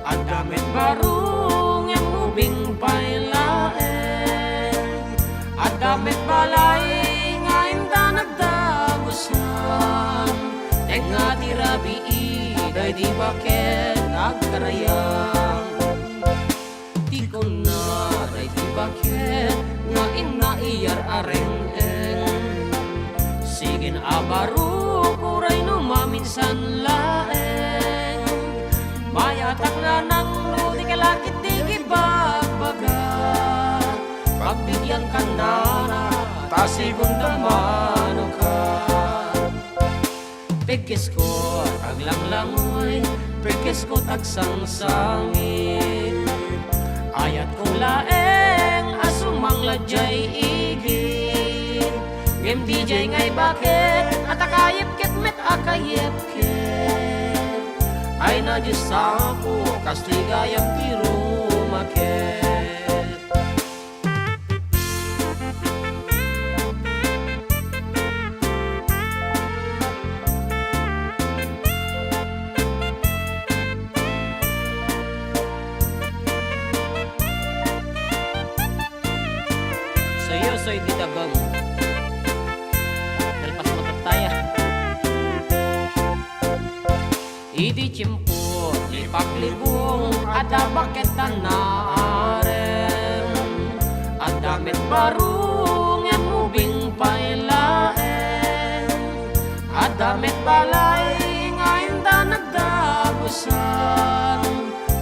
Adda met baro ngem ubing pay laeng. Adda met balay nga inda nagdagusan. Tengnga ti rabii daydi baket agkarayam. Ti kunna daydi baket nga inna iyar a reng-eng. Sigin a barok uray no maminsan laeng. Mayatak nanang no di ka lakit di gibagbaga. Pagbigyan ka nana, ta sigun da mano ka. Pigkisko, aglanglangoy, pigkisko, agsangsangit. Ayatko laeng a sumangla jay igid. Ngem dijay nga ibaket, a ta kayepket met a kayepket. Ay na Dios Apo, kas ti gayam ti rumaket. Sayo, soy di tabang. Nalpas mo tattaya. Idi tiempo ti paglibong, adda baket a naarem. Adda met baro ngem ubing pay laeng. Adda met balay nga inda nagdagusan.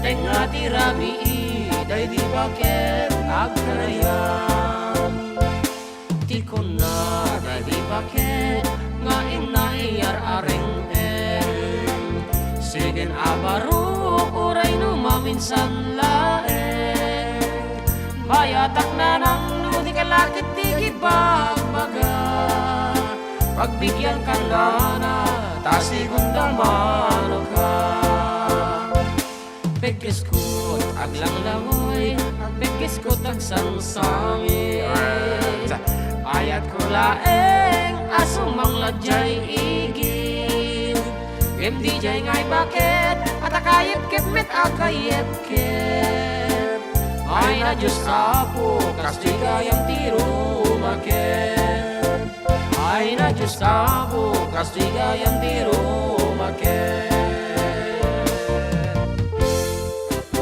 Tengnga ti rabii daydi baket agkarayam. Ti kunna daydi baket nga inna iyar a reng-eng. Sigin a barok uray no maminsan laeng. Mayatak nanang no di ka lakit ti gibagbaga. Pagbigyan ka nana, ta sigun da mano ka. Pigkiskot, aglanglangoy, pigkiskot, agsangsangit. Ayatko laeng a sumangla jay igid. Ngem dijay nga ibaket, a ta kayepket met a kayepket. Ay na Dios Apo, kas ti gayam ti rumaket. Ay na Dios Apo, kas ti gayam ti rumaket.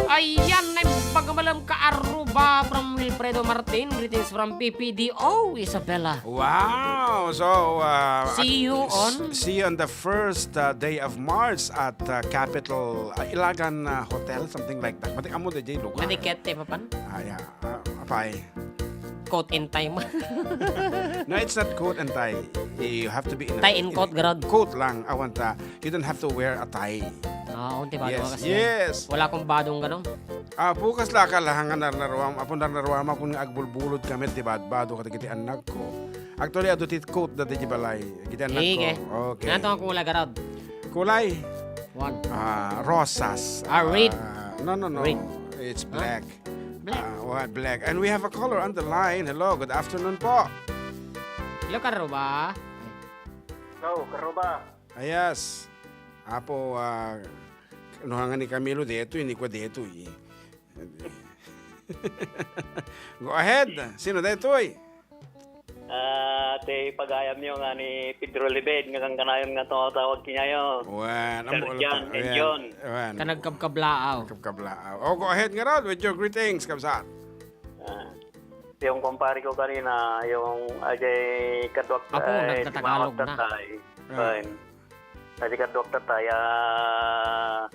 Ayan, naimbag a malem ka Aruba from Wilfredo Martin. Greetings from P P D O, Isabela. Wow! So, uh, See you at, on see you on the first, uh, day of March at, uh, Capitol, uh, Ilagan, uh, Hotel, something like that. Mati amo da jay lugar. Maniket, eh, papan? Ah, yeah. Ah, apay. Coat and tie mo. No, it's not coat and tie. You have to be in a, Tie and in coat, garod. Coat lang, awan ta. You don't have to wear a tie. Ah, unti ba Yes, kasi? Yes. Wala akong badong gano. Ah, bukas la ka lang nga narnaruam, apo narnaruam ako nga agbulbulod kami ti badbado kadagiti annakko. Actually, adu ti coat da di balay. Kiti annakko. Sige. Okay. Nato ang kulay, garod. Kulay? One. Ah, rosas. Ah, red. Ah, no, no, no. Red. It's black. Black. Ah, what, black. And we have a caller on the line. Hello, good afternoon po. Hello, Karuba. Hello, Karuba. Ah, yes. Apo, ah, No, nga ni Camilo detoy, ni kua detoy. Go ahead. Sino detoy? Ah, ti pagayamyo nga ni Pedro Libed nga kankanayon nga tumatawag kaniayo. Wen, Sir ammo John, ulit. Wen, John. Wen. Kanagkabkablaaw. Kabkablaaw. Oh, go ahead ngarud with your greetings, kabsat. Ah, yung kumpare ko kanina, yung ajay kaduak, Apo, eh, nagtatagalog na. Tatay. Ah. Wen. Ajay kaduak tatay, ah,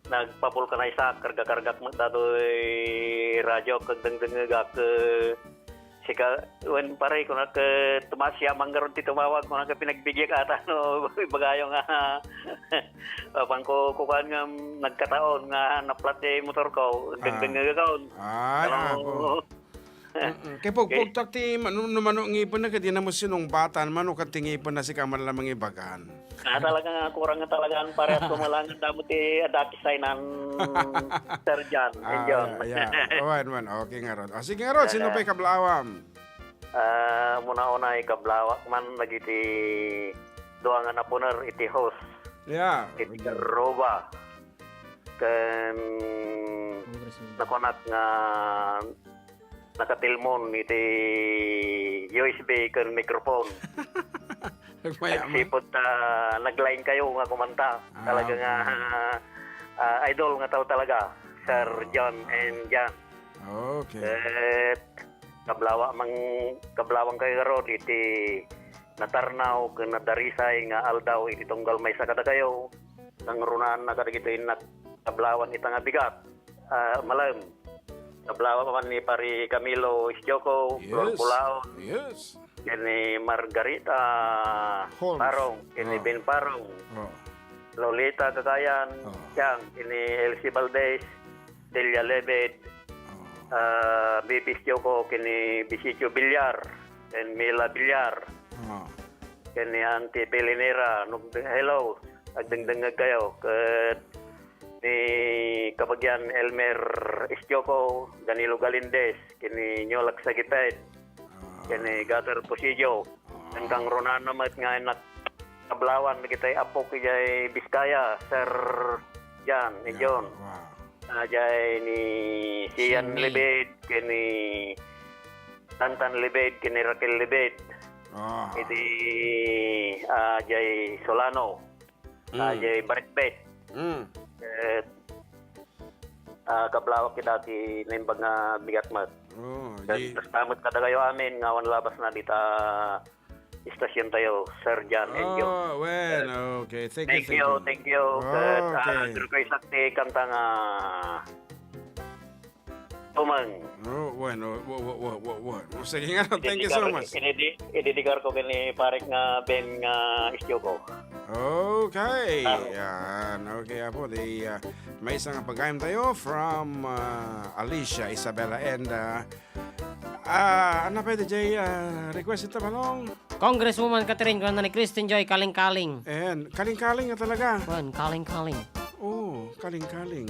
nagpabulkanaysak, karga-kargak met datoy radyo, kag dengdengngegak, eh, sika, wen, pare, kunak, eh, Tomas, siak man ngarud ti tumawag, kunak, pinagbigiak ata, no, ibagayo nga, apan ko, kukuan nga, nagkataon nga naplat ti motor ko, Ah. dengdengngegak. Ay, Ano, apo. Mm-mm. Kay pugpugtak ti manu-, no mano ngipenna, ket dina mo sinungbatan, mano ket ti ngipenna, sika man la mangibagan. Ah, talaga nga, kurang nga talaga ang parehas ko malangan damo ti adakis ay nan Sir John, Ah, John. Yeah, yeah. Wen, wen. Okay ngarud. Ah, sige ngarud, sino Ah. pay kablaawam? Ah, muna-una, ikablawak man dagiti dua nga napuner iti host. Yeah. Iti Roba. Ken Congressman. Nakunak nga nakatilmon iti U S B ken microphone. Nagmayaman. Nagsipud ta naglain kayo nga kumanta. Ah, Talaga nga, okay. ah, idol nga tao talaga, Sir Ah. John and Jan. Okay. Ket kablawa mang, kablawang kayo ngarud iti natarnaw ken nadarisay nga aldaw iti tunggal maysa kadakayo. Nangrunaan na kadagitoy innak kablawan ita nga bigat. Ah, malem. Kablawan man ni Pari Camilo Isjoko, Flor Yes. Bulaon, Yes. ken ni Margarita Holmes. Parong, ken ni Ah. Ben Parong, Oh. Lolita Cagayan, Oh. Chang, ken ni Elsie Valdez, Delia Lebed, Oh. ah, Bibis Joko, ken ni Bisicho Villar, ken Mila Villar, Oh. ken ni Auntie Pelinera, nag-, hello, agdengdengngeg kayo, ket ni kabagian Elmer Isjoko, Danilo Galindez, ken ni Nyolak Sagiped, Ah. ken ni Gater Pusidio, Ah. ken kangrunaan na met nga innak kablawan dagiti apok idiay Biskaya, Sir Jan, Yeah, John. Wow. Ah, diay ni Sian Sini. Libid, ken ni Tantan Libid, ken ni Raquel Libid. Ah. Iti, ah, diay Solano. Ah, Mm. diay Barikbet. Mm. Ket, ah, kablawak ita ti naimbag nga bigat met. Oh, Ket di- basta met kadakayo amin nga awan labasna dita istasyon tayo, Sir John and Joe. Oh, well, okay. Thank you, Thank thank you, you. thank you. Ket, ah, Okay. request ak ti kanta nga Tumeng. Oh, bueno, wa-, wa-, wa-, wa-, wa-, sige nga, thank you so Idedikar, much. idedi-, idedikar ko kini parek nga Ben nga isyo ko. Okay. Ah. Yan. Okay, apo. Di, ah, may isang pagkain tayo from, ah, Alicia Isabella and, ah, Ah, ano pwede, Jay? Ah, request ita, Balong? Congresswoman Catherine, kuna ni Christine Joy, kaling-kaling. Ayan, kaling-kaling nga talaga. Wan, kaling-kaling. Oo, kaling-kaling.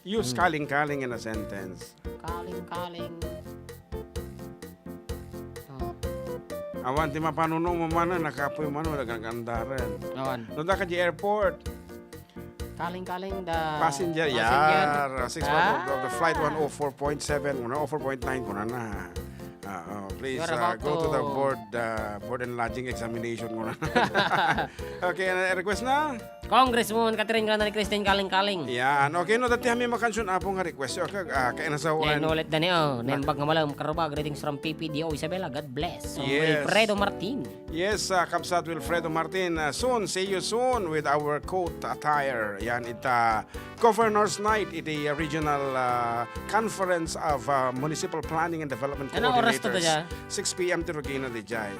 Use Hmm. kaling-kaling in a sentence. Kaling-kaling. Oh. Awan ti mapanuno mo man, nakapoy man, wala kang kandaren. Awan. No, da ka di airport. Kaling-kaling da Passenger, passenger. Yar. Six Ah. of the flight one oh four point seven, one oh four point nine, kuna na. Ah, oh, please, You're ah, about go to the to board, ah, board and lodging examination, kuna. Okay, ano, request na? Congresswoman Catherine, kuna ni Christine, kaling-kaling. Yan. Okay, no, dati kami makansun, apo nga request. Okay, ah, kaya nasa Yan, ulit, Dani, oh. Naimbag nga malam, Karuba, greetings from P P D O Isabela. God bless. From Yes. Wilfredo Martin. Yes, ah, Kabsat Wilfredo Martin. Ah, soon, see you soon with our coat attire. Yan, ita Governor's Night, iti Regional, ah, Conference of, ah, Municipal Planning and Development Ano oras to Coordinators. Dyan? Six P M ti rugina dijay.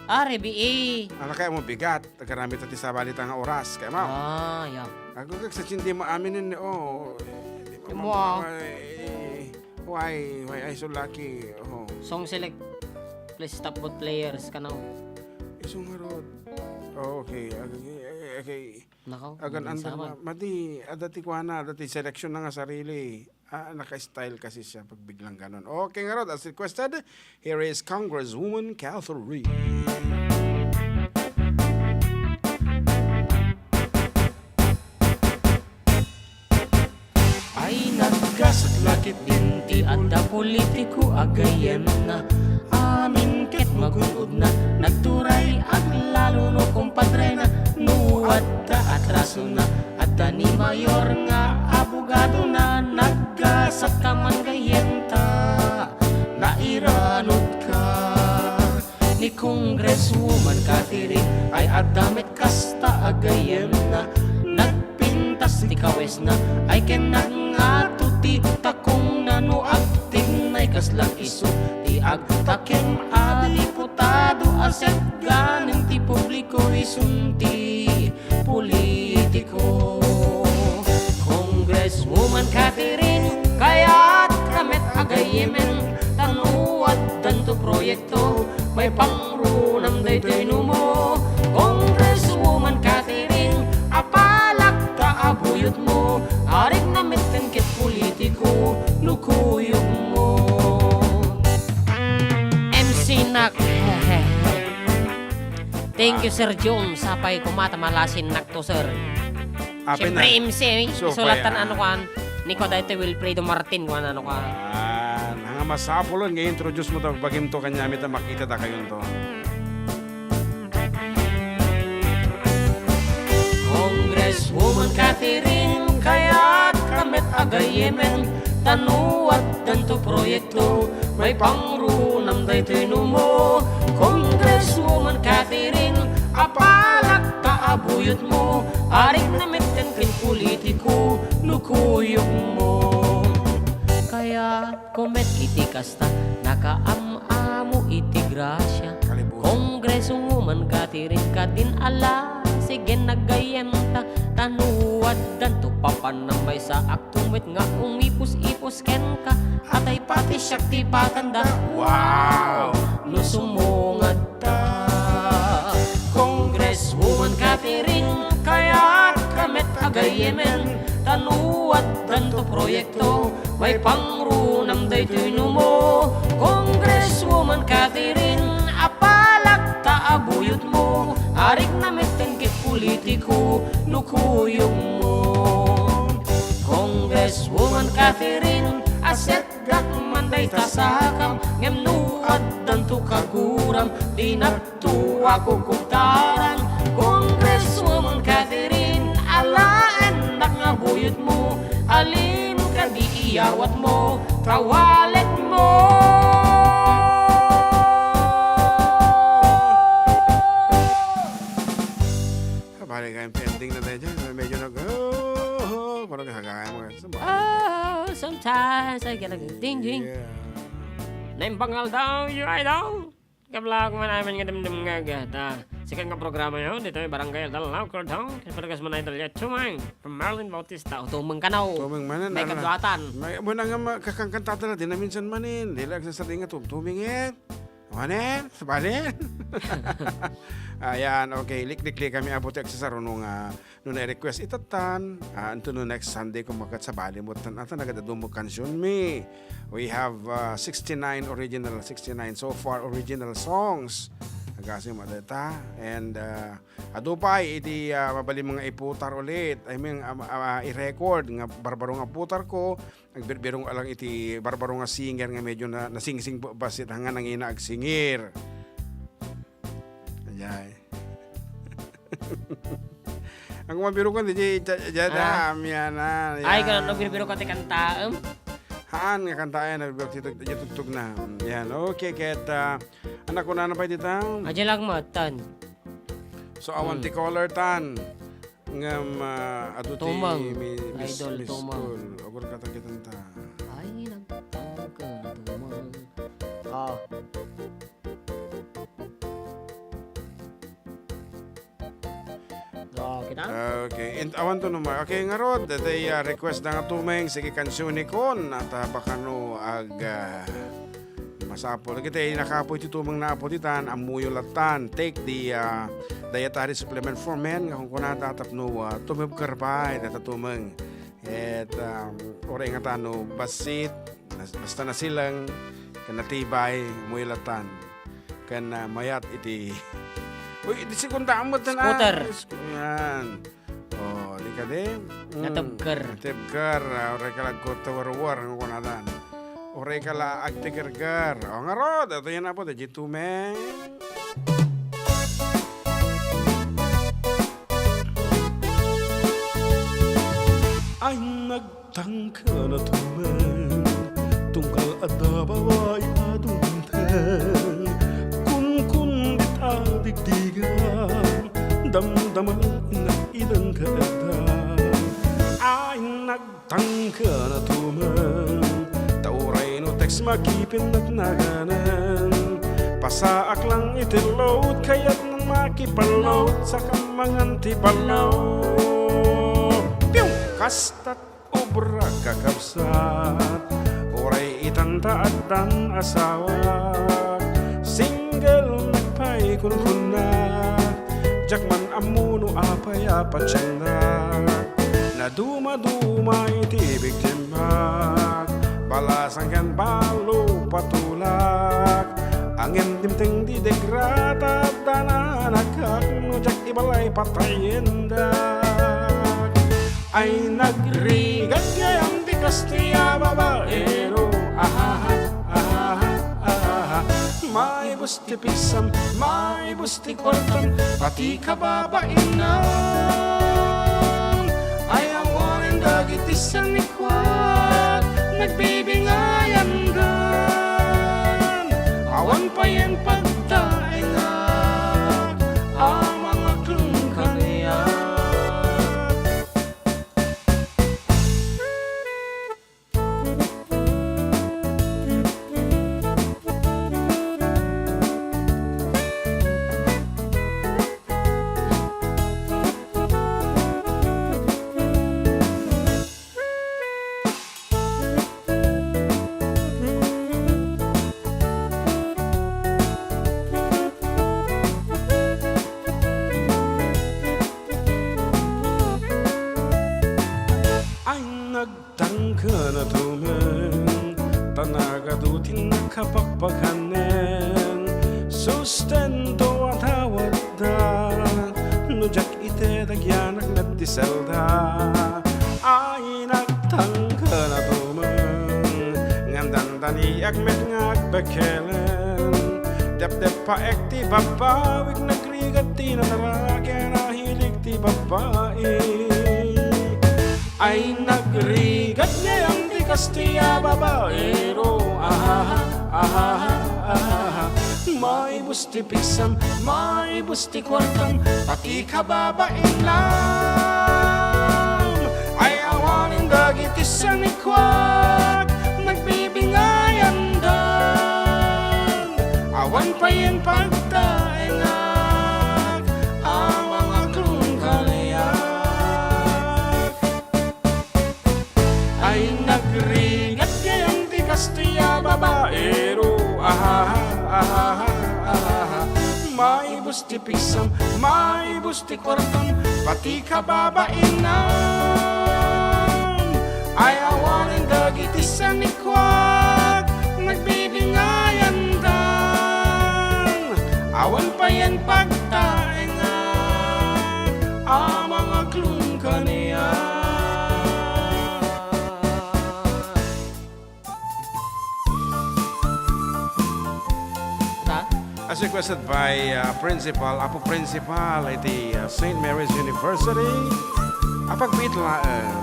Ah, rebi. Ano kaya mo bigat? Tagarami ta ti sabali ta nga oras. Kaya mo? Ah, yeah. Ako kag sa sindi mo amin, oh. Di mo Mo, ah. Why, why, why I so lucky? Oh. Song select. Please stop both players, kanaw. Isu nga rod. Oh, okay. Okay, okay, okay. Nakaw, Agan ang andar sama. Ma-, madi, adda ti kuana, adda ti selection na nga sarili. Ah, naka-style kasi siya pag biglang ganon. Okay nga rod, as requested, here is Congresswoman Catherine. Dinti adda politiko a gayyemna, amin ket magun-odna, nagturay aglalo no kumpadrena, no adda atrasona, adda ni mayor nga abogadona, naggasat ka man gayyemta, nairanudka. Ni Congresswoman Catherine ay adda met kasta a gayyemna, nagpintas ti kawesna, ay ken nagngato ti takongna no agtignay kasla isu ti agtakem a diputado a setganen ti publiko isun ti politiko. Congresswoman Catherine, kayat ka met a gayyemen, ta no addanto proyekto, maipangrunam daytoy numo. Congresswoman Catherine, apalak ta a buyotmo, arigna met ken ket politiko no kuyogmo. M C Nak. Thank you, Sir Jom. Sapay koma ta malasin nakto, sir. Apay. Siyempre, na. M C, eh. So, isulatan, kaya, ano kuan, ni ko daytoy Wilfredo Martin, kuan, ano kuan. Ah, nga masapul nga introduce mo to, bagim to kanya, mita makita ta kayon to. Congresswoman Catherine, kayat ka met a gayyemen, ta no addanto proyekto, maipangrunam daytoy numo. Congresswoman Catherine, apalak ta a buyotmo, arigna met ken politiko no kuyogmo. Kayatko met iti kasta, nakaam-amo iti grasia. Kalibus. Congresswoman Catherine, kadin ala, sige naggayyemta, ta no addanto papanam maysaak met nga umipus-ipus kenka, atay pati siak ti patanda. Wow! No sumungadta. Congresswoman Catherine, kayat ka met a gayyemen, ta no addanto proyekto, maipangrunam daytoy numo. Congresswoman Catherine, apalak ta a buyotmo, arigna met ken ket politiko no kuyogmo. Congresswoman Catherine, asetgak man dayta sakam, ngem no addanto kaguram, dinakto a kukuptaran. Congresswoman Catherine, alaennak nga buyotmo, alim kadi iyawatmo, kawalekmo. Balik kayong pending na tayo dyan. Medyo nag-, oh, oh, oh, parang kagaya mo. Oh, sometimes I get a ding, ding. Yeah. Naimbang aldaw, your idol. Kablak man amin nga dumdum nga gata. Sikan nga programa yo, dito may Barangay Aldal, Laukord, ho. Kaya pala kas manay talya, Tumang. From Marlon Bautista, o Tumang Kanaw. Tumang manan, may ala. Kaduatan. May, muna nga ma-, kakangkantata na din na minsan manin. Dila, agsasali nga tum-, tumingit. Manen, sabali. Ayan, okay. Liklikli kami, abot yung aksesaro nung, ah, nung na-request itatan. Ah, until no next Sunday, kung makat sabali mo tan, ata nagadadumog kansion mi. We have, ah, sixty-nine original, sixty-nine so far original songs. Agasi mo data. And, ah, adu pay iti, ah, mabalin nga iputar ulit. I mean, ah, ah, i-record nga barbaro nga putar ko. Nagbirbirong alang iti barbaro nga singer nga medyo na, nasingsing po, bassit nga nangina agsingir. Ajay. Ang mabiro ko, di, di, di, di, Ah. Dam, yan na, ay, yan. Ganun, no, birbiro ka ti kanta, em? Haan, nga kanta, yan, nagbibiro ti tug-, ti tugtog na. Yan, okay, ket, ah, anak ko na, ano pa iti tang? Aja lang mo, tan. So, awan Hmm. ti caller, tan. Ngem, ah, adu ti Tumang. Mi-, Miss, Idol Miss Tumang. Cool. Agur ka ta kitanta. Ay, nagtangka, Tumang. Ah. Ah, kita? Okay. In-, awan to naman. Okay, ngarud, dati, ah, request na nga Tumang, sige, kansyoni kon, at, ah, baka no, ag, ah, Masapul. Ket nakapoy ti tumeng nga apo ditan, ammoyo lattan. Take the, ah, dietary supplement for men nga kunkunada tapno, ah, tumibker pay dayta tumeng. Ket, um, uray ngata no bassit, nas-, basta nasileng, ken natibay, ammoyo lattan. Ken, ah, mayat iti, uy, iti segunda met, ah, scooter. Yan. Oh, di kadi? Mm, natibker. Natibker, ah, uray ka la agkutawerwer, nga kunadan. Uray ka la agtigerger. O, ngarud, ito yan, Apo, daydi tumeng. Ay, nag- Tangken a tumeng, tunggal adda babai a dumteng. Kunkundit a digdigan, damdama la innak idan ket adda. Ay, nagtangken a tumeng, ta uray no text makipinnak naganen. Pasaak lang iti load, kayatnan makipalload, saka mangan ti ballo. Piu! Kasta obrak, kakabsat, uray itan ta addan asawak. Single pay kunkunnak, diak man ammo no apay a patiendak. Nadumaduma iti biktimak, balasan ken balo patulak. Angem dimteng di degrata, addan a nakak, no diak ibalay patayendak. Ay, nagrigat gayam ti kastoy a babaero. Ahaha, ahaha, ahaha. Maibus ti pigsam, maibus ti kuartam, pati kababainam. Ay, awanen dagiti sanikuak, nagbibingayandan. Awan payen pagtaengak a mangaklong kaniak. Ay, nagtangken a tumeng, ta nagadu ti nakapakpakanen. Sustento a tawadda, no diak itedak, yanak met ti selda. Ay, nagtangken a tumeng, ngem dandaniak met nga agbekkelen. Depdeppaek ti babbawik, nagrigat ti nanaraken a hilig ti babbai. Ay, nagrigat gayam ti kastoy a babaero. Ahaha, ahaha, ahaha. Maibus ti pigsam, maibus ti kuartam, pati kababainam. Ay, awanen dagiti sanikuak, nagbibingayandan. Awan payen pagtaengak a mangaklong kaniak. Ay, nagrigat gayam ti kastoy a babaero. Ahaha, ahaha, ahaha. Maibus ti pigsam, maibus ti kuartam, pati kababainam. Ay, awanen dagiti sanikuak, nagbibingayandan. Awan payen pagtaengak a mangaklong kaniak. As requested by, uh, Principal, Apo Principal iti, uh, Saint Mary's University. Apagbiit laeng.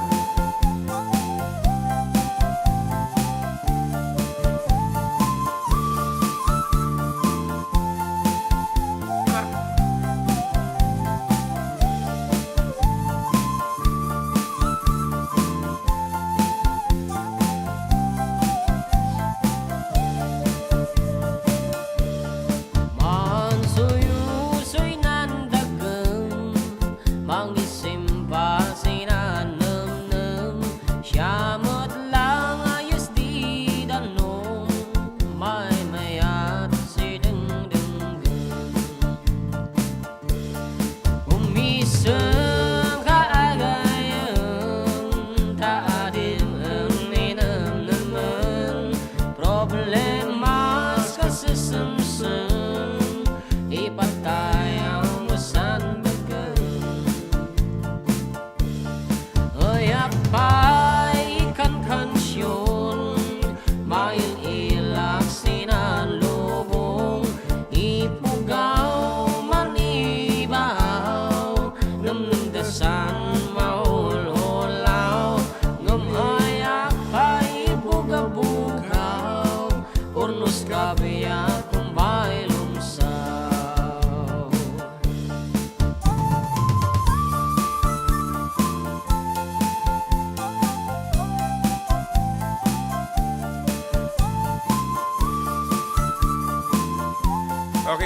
Mansuyusoy nan dakem, mangisimpa sinan nemnem, siya met la nga ayes ti danum, maymayat si dengdenggen. Umisem ka agayem, ta adim-em ni nemnemen, problemas ka sesemsem, ipatayam san bekem.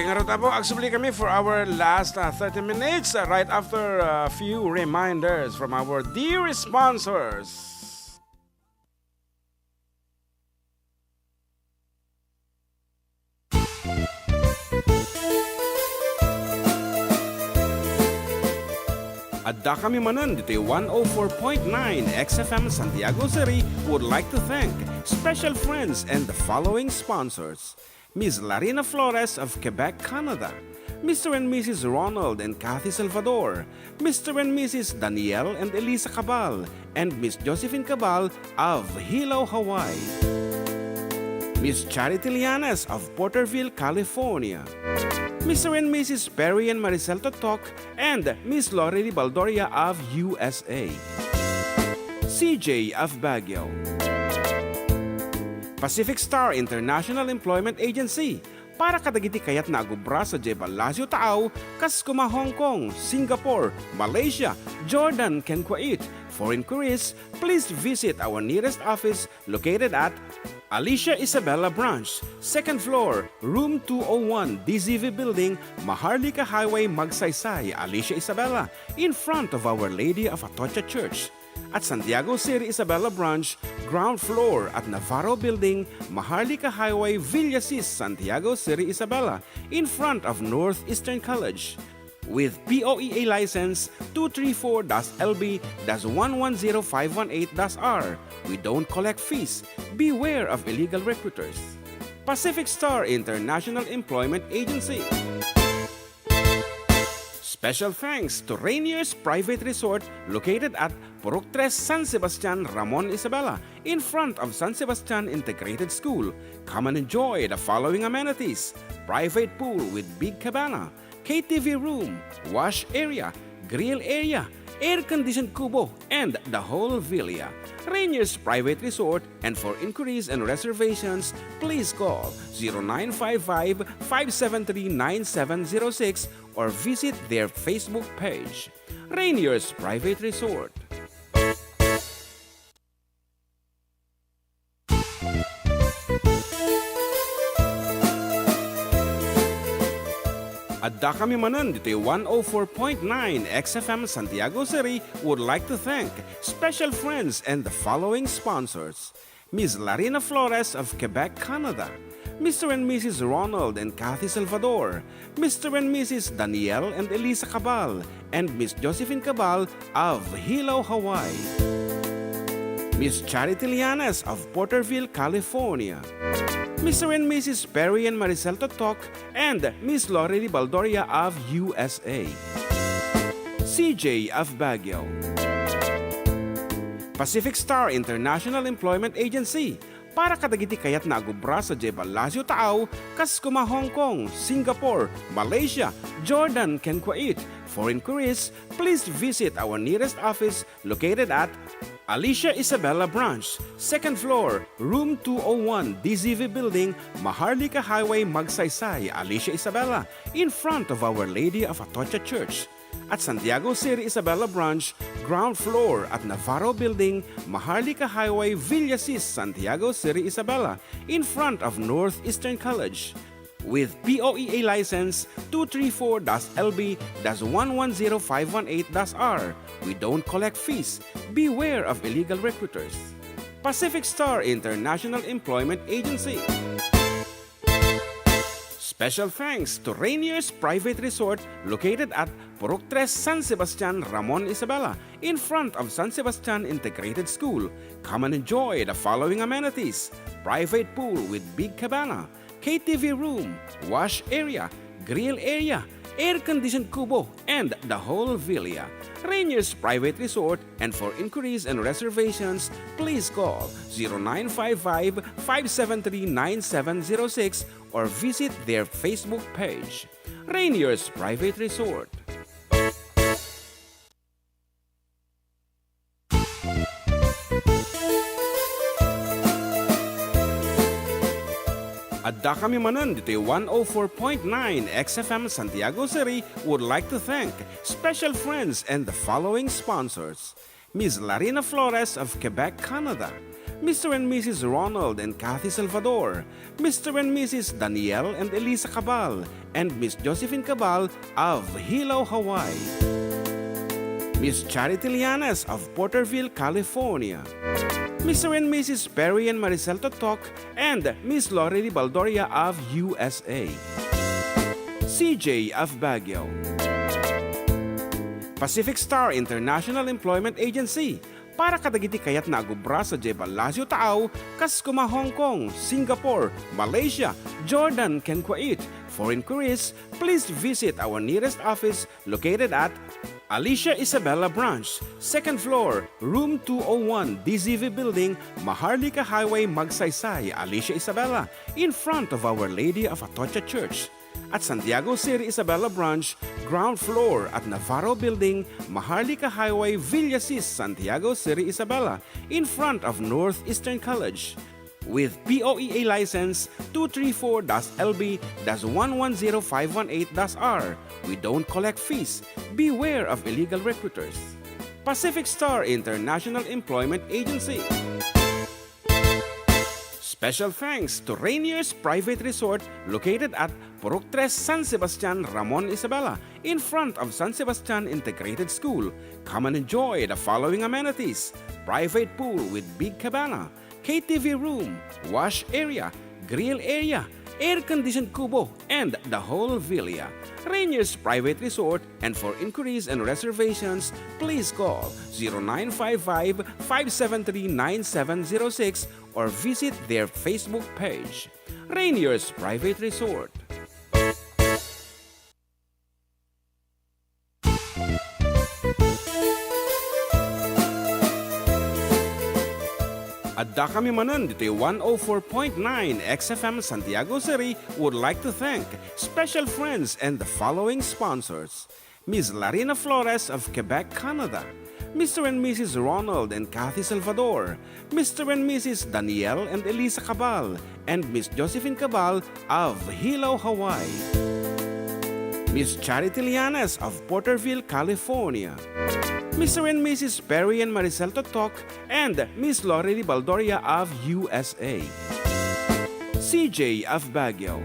Ngarud, apo, agsubli kami for our last, uh, thirty minutes, uh, right after a few reminders from our dear sponsors. Adda kami manen ditoy one oh four point nine X F M Santiago City would like to thank special friends and the following sponsors: Miss Larina Flores of Quebec, Canada, Mister and Missus Ronald and Kathy Salvador, Mister and Missus Daniel and Elisa Cabal, and Miss Josephine Cabal of Hilo, Hawaii, Miss Charity Lianes of Porterville, California, Mister and Missus Perry and Maricel Totok, and Miss Lorely Baldoria of U S A, C J of Baguio, Pacific Star International Employment Agency, para kadagiti kayatna a gubra sadiay Palacio Taaw, kas kuma Hong Kong, Singapore, Malaysia, Jordan, ken Kuwait. For inquiries, please visit our nearest office located at Alicia Isabela Branch, second floor, room two oh one, D Z V Building, Maharlika Highway, Magsaysay, Alicia Isabela, in front of Our Lady of Atocha Church. At Santiago City Isabela Branch, ground floor at Navarro Building, Maharlika Highway, Villasis, Santiago City Isabela, in front of Northeastern College. With P O E A license two three four dash L B dash one one zero five one eight dash R, we don't collect fees. Beware of illegal recruiters. Pacific Star International Employment Agency. Special thanks to Rainier's Private Resort located at Purok Tres, San Sebastian, Ramon Isabela, in front of San Sebastian Integrated School. Come and enjoy the following amenities: private pool with big cabana, K T V room, wash area, grill area, air-conditioned kubo, and the whole villa. Rainier's Private Resort, and for inquiries and reservations, please call zero nine five five, five seven three, nine seven zero six or visit their Facebook page, Rainier's Private Resort. Adda kami manen ditoy one oh four point nine X F M Santiago City would like to thank special friends and the following sponsors: Miss Larina Flores of Quebec, Canada, Mister and Missus Ronald and Kathy Salvador, Mister and Missus Daniel and Elisa Cabal, and Miss Josephine Cabal of Hilo, Hawaii, Miss Charity Lianes of Porterville, California, Mister and Missus Perry and Maricel Totok, and Miss Lorely Baldoria of U S A, C J of Baguio, Pacific Star International Employment Agency, para kadagiti kayatna a gubra sadiay Palacio Taaw, kas kuma Hong Kong, Singapore, Malaysia, Jordan, ken Kuwait. For inquiries, please visit our nearest office located at Alicia Isabela Branch, second floor, room two oh one, D Z V Building, Maharlika Highway, Magsaysay, Alicia Isabela, in front of Our Lady of Atocha Church. At Santiago City Isabela Branch, ground floor at Navarro Building, Maharlika Highway, Villasis, Santiago City Isabela, in front of Northeastern College. With P O E A license two three four dash L B dash one one zero five one eight dash R, we don't collect fees. Beware of illegal recruiters. Pacific Star International Employment Agency. Special thanks to Rainier's Private Resort located at Purok Tres, San Sebastian, Ramon Isabela, in front of San Sebastian Integrated School. Come and enjoy the following amenities: private pool with big cabana, K T V room, wash area, grill area, air-conditioned kubo, and the whole villa. Rainier's Private Resort, and for inquiries and reservations, please call zero nine five five, five seven three, nine seven zero six or visit their Facebook page, Rainier's Private Resort. Adda kami manen ditoy one oh four point nine X F M Santiago City would like to thank special friends and the following sponsors: Miss Larina Flores of Quebec, Canada, Mister and Missus Ronald and Kathy Salvador, Mister and Missus Daniel and Elisa Cabal, and Miss Josephine Cabal of Hilo, Hawaii. Miss Charity Lianes of Porterville, California. Mister and Missus Perry and Maricel Totok and Miss Lorely Baldoria of U S A. C J of Baguio. Pacific Star International Employment Agency, para kadagiti kayatna a agubra sadiay Palacio Taaw, kas kuma Hong Kong, Singapore, Malaysia, Jordan, ken Kuwait. For inquiries, please visit our nearest office located at Alicia Isabela Branch, second floor, room two oh one, D Z V Building, Maharlika Highway, Magsaysay, Alicia Isabela, in front of Our Lady of Atocha Church. At Santiago City Isabela Branch, ground floor at Navarro Building, Maharlika Highway, Villasis, Santiago City Isabela, in front of Northeastern College. With P O E A license two three four dash L B dash one one zero five one eight dash R, we don't collect fees. Beware of illegal recruiters. Pacific Star International Employment Agency. Special thanks to Rainier's Private Resort located at Purok Tres, San Sebastian, Ramon Isabela, in front of San Sebastian Integrated School. Come and enjoy the following amenities: private pool with big cabana, K T V room, wash area, grill area, air-conditioned kubo, and the whole villa. Rainier's Private Resort, and for inquiries and reservations, please call zero nine five five, five seven three, nine seven zero six or visit their Facebook page. Rainier's Private Resort. Addakami manen ditoy one oh four point nine X F M Santiago City would like to thank special friends and the following sponsors: Miss Larina Flores of Quebec, Canada, Mister and Missus Ronald and Kathy Salvador, Mister and Missus Daniel and Elisa Cabal, and Miss Josephine Cabal of Hilo, Hawaii. Miss Charity Lianes of Porterville, California. Mister and Missus Perry and Maricel Totok, and Miss Lorely Baldoria of U S A. C J of Baguio.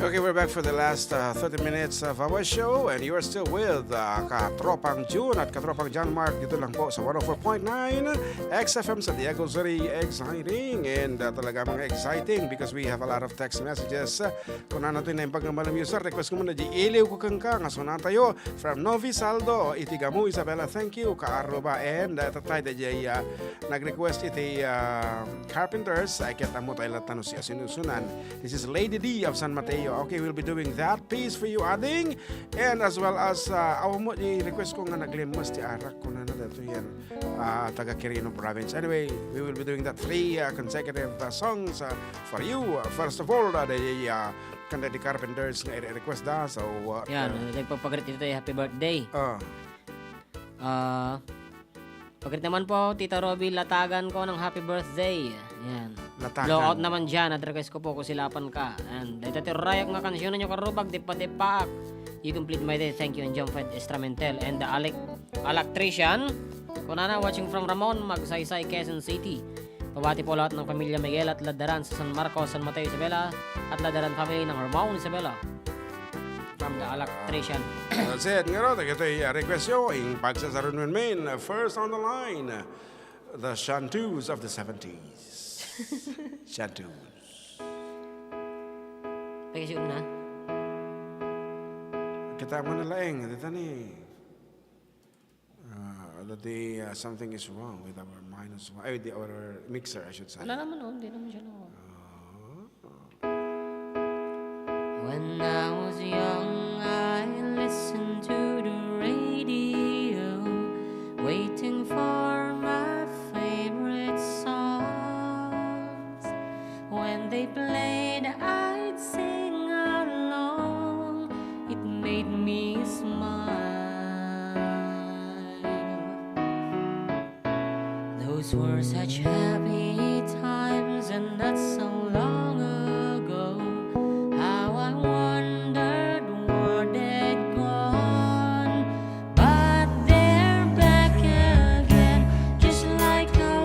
Okay, we're back for the last, uh, thirty minutes of our show, and you are still with, uh, Katropang June at Katropang John Mark dito lang po sa one oh four point nine X F M Santiago City, exciting, and, uh, talaga mga exciting because we have a lot of text messages. Uh, kunana to, naimbag nga Malam User, request ko muna di iliw ko kangka nga sonatayo from Novi Saldo, iti Gamu, Isabela, thank you, Kaaruba, and, uh, tatay da jay, uh, nag-request iti, uh, Carpenters, ay ket ammo tayo latta no siya sinusunan. This is Lady D of San Mateo. Okay, we'll be doing that piece for you, ading. And as well as, uh, awan mo, i-request ko nga naglimos ti arak ko na na dito yan. Uh, taga Quirino Province. Anyway, we will be doing that three, uh, consecutive, uh, songs, uh, for you. Uh, first of all, uh, the, uh, kanta di Carpenters nga i-request da. So, uh, Yan, uh, nagpapagrit dito tayo, happy birthday. Uh, Ah, pagkita naman po, Tita Roby, latagan ko ng happy birthday. Yan. Latagan. Blowout naman dyan, at request ko po, Kusilapan Ka. And dayta ti rayak nga kansiyon nyo, karubag, Tippa-tippaak. You complete my day, thank you, and John Fred Estramentel. And the Alec, Electrician, kunana, watching from Ramon, Magsaysay, Quezon City. Pabati po lahat ng pamilya Miguel at Ladaran sa San Marcos, San Mateo, Isabela, at Ladaran family ng Ramon, Isabela. From the Electrician. That's it. Ngaro, dagitoy, uh, request yo, ing pagsasarunun men, uh, first on the line, uh, the Shantoos of the seventies. Shantoos. Pagkasiun na? Kita mo na laeng, dito ni. Uh, that the, uh, something is wrong with our mind as well. Ay, with the, our mixer, I should say. Wala naman, oh. Hindi naman siya na. When I was young, I listened to the radio, waiting for my favorite songs. When they played, I'd sing along. It made me smile. Those were such happy times, and not so long ago. How I wondered where they'd gone. But they're back again, just like a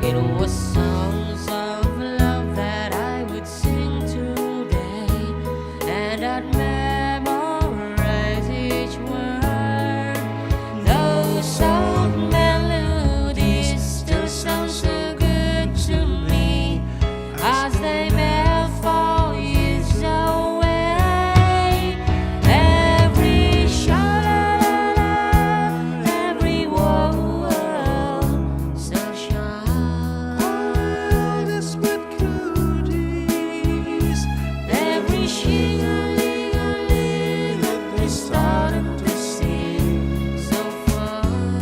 It was songs of love that I would sing today, and I'd memorize each word. Those soft melodies still sound so good to me as they melt for years away. Every sha-la-la-la, every whoa-whoa, so shine. All this with goodies. Every shing-a-ling-a-ling that they started to sing so fine.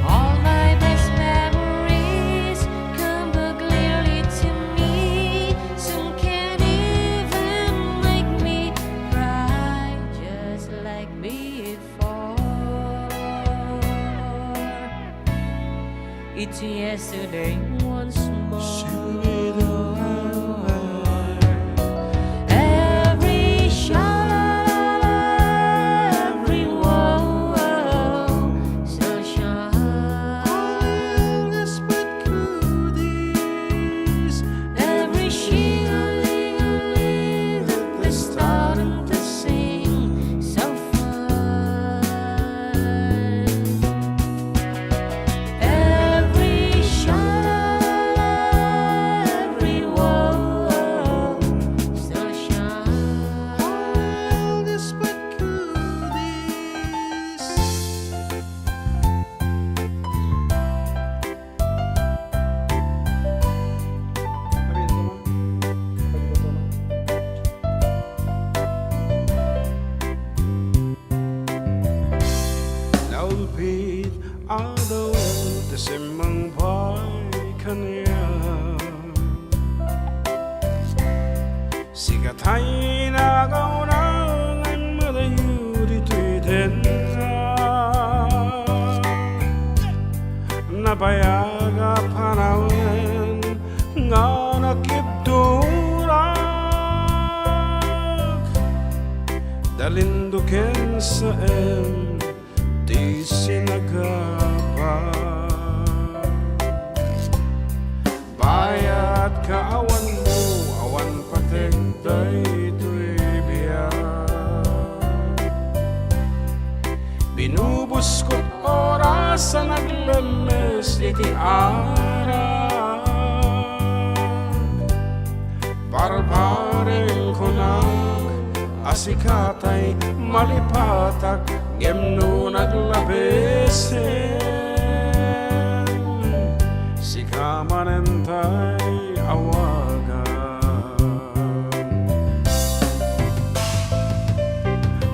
All my best memories come back clearly to me. Some can't even make me cry just like before. It's yesterday once more. Every sha-la-la-la, every whoa-whoa, so shine. All this but goodies. Every shing-a-ling-a-ling that they started to sing so fine. Every sha-la-la-la, every whoa-whoa, so shine. All this but goodies. Naulpit a dawen ti simmang pay kaniak. Sika tay nagauna nga immadayo ditoy tengnga. Nabayag a panawen nga nakibturak. Dalinduken saem ti sinagaba. Bayat ka awanmo, awan patek daytoy biag. Binubuskot oras a naglemmes iti arak. Parparen kunak a sika tay malipatak, ngem no naglabesen, sika manen tay awagan.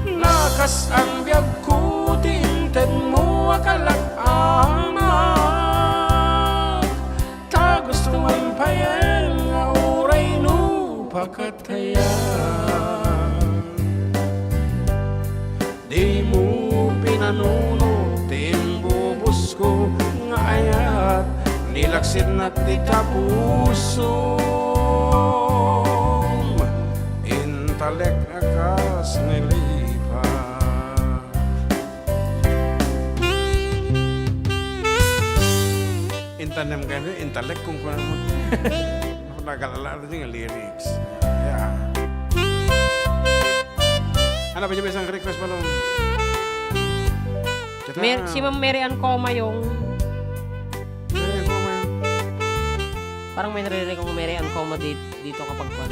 Nakas-an biagko ti intedmo a kalak-anak. Ta gustoem payen nga uray no pakatayan, dimo pinanunot ti imbubusko nga ayat. Nilaksidnak dita pusom, intalek a kas nilipat. Intanem kami, intalek kung kunan mo. Nagalala na nga lyrics. Yeah. Ano ba yung isang request mo, no? Mer-, si Ma'am Mary Ann Coma yung Mary Ann Coma yung Parang may naririnig akong Mary Ann Coma di-, dito kapag kwan.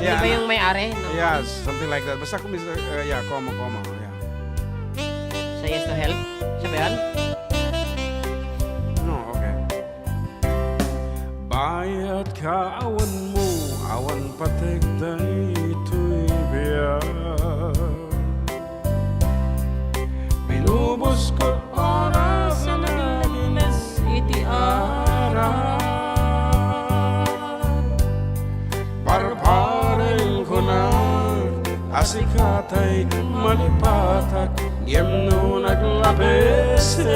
Yeah, Di ba ano? yung may-ari ng Yes, something like that. Basta kung bisa, uh, yeah, comma, comma, yeah. Say yes to help? Siya ba yan? No, okay. Bayat ka awan mo, awan patek daytoy biag. Binubuskot oras a naglemmes iti arak. Parparen kunak a sika tay malipatak, ngem no naglabesen,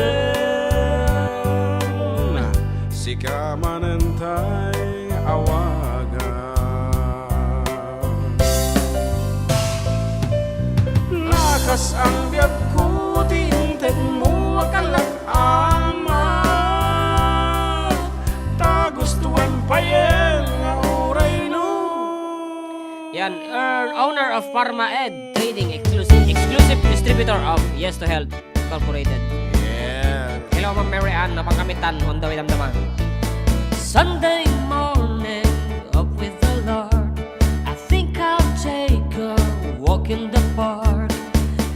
sika manen tay awagan. Nakas-an biagko ti intedmo An er-, owner of Pharma Ed Trading, exclusive, exclusive distributor of Yes to Health Incorporated. Yes. Hello, Ma'am Mary Ann. Napangkamitan, on the way, damdama. Sunday morning, up with the Lord. I think I'll take a walk in the park.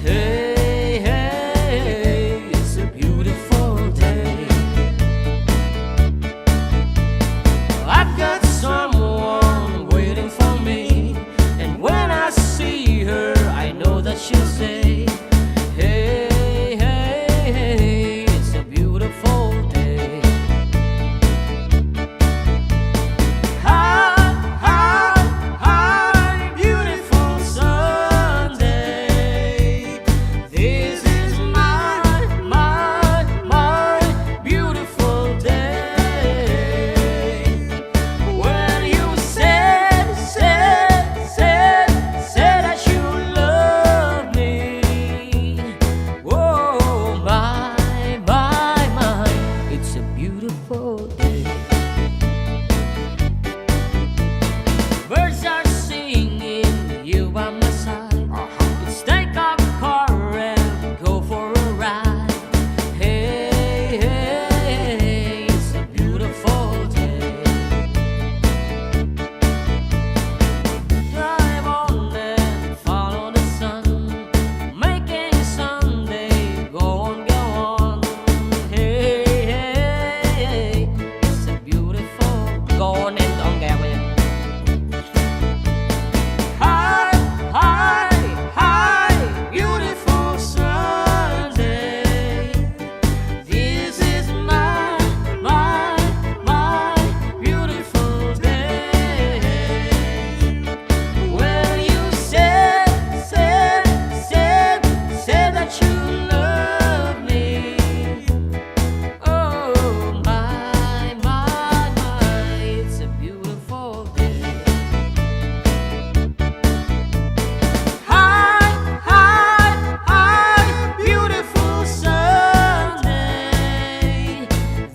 Hey, hey, it's a beautiful day. I've got someone waiting for me, and when I see her, I know that she'll say, "Hey, hey, hey, it's a beautiful day." Hi, hi, hi, beautiful Sunday. This is my, my, my beautiful day. When you said, said, said, said that you love me. Oh, my, my, my, it's a beautiful day. Birds are singing, you by my side. Uh-huh. Let's take a car and go for a ride. Hey, hey, it's a beautiful day. Drive on and follow the sun, making Sunday go on, go on. Hey, hey, hey, it's a beautiful, go on and on, kaya mo yan. Hi, hi, hi, beautiful Sunday. This is my, my, my beautiful day. When you said, said, said, said that you love me. Oh, my, my, my, it's a beautiful day. Hi, hi, hi, beautiful Sunday.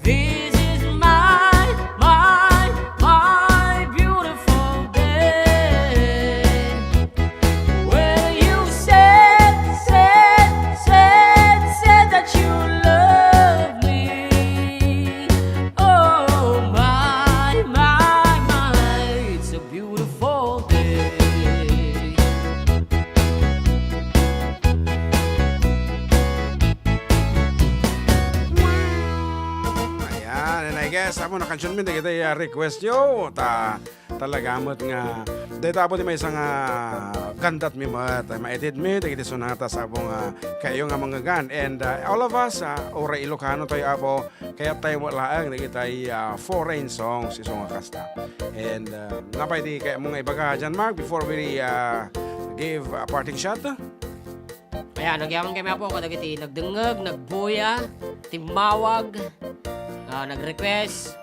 This is my, my, my beautiful day. Well, you said, said, said, said that you love me. Oh, my, my, my, it's a beautiful day. Ayan, and I guess, amo na kansion mi, dagiti, ah, request nyo, ta, talaga met nga, dayta apo ti maysa nga gandat mi met, ay maitid mi, dagiti sonata sa apo nga kayo nga manggagan. And, ah, all of us, ah, uray Ilocano tayo, apo, kayat tayo met laeng dagiti, ah, foreign songs, isu nga kasta. And, ah, napay ti kayat mo nga ibaga, John Mark, before we, ah, give a parting shot? Ayan, nagyaman kami, apo, kadagiti nagdengngeg, nagbuya, timmawag, ah, nag-request,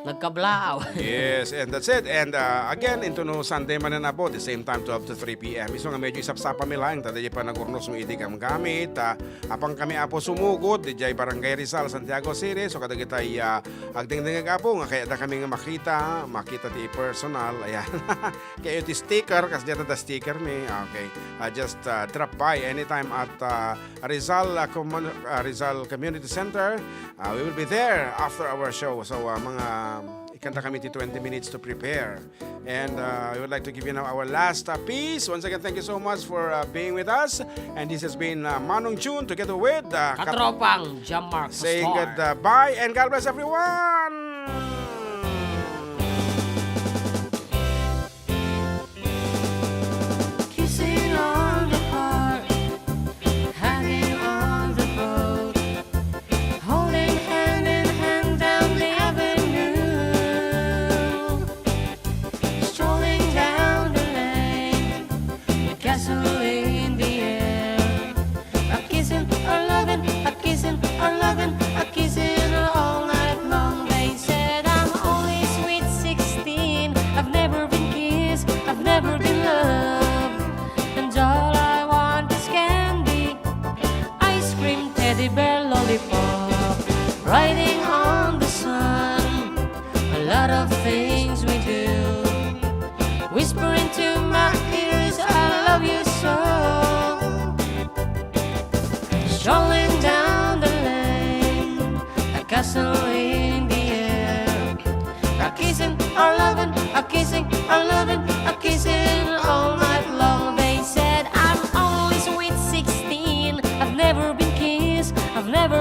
nagkablaaw. Yes, and that's it. And, uh, again, into no Sunday manen, apo, the same time, twelve to three p m. Isu nga medyo isapsapa mi laeng, ta diay panagurnos mo iti gamgamit, ah, apang kami, apo, sumugod, diay Barangay Rizal, Santiago City. So, kadagitay, ah, agdengdengngeg, apo, nga kayatda kami nga makita, makita ti personal. Ayan. Kayo ti sticker, kas diay ta sticker mi. Okay. Uh, just, uh, drop by anytime at, uh, Rizal, uh, Commun-, uh, Rizal Community Center. Uh, we will be there after our show. So, uh, mga, ikanta kami ti twenty minutes to prepare. And, uh, we would like to give you now our last, uh, piece. Once again, thank you so much for, uh, being with us. And this has been, uh, Manong June together with, uh, Kat-, Katropang John Mark saying Pastor. Goodbye and God bless everyone. Kissing on the heart, hanging on the boat, holding hand in hand down the avenue, strolling down the lane, with gasoline in the air. A kissing, a loving, a kissing, a loving, a kissing all night long. They said I'm only sweet sixteen. I've never been kissed, I've never been loved. And all I want is candy, ice cream, teddy bear, lollipop. Riding on the sun, a lot of things we do. Whispering to Strolling down the lane, a castle in the air. A kissing, a loving, a kissing, a loving, a kissing all night long. They said, "I'm only sweet sixteen. I've never been kissed, I've never